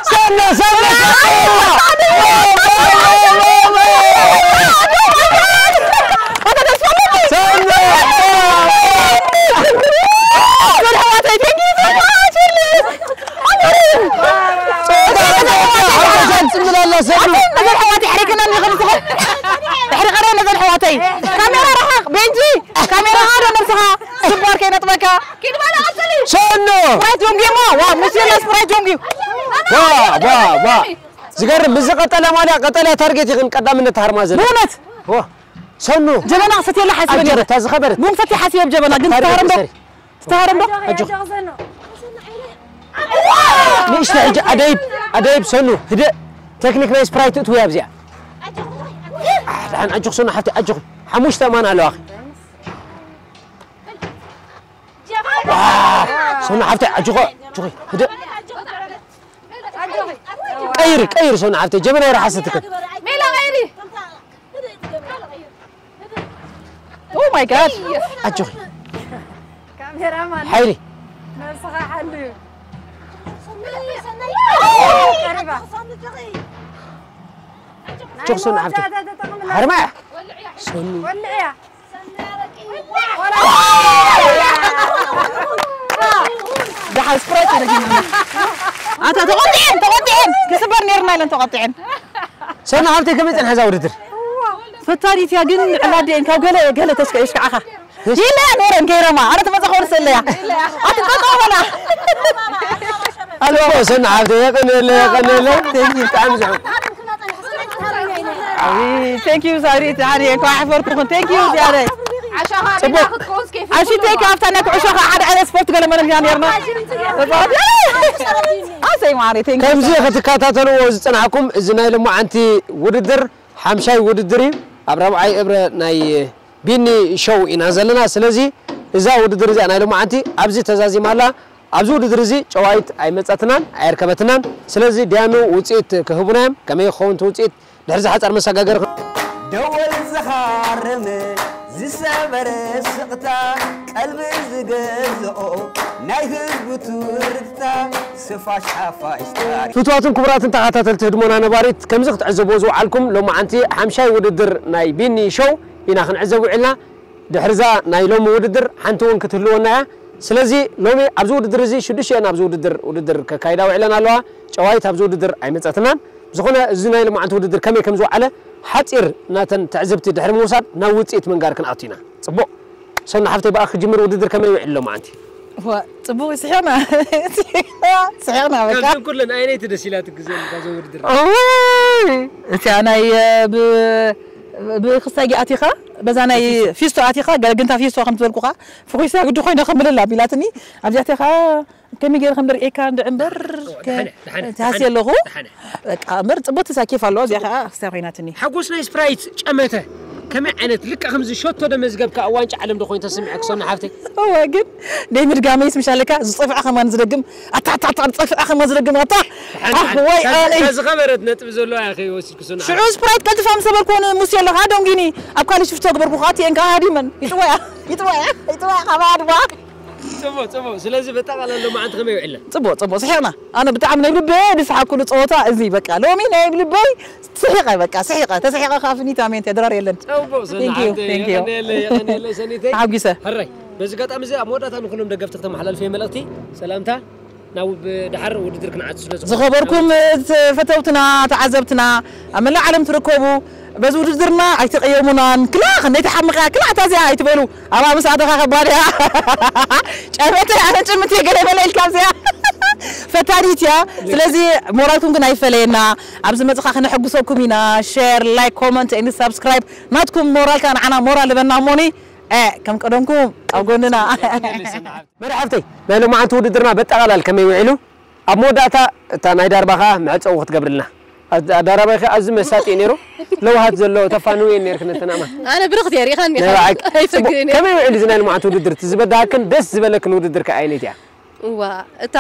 ሰነ፣ ሰነ፣ ሰነ! ካሜራ ርሓቕ፣ ቤንጂ! ካሜራ ሃዶ ነብስኻ! ስባር ከይነጥበካ! ኪድ በላ ቀጽሊ! ሸኖ! ስፕራይት ጆንጊ እሞ! ዋ፣ ሙሴ ላ ስፕራይት ጆንጊ! ዋ፣ ዋ፣ ዋ! ዝገርም፣ ምስ ዝቐጠለ ማልያ ቀጠልያ ታርጌት ይኽን ቀዳምነት ሃርማ ዘለ። ብእውነት? ዋ፣ ሰኑ! ጀበና ክሰትየላ ሓሲበ ነይረ። ኣጀበታ ዝኸበረት። ቡን ሰትየ ሓሲበ ብጀበና፣ ግን ታርጌት ትተሃረም ዶ? ሰሪ። ትተሃረም ዶ? ኣጆኺ። ኣጆኺ ሰኑ። ንእሽተይ ሕጂ ኣደይብ፣ ኣደይብ ሰኑ፣ ህደእ። ቴክኒክ ናይ ስፕራይት እትውያ ኣብዚኣ። ኣሕ፣ ደሓን ኣጆኺ ሰኑ ሓፍተይ፣ ኣጆኺ። ሓሙሽተ እማን ኣለዋኺ። ዋ፣ ሰኑ ሓፍተይ፣ ኣጆኺ፣ ኣጆኺ፣ ህደእ። ቀይሪ፣ ቀይሪ ሰኑ ሓፍተይ፣ ጀበና ይረሓስትክን። ሜላ ቀይሪ። Oh my God። ኣጆኺ። ካሜራማን። ሓይሊ። ነብስኻ ሓሉ። ቀሪባ። ኣጆኺ ሰኑ ሓፍተይ። ሃርማ። ሰኑ። ወልዕያ። ደሓን ስፕራይት ተደጊምና። ኣታ ተቖጢዐን፣ ተቖጢዐን። ክስበር ነይርና ኢለን ተቖጢዐን። ሰኑ ሓፍተይ ከመይ ጸንሐ እዛ ውድድር? ፈታኒት እያ ግን ዕላዲአን ካብ ገለ ገለ ተስከ የሽካዓኻ። እሺ። ኢለ ኖረን ገይረማ። ኣነ ተመጻኸ ወርሰለያ። ኣቲ ጠጠው በላ። ኣልቦ ሰኑ ሓፍተይ የቐንየለ፣ የቐንየለ። Thank you፣ ብጣዕሚ ዝሑል። ኣይ፣ thank you ሳሪት፣ ኣነ እኳ ኣሕፈርኩኽን። Thank you ዝያዳይ። ጽቡቕ። ኣሺ፣ thank you፣ ኣብታ ናይ ኩዕሾ ከዓ ሓደ ዓይነት ስፖርት ገለ መለ ኢና ነርና። ኣሰይ ማሪ፣ thank you። ከምዚ ክትከታተልዎ ዝጸናሕኩም፣ እዚ ናይ ሎማዓንቲ ውድድር ሓምሻይ ውድድር እዩ። ኣብ ራብዓይ እብረ ናይ ቢኒ ሾው ኢና ዘለና። ስለዚ እዛ ውድድር እዚኣ ናይ ሎማዓንቲ ኣብዚ ተዛዚማ ኣላ። ኣብዚ ውድድር እዚ ጨዋይት ኣይመጸትናን ኣየርከበትናን። ስለዚ ዲያኑ ውጽኢት ክህቡና እዮም። ከመይ ክኸውን እቲ ውጽኢት? ድሕሪ እዚ ሓጻር መሰጋገሪ ክ- ደወል ዝኻረመ ዝሰበረ ስቕታ፣ ቀልቢ ዝገዝኦ ናይ ህዝቡ ትርታ፣ ስፋሽ ሓፋሽ ታሪኽ። ፍቱዋትን ክቡራትን ተኸታተልቲ ህድሞና ነባሪት፣ ከምዚ ክትዕዘብዎ ዝወዓልኩም ሎማዓንቲ ሓምሻይ ውድድር ናይ ቢኒ ሾው ኢና ክንዕዘብ ውዒልና። ድሕርዛ ናይ ሎሚ ውድድር ሓንቲ እውን ክትህልወና እያ። ስለዚ ሎሚ ኣብዚ ውድድር እዚ ሽዱሽተኤን ኣብዚ ውድድር፣ ውድድር ከካይዳ ውዒለን ኣለዋ። ጨዋይት ኣብዚ ውድድር ኣይመጸትናን። ብዝኾነ እዚ ናይ ሎማዓንቲ ውድድር ከመይ ከም ዝወዓለ ሓጺር ናተን ትዕዝብቲ ድሕሪ ምውሳድ ናብ ውጽኢት ምንጋር ክንኣቱ ኢና። ጽቡቕ። ሰኑ ሓፍተይ ብኣኺ ክጅምር ውድድር ከመይ ውዒሉ ሎማዓንቲ? ዋ፣ ጽቡቕ ስሒቕና። ስሒቕና በቃ። ካብዘን ኩለን ኣየነይቲ ደስ ኢላትኪ ዘን ካብዘን ውድድር? ኦይ፣ እቲኣ ናይ፣ እ፣ ብ-፣ ብክስታይ ኣቲኻ፣ በዛ ናይ ፊስቶ ኣቲኻ፣ ገለ ግንታ ፊስቶ ከም ዝበልኩኻ፣ ፍኹስታ ግዲ ኮይነ ከምልል ኣቢላትኒ። ኣብዚኣ ኣቲኻ ከመይ ገይረ ከም ደርእየካ እንድዒ እምበር፣ ተሃስየ ኣለኹ። በቃ እምበር ጽቡቅ ተሳኪፍ ኣለዋ። እዚኣ ከዓ ክስታይ ኮይናትኒ። ሓጎስ ናይ ስፕራይት ጨመተ ከመይ ዓይነት ልክዕ ከምዚ ሸቶ ደመዝገብካ ኣብ ዋንጫ ዓለም ዶ ኮይኑ ተሰሚዐ ክሰኑ ሓፍተይ? እወ፣ ግን ደይ ምድጋመይስ ምሽ ኣለካ፣ ዝጸፍዐ ከማን ዝደግም፣ ኣታ፣ ኣታ፣ ኣታ፣ ዝጸፍዐ ከማን ዝደግም፣ ኣታ። ሓንቲ፣ ኣህ፣ ሓንቲ፣ ወይ፣ እታ፣ ኣይ። እታ ዝኸበረት ነጥቢ ዘለዋ እያ ከይወስድ ክሰኑ ሽዑ ሓፍተይ። ስፕራይት ቀልጥፋ ምስ በልኩ ውን ሙስ ኣለኻ፣ ደንጊኒ፣ ኣብ ካልእ ሽፍቶ ግበርኩ፣ ኣትየን ከኣ ሃዲመን። ይጥወያ፣ ይጥወያ፣ ይጥወያ፣ ካብ ኣድዋ። ጽቡቕ፣ ጽቡቕ። ስለዚ በጠቓላላ ሎማዓንቲ ከመይ ውዒልና? ጽቡቕ፣ ጽቡቕ። ስሒቕና። ኣነ ብጣዕሚ ናይ ልበ ዝሰሓቅኩሉ ጸወታ እዚ በቃ። ሎሚ ናይ ልበይ ስሒቐ በቃ፣ ስሒቐ። ተስሒቐ ከኣ ፍኒት ኣሜን፣ ድራር የለን። ጽቡቕ፣ ሰኒ Thank you፣ ሓፍተይ፣ thank you። የቐንየለይ፣ የቐንየለይ፣ ሰኒተይ። ተሓጒሰ። ሕራይ። በዚ ኣጋጣሚ እዚ ኣብ መወዳእታ ንኩሎም ደገፍቲ ክተመሓላልፍዮ መልእኽቲ፣ ሰላምታ፣ ናብ ብ-፣ ድሓር ውድድር ክንዓጽ ስለ ዝኾነ። ዝኸበርኩም ፈተውትና፣ ተዓዘብትና፣ ኣብ መላእ ዓለም ትርከቡ፣ በዚ ውድድርና ኣይትቐየሙናን። ክላ፣ ክንደይ ትሓምቕ እያ፣ ክላ፣ እታ እዚኣ ኣይትበሉ። ኣብኣ ምስ ኣተኻ ከባድ እያ። ጨመተ፣ ኣነ ጭምት እየ፣ ገለ በለ ኢልካ ኣብዚኣ። ፈታኒት እያ። ስለዚ ሞራልኩም ግን ኣይፈለየና። ኣብ ዝመጽእ ከኣ ክነሐጉሰኩም ኢና። ሼር፣ ላይክ፣ ኮመንት፣ ኤንድ ሳብስክራይብ። ናትኩም ሞራልካ ንዓና ሞራል ልበና እሞኒ። እ፣ ከም ቀደምኩም ኣብ ጎንና። መርሓብተይ፣ ናይ ሎማዓንቲ ውድድርና በጠቓላል ከመይ ውዒሉ? ኣብ መወዳእታ እታ ናይ ዳርባኻ መዕጸዊ ክትገብርልና። ኣዝ-፣ ኣዳራባይኺ ኣዝዩ መሳጢ እዩ ነይሩ። ለውሃት ዘሎ ተፋንው እየን ነይርክን እንተናማ። ኣነ ብርኽቲ እየ፣ ሪኢኻኒ ናይ ኢኻ። ብሓቂ። ኣይሰግእን እየ። ከመይ ውዒሉ እዚ ናይ ሎማዓንቲ ውድድር? እቲ ዝበደሃክን ደስ ዝበለክን ውድድር ከ ኣየነይቲ እያ? እዋ፣ እታ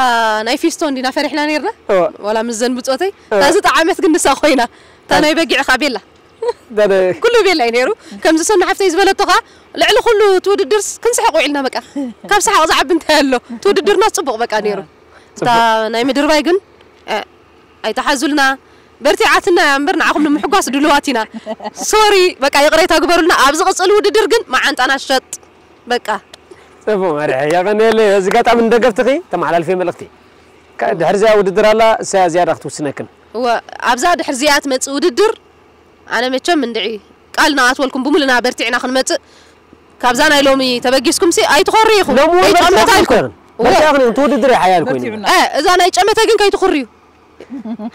ናይ ፊስቶ እንዲና ፈሪሕና ነይርና? እዋ። ዋላ ምስ ዘን ብጾተይ። እዋ። እታ ዝጠዓመት ግን ንሳ ኮይና። እታ ናይ በጊዕ ኸኣ ቤላ። ዳደ። ኩሉ ቤላ እዩ ነይሩ። ከምዚ ሰኑ ሓፍተይ ዝበለቶ ኸኣ ልዕሊ ኩሉ እቲ ውድድርስ ክንስሕቕ ውዒልና በቃ። ካብ ሰሓቕ ዝዓቢ እንታይ ኣሎ? እቲ ውድድርና ጽቡቕ በቃ ነይሩ። እታ ናይ ምድርባይ ግን፣ እ፣ ኣይተሓዙልና። በርቲዓትና እያ እምበር ንዓኹም ንምሕጓስ ድሉዋት ኢና። ሶሪ፣ በቃ ይቕሬታ ግበሩልና። ኣብ ዝቕጽል ውድድር ግን መዓንጣና ሸጥ። በቃ። ጽቡቕ መርሒ። የቐንየለይ። በዚ ኣጋጣሚ ንደገፍትኺ ተመሓላልፊ መልእኽቲ። ከ-፣ ድሕሪ እዚኣ ውድድር ኣላ፣ እሳ እያ ዝያዳ ክትውስነክን። እወ፣ ኣብዛ ድሕሪ እዚኣ ትመጽእ ውድድር ኣነ መቸም እንድዒ ቃል ንኣትወልኩም ብምሉእና በርቲዕና ክንመጽእ። ካብዛ ናይ ሎሚ ተበጊስኩምሲ ኣይትኾሪ ኢኹም። ሎሚ እውን ከይጨመታ በርቲዕኩም ኢልኩም። ኮይን። እወ። በርቲዕኩም፣ እቲ ውድድር እዩ ሓያል ኮይኑ። በርቲዑና። እ፣ እዛ ናይ ጨመተ ግን ከይትኹርዩ።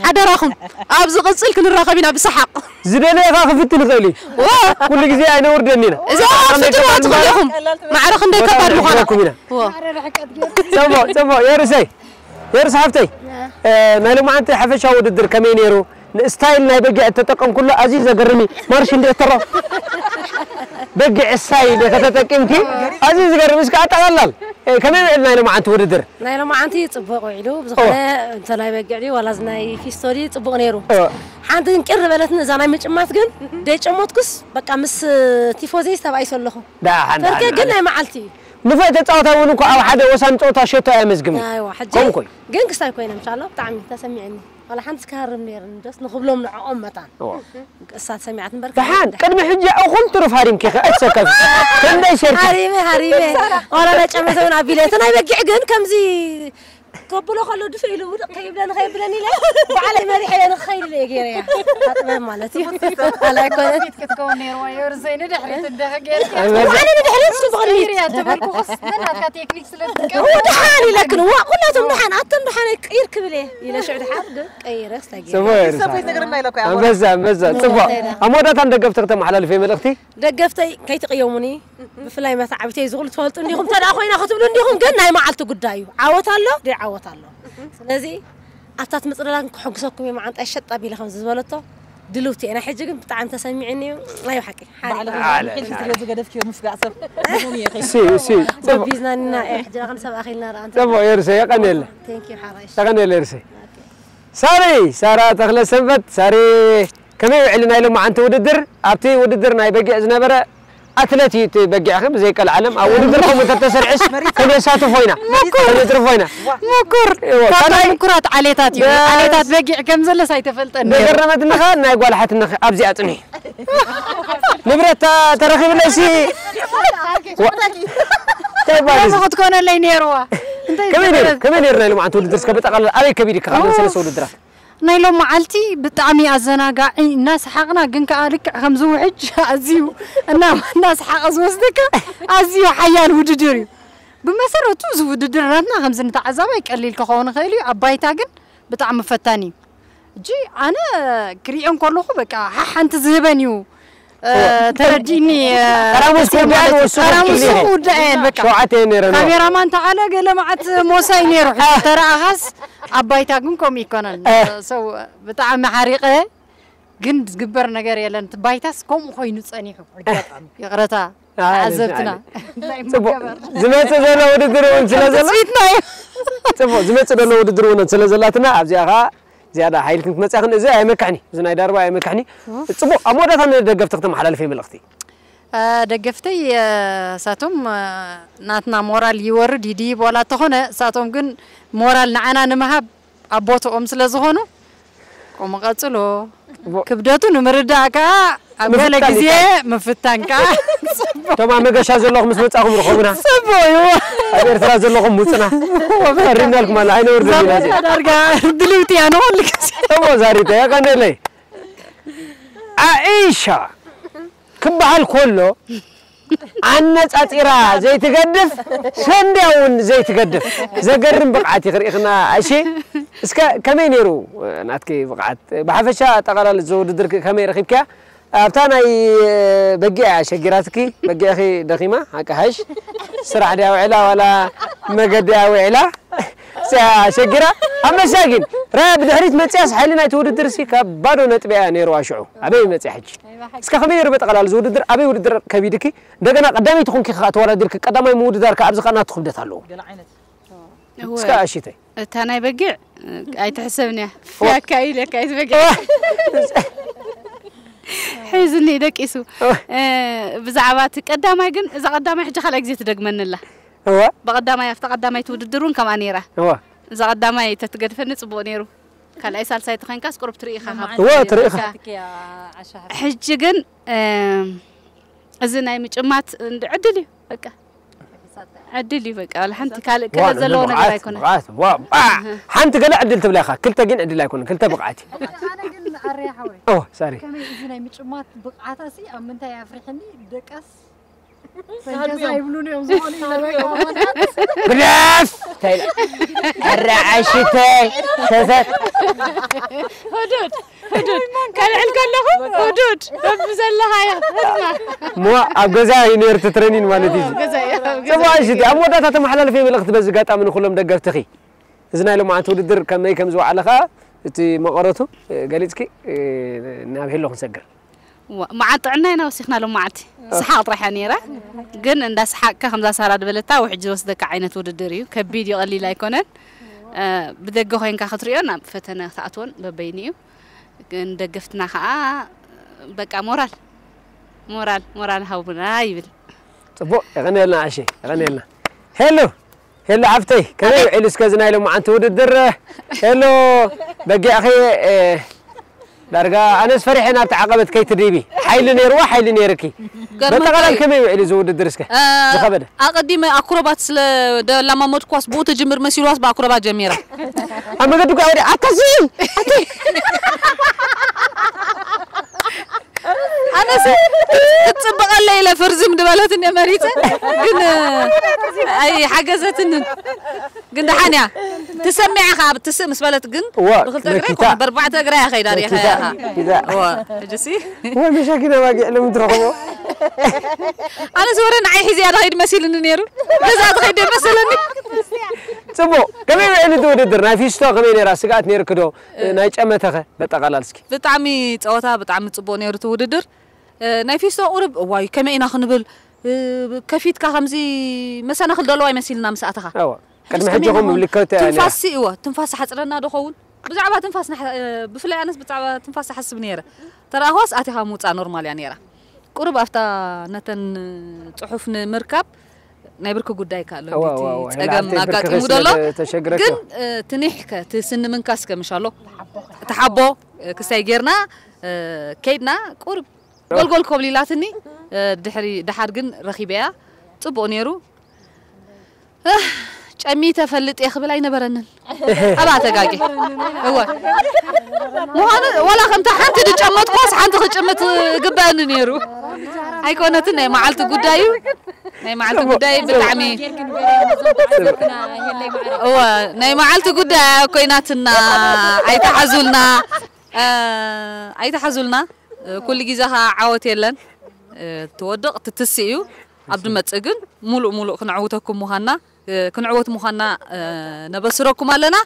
ሓደራኹም፣ ኣብ ዝቕጽል ክንራኸብ ኢና ብሰሓቕ። ዝደለየ ኸኣ ክፍትን ይኽእል እዩ። እወ። ኩሉ ግዜ ኣይነውርደን ኢና። እዚኣ ኣብ ፍትዋ ትኽእሉ ኢኹም። ማዕረ ክንደይ ከባድ ምዃና። ይረኩም ኢና። እወ። ጽቡቕ፣ ጽቡቕ፣ የርሰይ። የርስ ሓፍተይ፣ እ፣ ናይ ሎማዓንቲ ሓፈሻዊ ውድድር ከመይ ነይሩ? ንስታይል ናይ በጊዕ እተጠቀምኩሉ ኣዝዩ ዘገርም እዩ። ማርሽ እንደ ተሮ በጊዕ ስታይል ከተጠቂምኪ ኣዝዩ ዝገርም። እስከ ኣጠቓላል፣ እ፣ ከመይ ውዒሉ ናይ ሎማዓንቲ ውድድር? ናይ ሎማዓንቲ ጽቡቕ ውዒሉ፣ ብዝኾነ እወ። እንተ ናይ በጊዕ ድዩ ዋላ እዚ ናይ ፊስቶ ድዩ ጽቡቕ ነይሩ። እወ። ሓንቲ ግን ቅር በለትኒ እዛ ናይ ምጭማት ግን ደይጨመትኩስ በቃ ምስ ቲፎዘይስ ተባኢሰ ኣለኹ። ደሓን፣ ፈርቀ ደሓን፣ ግን ደሓን። ናይ መዓልቲ እዩ። ንፉዕ ተጻዋታይ እውን እኮ ኣብ ሓደ ወሳኒ ጸወታ ሸቶ ኣየመዝግብን እዩ። ኣይዋ፣ ሕጂ ከምኡ እኮ እዩ። ግን ክስታይ ኮይነ፣ ምሻሎ ብጣዕሚ ተሰሚዕኒ። ዋላ ሓንቲ ክሃርም ነይርኒ፣ ደስ ንኽብሎም ንዕኦም መታን። እዋ። እሳ ተሰሚዓት እምበር፣ ደሓን፣ ደሓን። ቅድሚ ሕጂ እኹል ትሩፍ ሃሪምኪ ኢኺ፣ ኣይትሰከፊ። ክንደይ ሸርኪ? ሃሪመ፣ ሃሪመ። ዋላ ናይ ጨመተ እውን ኣቢለ። እቲ ናይ በጊዕ ግን ከምዚ ከብሎ ከሎ ድፍእ ኢሉ ውድቕ ከይብለኒ፣ ከይብለኒ ኢለ፣ ባዕለይ መሪሐ እየ ንኽኸይድ ኢለ እየ ገይረያ። ኣጥበብ ማለት እዩ። ዋላ ኣይኮነን። ክትከውን ነይርዋ፣ የርሰይ ንድሕሪት እንደኸ ገይርኪ። ኣይ፣ መዘ- ባዕለይ ንድሕሪት፣ ንሱ ብቕድሚት። ቀይርያ ተበልኩ፣ ኸስ ናትካ ቴክኒክ ስለ እትጥቀም። እው፣ ደሓን ኢለክን፣ እዋ፣ ኩላቶም ደሓን፣ ኣቶም ደሓን፣ ቅይር ክብል እየ ኢለ፣ ሽዑ ደሓር ግን ቀይረ፣ ክስታይ ገይረ። ጽቡቕ እዩ፣ ሰበይ ርሳ። ነገርና ኢለ እኮ እያ። ኣንበሳ፣ ኣንበሳ፣ ጽቡቕ። እንታይ ደኣ? ኣብ መወዳእታ ንደገፍቲ ክተመሓላልፊ መልእኽቲ? ደገፍተይ ከይትቕየሙኒ፣ ብፍላይ መታዕብተይ ዝኹሉ ትፈልጡ እንዲኹም፣ ተደኣ ኮይና ክትብሉ እንዲኹም፣ ግን ናይ መዓልቲ ጉዳይ እዩ። ዓወት ኣሎ፣ ደይ ዓወት ኣሎ። ስለዚ ኣብታ ትመጽእ ዘላ ግን ከሐጉሰኩም እየ፣ መዓንጣይ ሸጥ ኣቢለ ከምዚ ዝበለቶ ድልውቲ እየ። ናይ ሕጂ ግን ብጣዕሚ ተሰሚዕኒ እዩ። ናይ ብሓቂ። ሓሪፍ። ባዕልኺ ኣለ። ባዕልኺ ስለ ዝገደፍክዮ ምፍጋእ ሰብ። ንኹን እየ ኸይ- ሲ፣ ሲ፣ ጽቡቕ። ገቢዝናኒና፣ እየ፣ ሕጂ ዳኣ ክንሰብ ኣኺልና ደኣ፣ ኣንተ። ጽቡቕ፣ የርሰ፣ የቐንየለ። Thank you፣ ሓራይ። የቐንየለ፣ የርሰ። ኦኬ። ሳሪ፣ ሳራ ተኽለ ሰንበት፣ ሳሪ፣ ከመይ ውዕሊ ናይ ሎማዓንቲ ውድድር? ኣብቲ ውድድር ናይ በጊዕ ዝነበረ ኣትለት እዩ እቲ በጊዕኺ፣ ብዘይ ቀልዓለም ኣብ ውድድር ከምኡ እንተተሰሪዕስ ከነሳትፎ ኢና። ምኩር። ከነትርፎ ኢና። ምኩር። እዎ፣ ካብቶም ካልኣይ ምኩራት ዓሌታት እዩ። በስ። ዓሌታት በጊዕ ከም ዘለስ ኣይተፈልጠን ነይሩ። ዘገረመትኒ ኸኣ ናይ ጓል ሓትነኺ ኣብዚኣ ጽንሒ። ንብረት ተ-፣ ተረኺብለይሲ። ዋ-፣ እንታይ ባል እዚ? እዚ ክትኮነለይ ነይርዋ። እንታይ ከመይ ነይሩ? ዝገረም? ከመይ ነይሩ ናይ ሎማዓንቲ ውድድር? እስከ ብጠቕላላ ኣበይ ከቢድካ ካብዘን ሰለስተ ውድድራት? ናይ ሎማዓልቲ ብጣዕሚ ኣዘናጋዒ፣ እናሰሓቕና ግን ከኣ ልክዕ ከምዚ ውሕጅ ኣዝዩ እና-፣ እናሰሓቐ ዝወስደካ ኣዝዩ ሓያል ውድድር እዩ። ብመሰረቱ እዚ ውድድር ናትና ከምዚ ንተዓዛባይ ቀሊል ክኸውን ይኽእል እዩ፣ ኣብ ባይታ ግን ብጣዕሚ ፈታኒ እዩ። እጂ ኣነ ክሪኦ እንከለኹ በቃ ሓሓንቲ ዝህበን እዩ። እ፣ ተረዲእኒ። እ፣ ጠራሙስ ክውድኣን ወስኑ ጠራሙስ ክትብሊ ኢኺ። ክውድኣን በቃ። ሸውዓተ እየን ነይረን። ካሜራማን ተዓለ ገለ መዓት ሞሳይ ነይሩ። ሕጂ ተረኣኻስ ኣብ ባይታ ግን ከምኡ ይኮነን። እ። ሰው ብጣዕሚ ሓሪቐ ግን ዝግበር ነገር የለን። እቲ ባይታስ ከምኡ ኮይኑ ጸኒሑ። ኣጋጣሚ። ይቕረታ። ኣይ፣ ተዓዘብትና። ኣይ። ጽቡቕ። ዝመጽእ ዘሎ ውድድር እውን ስለ ዘሎ ትጽቢትና እዩ። ጽቡቕ። ዝመጽእ ዘሎ ውድድር እውን ስለ ዘላትና ኣብዚኣ ኸኣ ዝያዳ ሓይልክን ክትመጽእኽን እዚ ኣይመክሕኒ። እዚ ናይ ዳርባ ኣይመክሕኒ። ጽቡቕ። ኣብ መወዳእታ ንደገፍቲ ክተመሓላልፊ መልእኽቲ። እ፣ ደገፍተይ፣ እ፣ እሳቶም፣ እ፣ ናትና ሞራል ይወርድ ይድይብ ዋላ እንተኾነ እሳቶም ግን ሞራል ንዓና ንምሃብ ኣብ ቦትኦም ስለ ዝኾኑ ከምኡ ቀጽሎ። ዎ። ክብደቱ ንምርዳእ ከኣ ኣብ ገለ ምፍታን ግዜ ይከኣል። ምፍታን ከኣ ጽቡቕ። እቶም ኣብ መገሻ ዘለኹም ምስ መጻኹም ርኸቡና። ጽቡቕ እዩ። ኣብ ኤርትራ ዘለኹም ውጽና። ፈሪምናልኩም ኣላ፣ ኣይነውርድን ኢና እዚ። ዳርጋ ድልውቲ እያ ንኹሉ ግዜ። ጽቡቕ ዛሪተ፣ የቐንየለይ። ኣኢሻ ክበሃል ከሎ ኣነጻጺራ ዘይትገድፍ፣ ሰንድያ እውን ዘይትገድፍ። ዘገርም ብቕዓት እዩ ክርኢኽና። እሺ፣ እስከ ከመይ ነይሩ ናትኪ ብቕዓት? ብሓፈሻ ኣጠቓላሊ እዚ ውድድር ከመይ ረኺብክያ? ኣብታ ናይ በጊዕ ኣሸጊራትኪ፣ በጊዕኺ ደኺማ፣ ሓቂ ሓይሽ። ስራሕ ድያ ውዒላ ዋላ መገዲ እያ ውዒላ? እዚኣ ኣሸጊራ። ኣብ መሻ ግን፣ ራ ብድሕሪት መጽያስ ሓይሊ ናይቲ ውድድር ሲ ካብ ባዶ ነጥቢ እያ ነይርዋ ሽዑ። ኣበይ መጽያ ሕጂ? እስከ ከመይ ነይሩ በጠቕላላ እዚ ውድድር? ኣበይ ውድድር ከቢድኪ? እንደገና ቀዳመይቲ ኮንኪ ከኣ ተወዳዲርኪ፣ ቀዳማይ ምውድዳር ከኣ ኣብዚ ከኣ ናቱ ክብደት ኣለዎ። ገለ ዓይነት። እወ። እስከ ኣሽተይ። እታ ናይ በጊዕ፣ እ፣ ኣይትሕሰብን እያ። እወ። ፍያካ ኢለካ እዩ በጊዕ። እወ። ሒዝኒ ደቂሱ። እወ። እ፣ ብዛዕባ እቲ ቀዳማይ ግን፣ እዛ ቀዳማይ ሕጂ ካልኣይ ግዜ ትደግመኒ ኣላ። እወ። ብቐዳማይ፣ ኣብታ ቀዳማይቲ ውድድር እውን ከምኣ ነይራ። እወ። እዛ ቀዳማይ ተትገድፈኒ ጽቡቕ ነይሩ። ካልኣይ ሳልሳይ ተኾይንካስ ቁሩብ ትርኢ ኢኻ ካብ እወ፣ ትርኢ ኢኻ። ሕጂ ግን፣ እም፣ እዚ ናይ ምጭማት እንድ ዕድል እዩ፣ በቃ። ዕድል እዩ፣ በቃ። ዋላ ሓንቲ ካልእ ዋ፣ ክእለት ዘለዎ ነገር ብቕዓት፣ ኣይኮነን። ብቕዓት፣ ዋ፣ ባ! እህ። ሓንቲ ገለ ዕድል ትብላ ኢኻ፣ ክልተ ግን ዕድል ኣይኮነን፣ ክልተ ብቕዓት እዩ። ኣነ ግን ኣረይ ሓወይ፣ ኦ፣ ሶሪ። ከመይ እዚ ናይ ምጭማት ብቕዓታሲ ኣብ ምንታይ ኣፍሪሕኒ? ደቃስ ፈንጃዛ ይብሉን እዮም ዝኾኑ ይበልዑ። ግደፍ! እንታይ ኢለ? ኣረ ዓሽተይ፣ ሰሰት። ህዱድ፣ ህዱድ። ከልዕል ከለኹ ህዱድ። በብዘለኻዮ። እማ ኣብ ገዛ እዩ ነይሩ እቲ ትሬኒን ማለት እዩ። ኣብ ገዛ እዩ፣ ኣብ ገዛ ጽቡቕ፣ እዩ። እሺ፣ ኣብ መወዳእታ ተመሓላልፊ መልእኽቲ በዚ ኣጋጣሚ ንኹሎም ደገፍትኺ። እዚ ናይ ሎማዓንቲ ውድድር ከመይ ከም ዝወዓለ ኸኣ እቲ መቐረቱ፣ እ፣ ገሊጽኪ፣ እ፣ ናብ ሄሎ ክንሰግር። ዋ፣ መዓት ጥዕና ኢና ወሲኽና ሎም መዓልቲ። ሰሓቕ ጥራሕ እያ ነይራ። ግን እንዳ ሰሓቕካ ከምዛ ሳራ ዝበለታ ውሕጅ ዝወስደካ ዓይነት ውድድር እዩ። ከቢድ እዩ፣ ቀሊል ኣይኮነን። እ፣ ብደገ ኮይንካ ክትሪኦን ኣብ ፈተነ ክትኣትዎን በበይኑ እዩ። ግን ደገፍትና ከኣ በቃ ሞራል፣ ሞራል፣ ሞራል ሃቡና ይብል። ጽቡቕ፣ የቐንየልና ኣሸ፣ የቐንየልና። ሄሎ፣ ሄሎ ሓፍተይ፣ ከመይ ውዒሉ እስከ እዚ ናይ ሎማዓንቲ ውድድር? ሄሎ፣ በጊዕኺ፣ እ፣ ዳርጋ ኣነስ ፈሪሐ ናብቲ ዓቐበት ከይትድይቢ። ሓይሊ ነይርዋ፣ ሓይሊ ነይርኪ። ገርመካ በጠቓላል እዩ። ከመይ ውዒሉ እዚ ውድድር እስከ? እ፣ ዝኸበደ? ኣቐዲመ ኣክሮባት ስለ ደላማመድኳስ ብኡ ትጅምር መሲልዋስ ብኣክሮባት ጀሚራ። ኣብ መገዲ እኳ ወዲኣ፣ ኣታ እዚ፣ ኣቲ። ኣነስ ክትጽብቐለይ ኢለ ፍርዝም ዝበለትን እየ መሪጸ፣ ግን ኣይሓገዘትንን። ግን ደሓን እያ። ትሰሚዓ ከኣ ትስእ ምስ በለት ግን እዋ፣ ብክልተ እግራ መኪታ። ኣይኮነ፣ በርባዕተ እግራ እያ ከይዳ ሪኢኻ መኪታ፣ ኢኻ። ኪዳ። እዋ፣ ሕጂሲ? ወይ መሻኪና ባጊዕ ሎሚ ትረኽቦ? ኣነስ ወረ ንዓይ ሒዘያ ዝኸይድ መሲልኒ ነይሩ። ገዛ ትኸይድ መሰለኒ። ጽቡቕ። ከመይ ውዒሉ እቲ ውድድር? ናይ ፊስቶ ከመይ ነይራ? ስግኣት ነይርኪ ዶ? እ። ናይ ጨመተኸ? በጠቓላል እስኪ። ብጣዕሚ ጸወታ ብጣዕሚ ጽቡቕ ነይሩ እቲ ውድድር። እ፣ ናይ ፊስቶ ቁሩብ፣ እዋይ፣ ከመይ ኢና ክንብል፣ እ፣ ከፊትካ ከምዚ መሰናኽል ደለዋ ይመሲልና ምስ ኣተኻ። እዋ። ቅድሚ ሕጂ ሕጂ ከመይ ኹም ኢና ምልከት እያ ነይራ። ትንፋስ፣ እወ፣ ትንፋስ ሓጽረና ዶ ኸውን? ብዛዕባ ትንፋስ ንሕ-፣ እ፣ ብፍላይ ኣነስ ብዛዕባ ትንፋስ እሓስብ ነይረ። ተረኣኽዋስ ኣቲኻ ምውጻእ ኖርማል እያ ነይራ። ቁሩብ ኣብታ ነተን ጽሑፍ ንምርካብ ናይ ብርኪ ጉዳይ ከ ኣሎ፣ እዋ፣ ነቲ እዋ፣ እዋ። ጸገም ናብቲ ብርኪ ኣጋጢሙ ስለ ዘሎ። ተ-፣ ተሸግረኪ ግን፣ እዋ። እ፣ እቲ ኒሕ ከ፣ እቲ ስኒ ምንካስ ከ ምሽ ኣሎ? እቲ ሓቦ፣ እ፣ ክሳይ ጌርና፣ እ፣ ከይድና ቁሩብ ጎልጎል ኮብሊላትኒ፣ እ፣ ድሕሪ፣ ደሓር ግን ረኺበያ። ጽቡቕ ነይሩ። እህ፣ ጨሚተ ፈልጥ እየ ክብል ኣይነበረንን። ኣብኣ ተጋጊ። እወ። ምዃኑ፣ ዋላ ከምታ ሓንቲ ዝጨመትኳስ ሓንቲ ክጭምት ግበኣኒ ነይሩ። ኣይኮነትን፣ ናይ መዓልቲ ጉዳይ እዩ። ናይ መዓልቲ ጉዳይ ብጣዕሚ፣ እወ፣ ናይ መዓልቲ ጉዳይ ኮይናትና። ኣይተሓዙልና፣ እ፣ ኣይተሓዙልና። ኩሉ ግዜ ኸዓ ዓወት የለን። ትወድቕ ትትስእ እዩ። ኣብ ድመጽእ ግን ሙሉእ ሙሉእ ክንዕውተኩም ምዃንና ክንዕወት ምዃንና ነበስረኩም ኣለና።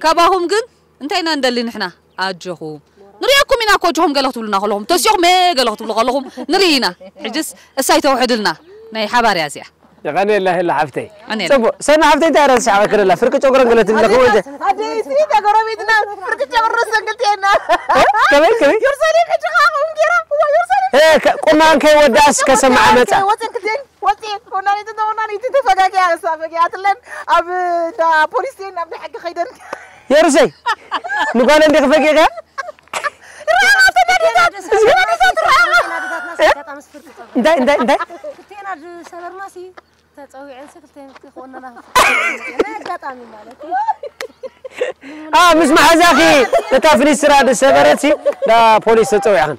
ካባኹም ግን እንታይ ኢና ንደሊ ንሕና? ኣጆኹም ንሪኣኩም ኢና እኮ። ኣጆኹም ገለ ክትብሉና ከለኹም ተሲኹም ገለ ክትብሉ ከለኹም ንርኢ ኢና። ሕጅስ እሳይ ተውሕድልና ናይ ሓባር እያ እዚኣ። የቐንየላ ሄላ ሓፍተይ። ኣነ ጽቡቕ። ሰና ሓፍተይ እንታይ ረስዓ ክረላ ፍርቂ ጨጉረን ገለ ትብለኹ ወንጀ። ኣደይ ሲ ተጎረቤትና ፍርቂ ጨጉር ሰንግልቴና። ከመይ ከመይ? ኢየሩሳሌም ሕጂ ኸዓ ከምኡ ገይራ። እዋ ኢየሩሳሌም። እ፣ ከ-፣ ቁማን ከይወዳእስ ከሰምዓ መጻ። ወጽን ክትል ወጽን ወናኒት ወናኒት ተፈጋጊያ እሳ ፈጊያትለን ኣብ እንዳ ፖሊስ ናብ ሕጊ ኸይደን። የሩሰይ ንጓል እንዲኺ ፈጊኻ? እንታይ እንታይ እንታይ? ክልቴና ዝሰበርናሲ ተጸዊዐንሲ ክልቴን ክኾነና ናይ ኣጋጣሚ ማለት እዩ። አ ምስ መሓዛኺ እታ ፍኒስትራ ዝሰበረትሲ ዳ ፖሊስ ተጸዊዕኽን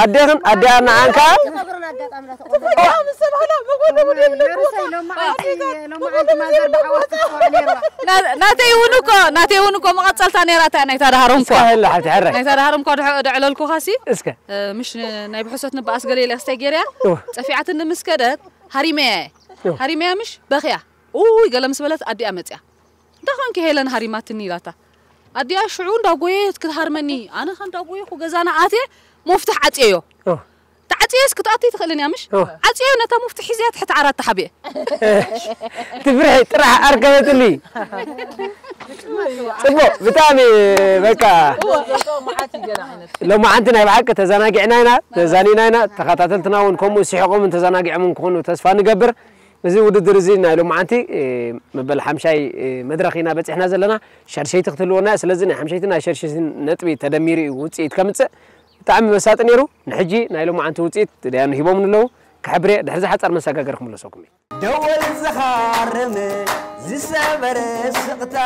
ኣዴኽን ኣዴኣ ንዓንካ። ጸጉርን ኣጋጣሚ ዳ ተቆርጠ። ምስ ሰብኣላ መጎደቡ የብለኩም። የሩሰይ ሎማዓንቲ ሎማዓንቲ ማዘር ብዓወት ትጽዋዕ ነይርዋ። ና- ናተይ እውን እኮ ናተይ እውን እኮ መቐጸልታ ነይራ እታ ናይታ ዳሃሮም እኳ እስካ ህላ ሓብቲ ሕራይ። ናይታ ዳሃሮም እኳ ድዕ- ድዕለልኩኻሲ እስከ እ፣ ምሽ ን- ናይ ብሕሶት ንበኣስ ገለ ኢለ ክስታይ ገይረያ እወ። ጸፊዓትኒ ምስ ከደት ሃሪመያ እየ። እወ። ሃሪመያ ምሽ በኽያ። ኡይ ገለ ምስ በለት ኣዲኣ መጽያ። እንታይ ኾንኪ ሄለን ሃሪማትኒ ኢላታ። ኣዲኣ ሽዑ እንዳጎየት ክትሃርመኒ ኣነ ኸ እንዳጎየኹ ገዛና ኣትየ መፍትሕ ዓጽየዮ። እወ። ተዓጽየስ ክትኣትይ ትኽእልን እያ ምሽ? እወ። ዓጽዮ ነታ መፍትሕ ሒዝያ ትሕቲ ዓራት ተሓቢአ። ትፍርሒ ጥራሕ ኣርከበትኒ። ጽቡቕ ብጣዕሚ በቃ ሎማዓንቲ ናይ ብሓቂ ተዘናጊዕና ኢና ተዛኒና ኢና። ተኸታተልትና እውን ከምኡ ስሒቖምን ተዘናጊዖምን ክኾኑ ተስፋ ንገብር። እዚ ውድድር እዚ ናይ ሎማዓንቲ መበል ሓምሻይ መድረኽ ኢና በፂሕና ዘለና። ሻድሸይቲ ክትህልወና እያ። ስለዚ ናይ ሓምሸይቲ ናይ ሻድሸይቲ ነጥቢ ተደሚሩ እዩ ውፅኢት ከምፅእ። ብጣዕሚ መሳጢ ነይሩ። ንሕጂ ናይ ሎማዓንቲ ውፅኢት ደያኑ ሂቦም ኣለዉ። ክሕብር እየ። ድሕሪ ዝሓፃር መሰጋገር ክምለሰኩም እየ። ደወል ዝኻረመ ዝሰበረ ስቕታ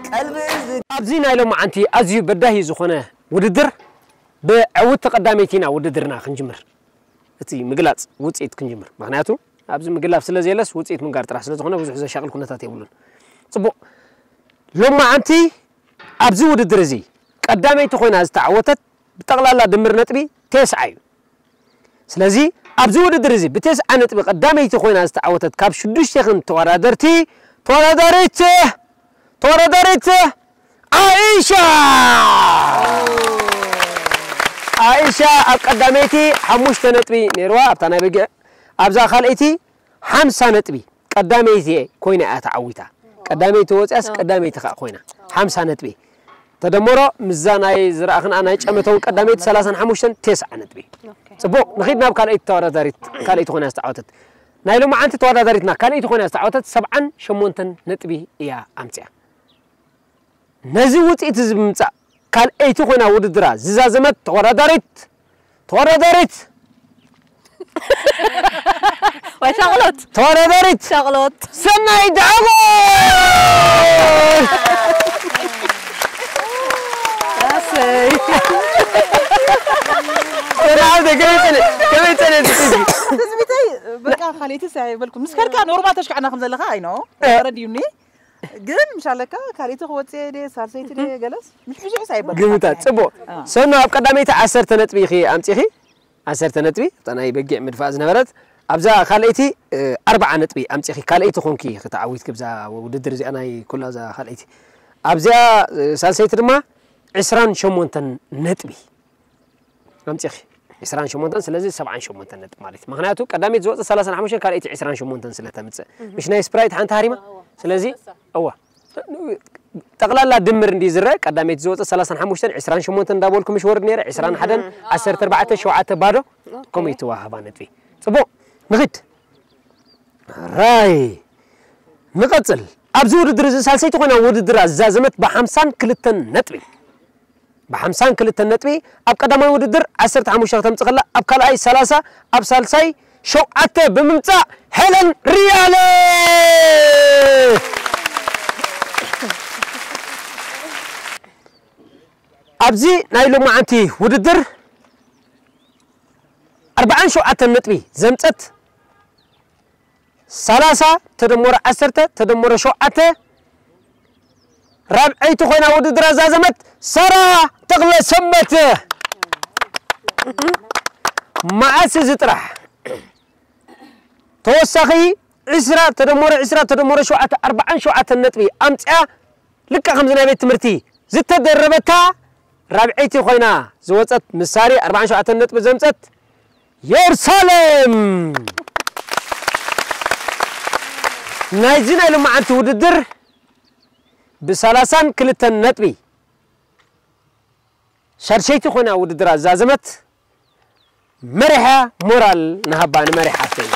ቀልቢ ዝ- ኣብዚ ናይ ሎማዓንቲ ኣዝዩ በዳሂ ዝኾነ ውድድር ብዕውቲ ቀዳመይቲ ኢና ውድድርና ክንጅምር። እቲ ምግላጽ ውጽኢት ክንጅምር። ምኽንያቱ ኣብዚ ምግላፍ ስለ ዘየለስ ውጽኢት ምንጋር ጥራሕ ስለ ዝኾነ ብዙሕ ዘሻቕል ኩነታት የብሉን። ጽቡቕ። ሎማዓንቲ ኣብዚ ውድድር እዚ ቀዳመይቲ ኮይና ዝተዓወተት ብጠቕላላ ድምር ነጥቢ ተስዓ እዩ። ስለዚ ኣብዚ ውድድር እዚ ብተስዓ ነጥቢ ቀዳመይቲ ኮይና ዝተዓወተት ካብ ሽዱሽቴኽን ተወዳደርቲ ተወዳዳሪት ተወዳዳሪት ኣይሻ ኣይሻ ኣብ ቀዳመይቲ ሓሙሽተ ነጥቢ ነይርዋ ኣብታ ናይ በጊዕ ኣብዛ ካልኣይቲ ሓምሳ ነጥቢ ቀዳመይቲ ኮይና እያ ተዓዊታ። ቀዳመይቲ ወፅያስ ቀዳመይቲ ከዓ ኮይና ሓምሳ ነጥቢ ተደመሮ ምዛ ናይ ዝረኣኽና ናይ ጨመተውን ቀዳመይቲ ሰላሳን ሓሙሽተን ተስዓ ነጥቢ። ጽቡቕ ንኺድ ናብ ካልኣይቲ ተወዳዳሪት ካልኣይቲ ኮይና ዝተዓወተት ናይ ሎማዓንቲ ተወዳዳሪትና ካልኣይቲ ኮይና ዝተዓወተት ሰብዓን ሸሞንተን ነጥቢ እያ ኣምፅያ። ነዚ ውፅኢት እዚ ብምምፃእ ካልኣይቲ ኮይና ውድድራ ዝዛዘመት ተወዳዳሪት ተወዳዳሪት ወይ ሻቕሎት ተወዳዳሪት ሻቕሎት ሰናይ ዳጎ ራሰይ ሰናይ ዳጎ ከመይ ጸለ ከመይ ጸለ ትዝቢተይ በቃ ካልኣይቲ ሳይ በልኩ ምስ ከድካ ኖርማል ተሽካዕና ከም ዘለካ ኣይኖ ረድዩኒ ግን ምሻለካ ካልኣይቲ ክወፅእ ደ ሳልሰይቲ ደ ገለስ ምሽ ብዙሕ ሳይበል ግምታት ጽቡቅ ሰኖ ኣብ ቀዳመይቲ ዓሰርተ ነጥቢ ኢኺ ኣምፂኺ ዓሰርተ ነጥቢ እታ ናይ በጊዕ ምድፋእ ዝነበረት ኣብዛ ካልኣይቲ ኣርባዓ ነጥቢ ኣምፂኺ ካልኣይቲ ኮንኪ ክትዓዊትኪ ብዛ ውድድር እዚኣ ናይ ኩላ እዛ ካልኣይቲ ኣብዚኣ ሳልሰይቲ ድማ ዕስራን ሸሞንተን ነጥቢ ኣምፂኺ ዕስራን ሸሞንተን ስለዚ ሰብዓን ሸሞንተን ነጥቢ ማለት እዩ ምክንያቱ ቀዳመይቲ ዝወፀ ሰላሳን ሓሙሽተን ካልኣይቲ ዕስራን ሸሞንተን ስለተምፅእ ምሽ ናይ ስፕራይት ሓንቲ ሃሪማ ስለዚ እዋ ጠቕላላ ድምር እንዲ ዝረአ ቀዳመይቲ ዝወፀ ሰላሳን ሓሙሽተን ዕስራን ሸሞንተን እንዳበልኩ ምሽ ወርድ ነይረ ዕስራን ሓደን ዓሰርተ ኣርባዕተ ሸውዓተ ባዶ ከምኡ ይተዋሃባ ነጥቢ ፅቡቕ ንኽድ ራይ ንቐፅል ኣብዚ ውድድር እዚ ሳልሰይቲ ኮይና ውድድር ኣዛዘመት ብሓምሳን ክልተን ነጥቢ ብሓምሳን ክልተን ነጥቢ ኣብ ቀዳማይ ውድድር ዓሰርተ ሓሙሽተ ከተምፅእ ከላ ኣብ ካልኣይ ሰላሳ ኣብ ሳልሳይ ሸውዓተ ብምምፃእ ሄለን ሪያለ ኣብዚ ናይ ሎማዓንቲ ውድድር ኣርባዓን ሸውዓተን ነጥቢ ዘምፀት ሰላሳ ተደመሮ ዓሰርተ ተደመሮ ሸውዓተ ራብዐይቲ ኮይና ውድድር ኣዛዘመት ሰራ ተኽለ ሰንበት መዓስ እዚ ጥራሕ ተወሳኺ ዕስራ ተደመረ ዕስራ ተደመረ ሸውዓተ ኣርባዓን ሸውዓተን ነጥቢ ኣምፅኣ ልክዕ ከምዚ ናይ ቤት ትምህርቲ ዝተደረበታ ራብዐይቲ ኮይና ዝወፀት ምሳሌ ኣርባዓን ሸውዓተን ነጥቢ ዘምፀት የሩሳሌም። ናይዚ ናይ ልማዓንቲ ውድድር ብሰላሳን ክልተን ነጥቢ ሻድሸይቲ ኮይና ውድድራ ዝዛዘመት መሪሓ ሞራል ንሃባ ንመሪሓ ሓፍተይ።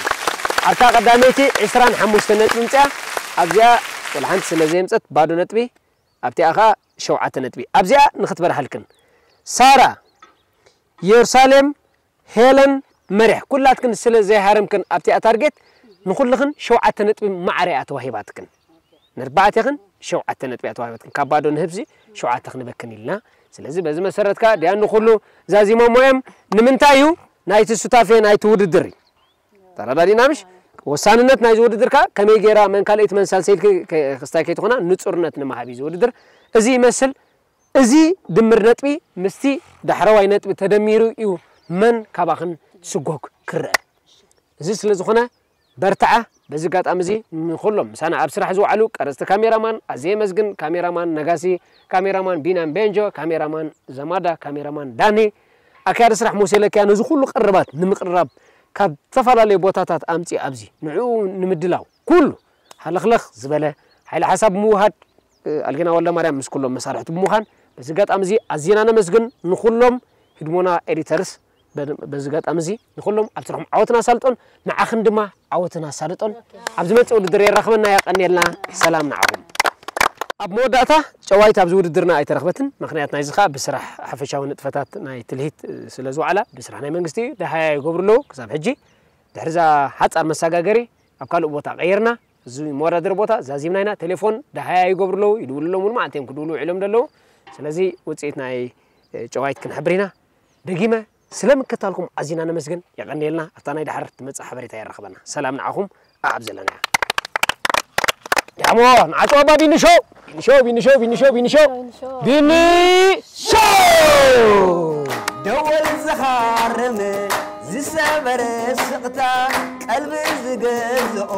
ኣብታ ቀዳመይቲ ዕስራን ሓሙሽተ ነጥቢ ምፅያ ኣብዚኣ ወላ ሓንቲ ስለ ዘየምፀት ባዶ ነጥቢ ኣብቲኣ ኸዓ ሸውዓተ ነጥቢ ኣብዚኣ ንክትበርሃልክን ሳራ የሩሳሌም ሄለን መሪሕ ኩላትክን ስለ ዘይሃረምክን ኣብቲኣ ታርጌት ንኩልኽን ሸውዓተ ነጥቢ ማዕረ እያ ተዋሂባትክን። ንርባዕቴኽን ሸውዓተ ነጥቢ እያ ተዋሂባትክን። ካብ ባዶ ንህብሲ ሸውዓተ ክንበክን ኢልና። ስለዚ በዚ መሰረት ከኣ ዲያን ንኩሉ ዛዚሞሞ እዮም። ንምንታይ እዩ ናይቲ ሱታፌ ናይቲ ውድድር እዩ። ተረዳዲና ምሽ? ወሳንነት ናይዚ ውድድር ከኣ ከመይ ገይራ መን ካልኣይቲ መን ሳልሰይቲ ከ- ክስታይ ከይትኾና ንጹርነት ንምሃብ እዩ እዚ ውድድር። እዚ ይመስል። እዚ ድምር ነጥቢ ምስቲ ዳሕረዋይ ነጥቢ ተደሚሩ እዩ መን ካባኽን ስጎግ ክረአ። እዚ ስለ ዝኾነ በርትዓ። በዚ ኣጋጣሚ እዚ ንኹሎም ምሳና ኣብ ስራሕ ዝወዓሉ ቀረፅቲ ካሜራማን ኣዜ መስግን፣ ካሜራማን ነጋሲ፣ ካሜራማን ቢናን ቤንጆ፣ ካሜራማን ዘማዳ፣ ካሜራማን ዳኒ፣ ኣካያዲ ስራሕ ሙሴ ለኪያ ነዚ ኩሉ ቀረባት ንምቅርራብ ካብ ዝተፈላለዩ ቦታታት ኣምፂ ኣብዚ ንዕኡ ንምድላው ኩሉ ሃለኽለኽ ዝበለ ሓይሊ ሓሳብ ብምውሃድ ኣልጌና ወልደማርያም ምስ ኩሎም መሳርሕቱ ብምዃን በዚ ኣጋጣሚ እዚ ኣዚና ነመስግን። ንኹሎም ህድሞና ኤዲተርስ በዚ ኣጋጣሚ እዚ ንኹሎም ኣብ ስርሖም ዓወትን ኣሳልጦን ንዓኽን ድማ ዓወትን ኣሳልጦን ኣብ ዝመፅእ ውድድር የራኽበና። የቐንየልና። ሰላም ንዓኹም። ኣብ መወዳእታ ጨዋይት ኣብዚ ውድድርና ኣይተረኽበትን። ምኽንያት ናይዚ ከዓ ብስራሕ ሓፈሻዊ ንጥፈታት ናይ ትልሂት ስለ ዝወዓላ ብስራሕ ናይ መንግስቲ እዩ። ደሃያ ይገብሩ ኣለዉ ክሳብ ሕጂ። ድሕሪ እዛ ሓፃር መሰጋገሪ ኣብ ካልእ ቦታ ቀይርና እዚ መወዳደሪ ቦታ ዛዚምና ኢና። ቴሌፎን ደሃያ ይገብሩ ኣለዉ፣ ይድውሉ ኣለዉ፣ ሙሉ መዓልቲ እዮም ክድውሉ ውዒሎም ዘለዉ። ስለዚ ውፅኢት ናይ ጨዋይት ክንሕብር ኢና። ደጊመ ስለ ምክታልኩም ኣዚና ነመስግን። የቐንየልና። ኣብታ ናይ ድሓር ትመፅእ ሓበሬታ የራኽበና። ሰላም ንዓኹም። ኣብ ዘለናዮ ዲያሞ ንዓጽዋ ኣባ ቢኒ ሾው፣ ቢኒ ሾው፣ ቢኒ ሾው፣ ቢኒ ሾው፣ ቢኒ ሾው፣ ቢኒ ሾው። ደወል ዝኻረመ ዝሰበረ ስቕታ፣ ቀልቢ ዝገዝኦ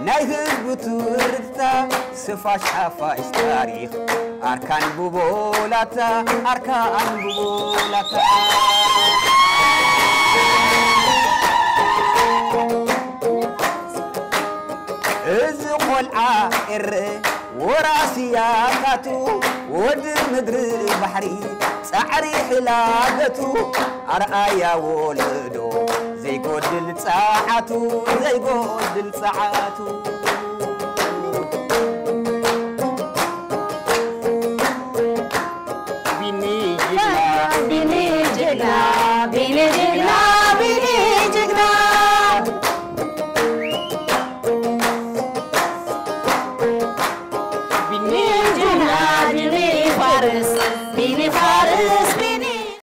ናይ ህዝቡ ትርታ፣ ስፋሽ ሓፋሽ ታሪኽ ኣርካን ብቦላታ፣ ኣርካን ብቦላታ። እዚ ቆልዓ ኤረ ወራሲ ያታቱ፣ ወዲ ምድሪ ባሕሪ ጻዕሪ ሕላገቱ፣ ኣርኣያ ወለዶ ዘይጎድል ጸዓቱ፣ ዘይጎድል ጸዓቱ።